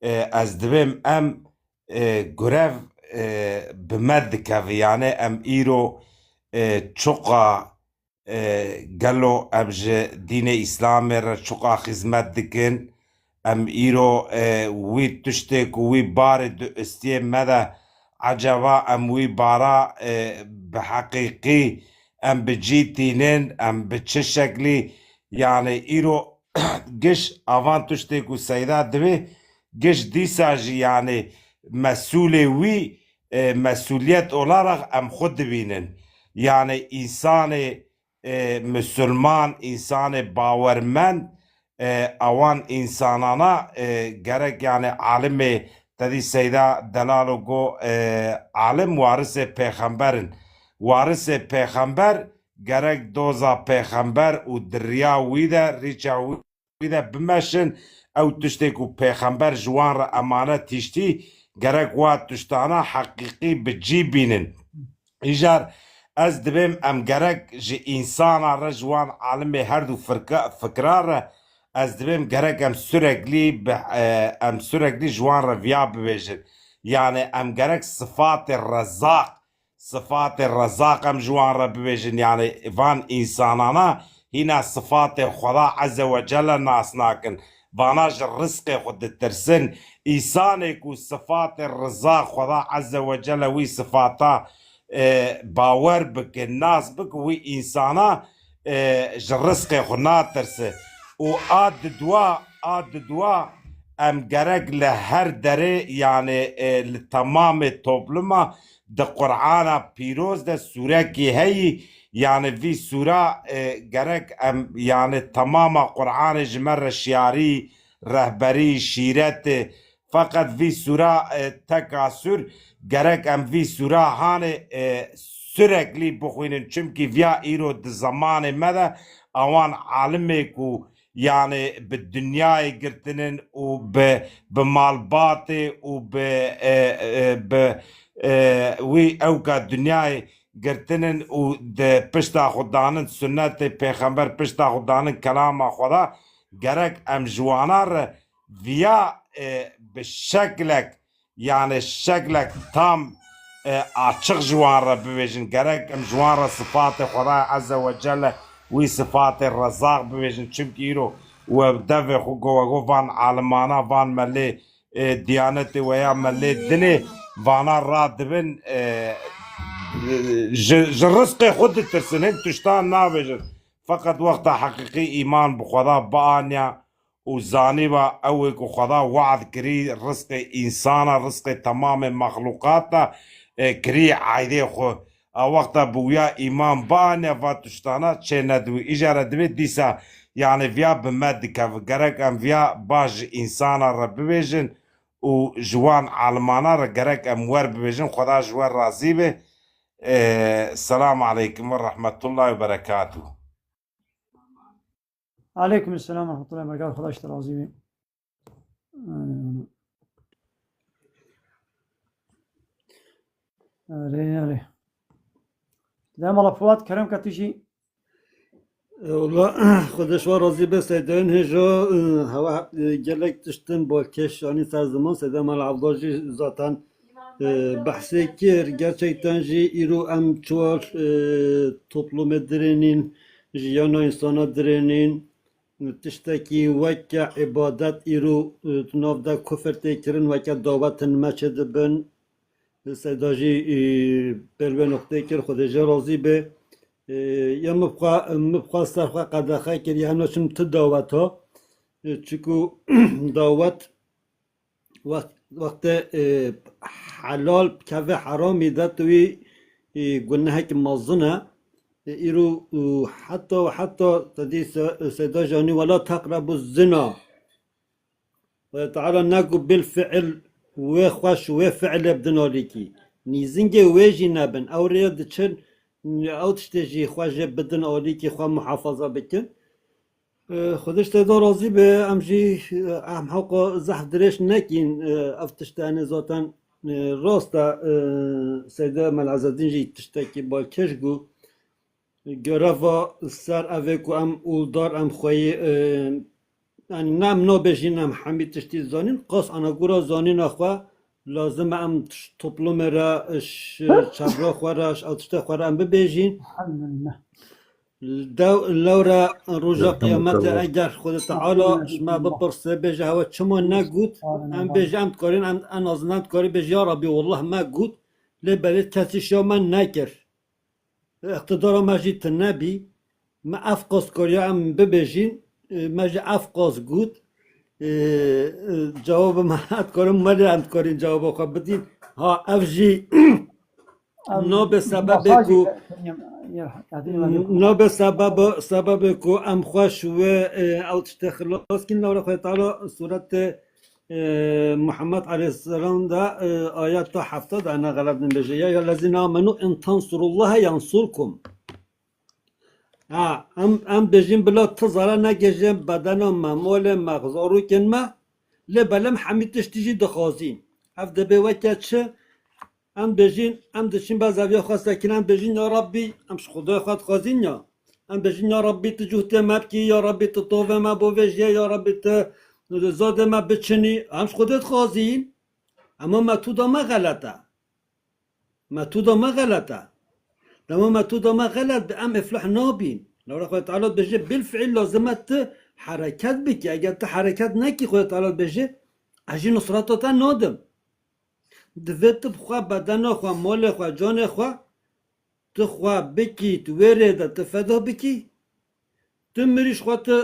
e, ez dibêm em, e, gurev, e, bi me dikeve, yani em îro, e, çuqa, e, gelo em ji dînê Îslamê re çuqa xizmet dikin? Em îro, e, wî tiştê ku wî barê di ustiyê me de, eceba em wî bara, e, bi heqîqî em bi cî tînin, em bi çi şeklî, yani îro giş avan tiştê ku Seyda divê, giş dîsa jî yani mesûlê wî, e, mesûliyet olarak em xwe dibînin. Yani însanê, e, misilman, însanê bawermend, e, ewan însanana, e, gerek yani alimê, tedî Seyda delalo go, e, alim warisê pêxember in. Warisê pêxember gerek doza pêxember û di riya wî de, rîça wî wî de bimeşin, ew tiştê ku pêxember ji wan re emanet hiştî, gerek wa tiştana heqîqî bi cî bînin. Îcar ez dibêm em gerek ji însana re, ji wan alimê her du firka-, fikra re, ez dibêm gerek em süreklî bi, e, em süreklî ji wan re viya bibêjin. Yani em gerek sifatê Rezaq, sifatê Rezaq em ji wan re bibêjin, yani van însanana hîna sifatê Xweda Ezze ve Celle nas nakin. Vana ji rizqê xwe ditirsin. Însanê ku sifatê Rezaq, Xweda Ezze ve Celle wî sifata, e, bawer bike, nas bike, wî însana, e, ji rizqê xwe natirse. Û a didwa, a didwa, em gerek li her derê, yani, e, li temamê topluma, di Qur'ana pîroz de sûrekî heyî, yani vî sûra, e, gerek em, yani temama Qur'anê ji me re şiyarî, rehberî, şîretê, feqet vî sûra, e, Tekasûr, gerek em vî sûra hanê, e, süreklî bixwînin, çimkî viya îro di zemanê me de ewan alimê ku yani bi dinyayê girtinin û bi, bi malbatê û bi, e, e, bi, e, wî ewka dinyayê girtinin û di pişta xwe danin, sunnetê pêxember pişta xwe danin, kelama Xweda, gerek em ji wana re viya, e, bi şeklek, yani şeklek tam, e, açiq ji wan re bibêjin. Gerek em ji wan re sifatê Xwedayê Ezze ve Celle, wî sifatê Rezaq bibêjin. Çimkî îro We devê xwe go, we go van alimana, van melê, e, diyanetê we ya melê dinê, vana radibin, e, ji, ji rizqê xwe ditirsin, hin tiştan nabêjin. Feqet wexta heqîqî îman bi Xweda bianiya û zanîba ew ê ku Xweda we'd kirî, rizqê însana, rizqê temamê mexlûqata, e, kirî aydê xwe. A wexta bi wiya îman bianiya va tiştana çê nedibû. Îja re divê dîsa, yanî viya bi me dikeve. Gerek em viya baş ji însana re bibêjin û ji wan alimana re gerek em wer bibêjin. Xweda ji we razî be. E, Selamu aleykum ve rahmetullahi ve berekatuhu. Aleykum selam ve rahmetullahi ve berekatuhu. Xweda ji te razî be. Erê, erê. Dema la Fuat, kerem ke tu jî. Ewla, Xwedê ji we razî be, Seydayên hêja, e, hewa, e, gelek tiştin balkêş anî ser ziman, Seyda Mela Evda jî zaten, e, behsê kir. Gerçekten jî îro em çiwar, e, toplumê dirênîn, jiyana însana dirênîn, tiştekî weke îbadet îro, e, di nav de kufir tê kirin, weke dawet in meçê dibin. Seyda jî, e, pêl wê noqteyê kir, Xwedê jê razî be. E, ya min bi xwe, min bi xwe ser xwe qedexe kir, ya em naçin tu daweta. E, çiku dawet wext-, wextê, e, helal keve heramî de tu wî, e, gunehekî mezin e. E, îro, e, heta, heta te dî se-, Seyda Janî, "Wela teqrebu zina." Xwedê Teala negot bil fiil wê xweş wê fiilê bidin alîkî. Nîzingê wê jî nebin. Ew rêya diçin, ew tiştê jî xwe jê bidin alîkî, xwe muhafaza bikin. E, Xwedê ji te de razî be, em jî, e, em hewqa zehf dirêj nekîn, e, ev tiştene zaten, e, rast e, e, Seyda Mel Ezedîn jî tiştekî balkêş got. Gereva ser evê ku em ûldar em xweyî, e, yanî ne em nabêjîn em hemî tiştî zanîn, qas ana gura zanîna xwe lazim e em tişt-, toplumê re, e, ş-, çevra xwe re, ş-, ew tiştê xwe re em bibêjîn. Elhamdülillah. Dew-, lewre roja Elhamdülillah. Qiyamete eger Xwedê Teala ji me bipirse, bêje hewe çima negot, em bêje em dikarîn, em, en azından dikarî bêje, ya Rabbî, wallah me got, lê belê kesî şiya me nekir. Îqtidara me jî tune bî. Me ev qas kariya em bibêjin, e, me jî ev qas got. E, e, cewaba me, ez dikarim, me lê em dikarîn cewaba xwe bidîn. Ha, ev jî Em nabe sebebê mesajê ku, ke-, ya, ya, ya, nabe sebebe, sebebê ku em xweş wê, e, ew tiştê xilas kin, lewra Xwedê Teala sûretê e, Muhammed aleyhisselam de, e, ayeta hefta de, ena xelet nibêje. "Ya eyyuhellezine amenu in tansurullaha yansurkum." Ha, em, em bêjin bila tu zarar negêje bedena me, malê me, zarokên me, lê belê em hemî tiştî jî dixwazîn. Ev dibê weke çi? Em bêjin, em diçin ba zeviya xwe sekin, em bêjin, ya Rabbî, em ji Xwedayê xwe dixwazin ya. Em bêjin, ya Rabbî, tu cuhtê me bikî, ya Rabbî, tu tovê me bovêjiyê, ya Rabbî, tu zadê me biçinî. Em ji Xwedê dixwazin. Ema metûda me xelet e. Metûda me xelet e. Dema metûda me xelet be, em iflah nabîn. Lewra Xwedê Teala dibêje, bil fiil lazim e tu hereket bikî. Eger tu hereket nekî, Xwedê Teala dibêje, ez jî nusreta te nadim. Divê tu bi xwe, bedena xwe, malê xwe, canê xwe, tu xwe bikî, tu wê rê de tu feda bikî. Tu mirî ji xwe tu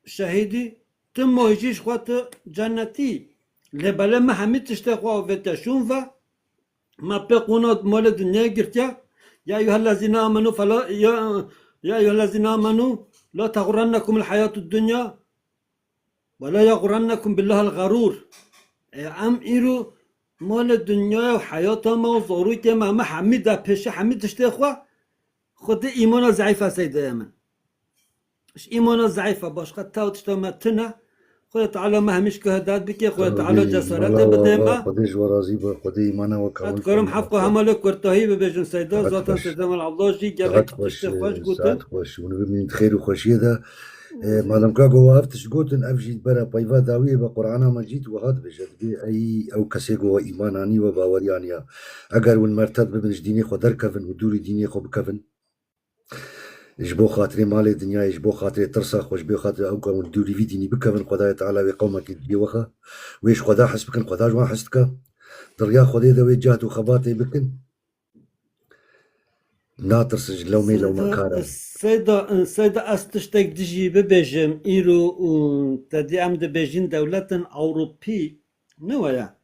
şehîdî, tu moj jî ji xwe tu cennetî. Lê belê me hemî tiştê xwe avête şûn ve, me pê qûna malê dinyayê girtiye. Ya eyyuhellezîne amenu fela, ya, ya eyyuhellezîne amenu la teğurrennekumul hayatud dunya. Wela yeğurrennekum billahil g'erûr. E, em îro malê dinyaya û heyata me û zarokê me, me hemî de pêşe hemî tiştê xwe, xwedî îmana zeîf e seydeyê min. Ji îmana zeîf e, başqa tew tişta me tune. Xwedê Teala me hemî ji ku hidayet bike, Xwedê Teala cesaretê bide me. Xwedê ji we razî be, Xwedê îmana we kamil kare. Ez dikarim hefqa hema lê kurtahî bibêjim seyda, zaten seyda Mel Abdullah jî gelek tiştê xweş gotin. Saet xweş, hûn bimînin di xêr û xweşiyê de. E, madem ka go ev tişt gotin, ev jî bera peyva dawiyê be Qur'ana Mecîd wiha dibêje, dibê ey ew kesê go we îman anî, we baweriya niya. Eger win merted bibin, ji dînê xwe derkevin û dûrî dînê xwe bikevin. Ji bo xatirê malê dinyayê, ji bo xatirê tirsa xwe, ji bo xatirê ew ku hûn dûrî vî dînî bikevin, Xwedayê Teala wê qewmekî bê wexa. Wê ji Xweda hez bikin, Xweda ji wan hez dike. Di riya Xwedê de wê cehd û xebatê bikin. Natirsin ji lewmê lewmekar e. Seyda, Seyda, ez tiştek dijî bibêjim, îro û te dî em dibêjin dewletên Ewropî, ne waya.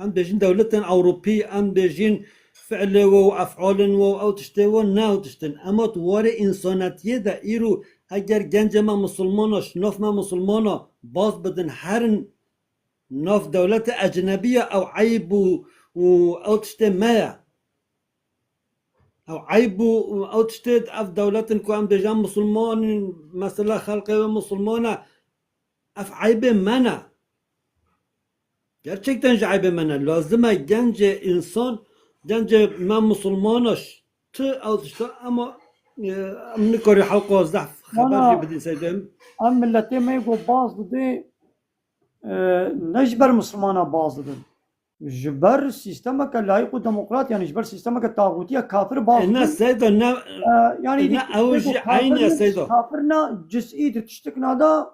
Em dibêjin dewletên Ewropî, em dibêjin fiilê we û efalên we û ew tiştê we, ne ew tiştin. Ema tu warê însanetiyê de îro eger gencê me misilmana, şinof me misilmana baz bidin, herin nav dewlete ecnebî ya, ew eyb û, û ew tiştê me ye. Ew eyb û, û ew tiştê ev dewletin ku em dibêjin misilman in, mesela xelqê we misilman e, ev eybê me ne. Gerçekten jî eybê me ne. Lazim e gencê însan, gencê me misilman e, ş-, tu ew tişta, ema, e, em nikarî helqa zehf xeber Valla, jî bidîn Seyda. Em milletê me ku baz didê, e, ne ji ber misilmana baz didin. Ji ber sîstemeke layîq û demokrat, yanî ji ber sîstemeke taxûtiya kafir baz E, ne didin. Seyda, ne, E, yanî ne, dî-, ew tiştê ku jî kafir eynî ye ne, Seyda. Kafir ne, cizî di tiştik nada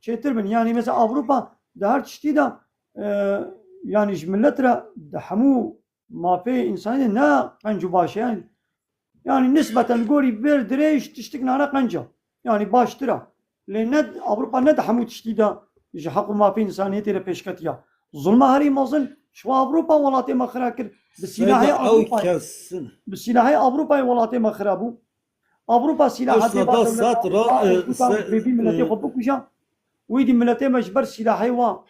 çêtir bin. Yanî mesela Ewropa di her tiştî de, e, yanî ji millet re di hemû mafê însanî de ne qenc û baş e. Yanî, yanî nisbeten li gorî vê dirêj tiştik nane qenc e. Yanî baştir e. Lê ne, Ewropa ne di hemû tiştî de ji heq û mafê însaniyetê re pêşketiya. Zulma herî mezin ji xwe Ewropa welatê me xira kir. Bi Seyda, sîlahê ew Ewropayê, kesin. Bi sîlahê Ewropayê welatê me xira bû. Ewropa sîlaha Ew dê ba seda dewleta sat ra, Ewropa, e, Ewropa se-, bêbî miletê e, xwe bikuje. Wî dî miletê me ji ber sîlahê wa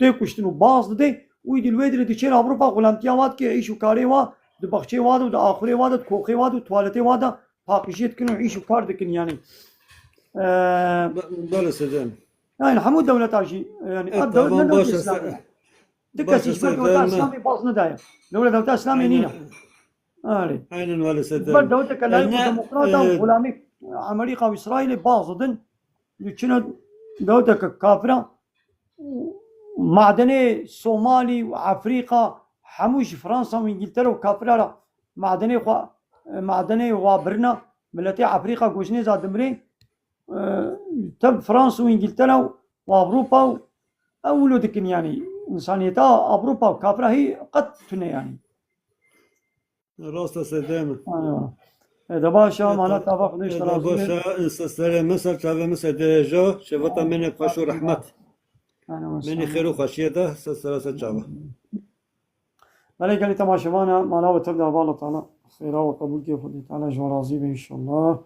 tê kuştin û baz didê. Wî dî li wê dirê diçêr Ewropa xulamtiya wa dike, îş û karê wa di baxçê wa de û di axurê wa de, di koxê wa de û tuwaletê wa de paqijiyê dikin û îş û kar dikin yanî. Eee, Be-, belê Seyda. Yanî hemû dewleta jî, yanî E, ev dewlet tamam, ne baş dewletê e, se-, Îslamê ye. Ti baş kesî e, ji ber dewleta Seyda, me- Îslamê baz nedaye. Dewlet dewleta Îslamê Aynen. nîne. Erê. Aynen, belê Seyda. Ji ber dewleteke E, layîq û ne, demokrat e, û xulamî Amerîka û Îsraîlê baz didin. Li çine dewleteke kafira. Madenê Somalî û Efrîka hemû ji Fransa û Îngiltere û kafira re madenê xwe, madenê wa birina, miletê Efrîka goşinê za dimrê. E, tev Fransa û Îngiltere û Ewropa û ew wilo dikin, yanî însaniyeta Ewropa û kafira hî qet tune yanî. Rast e Seyda min. Eywa. E, de baş e, E, mala ta-, tava Xwedê e, ji te de razî be. Baş e, e, se-, serê min ser çavê min Seyda jo, şevata min e xweş û rehmet. Eywa, Min e sağ ol. Xêr û xweşiyê de, se-, sera ser çava. Belê gelî temaşevana, mala we tev de, Allah Teala xêra we qebûl ke, Xwedê Teala ji we razî be înşallah.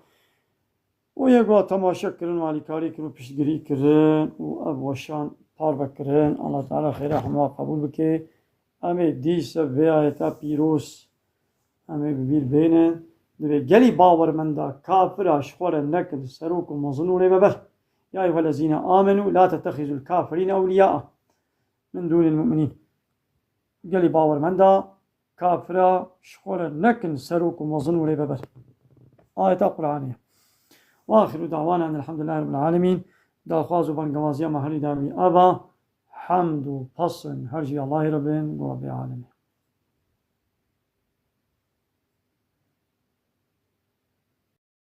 û yê ku temaşe kirin û alîkarî kirin û piştgirî kirin û ev weşan parve kirin. Allah Teala xêra hema qebûl bike. Em ê dîse vê ayeta pîroz em ê bi bîr bênin. Divê gelî bawermenda kafira ji xwe re nekin serok û mezin û rêveber. Ya eyyuhellezîne amenû la tettexizul kafirîne ewliyaa min dûnil mu'minîn. Gelî bawermenda kafira ji xwe re nekin serok û mezin û rêveber. Ayeta Qur'anê ye. Ve axiru dawana enelhamdulillahî rabbil alemîn. Daxwaz û bangewaziya me herî dawî ava. Hemd û pesn her jî Allahî re bin, Rabbê alemîn.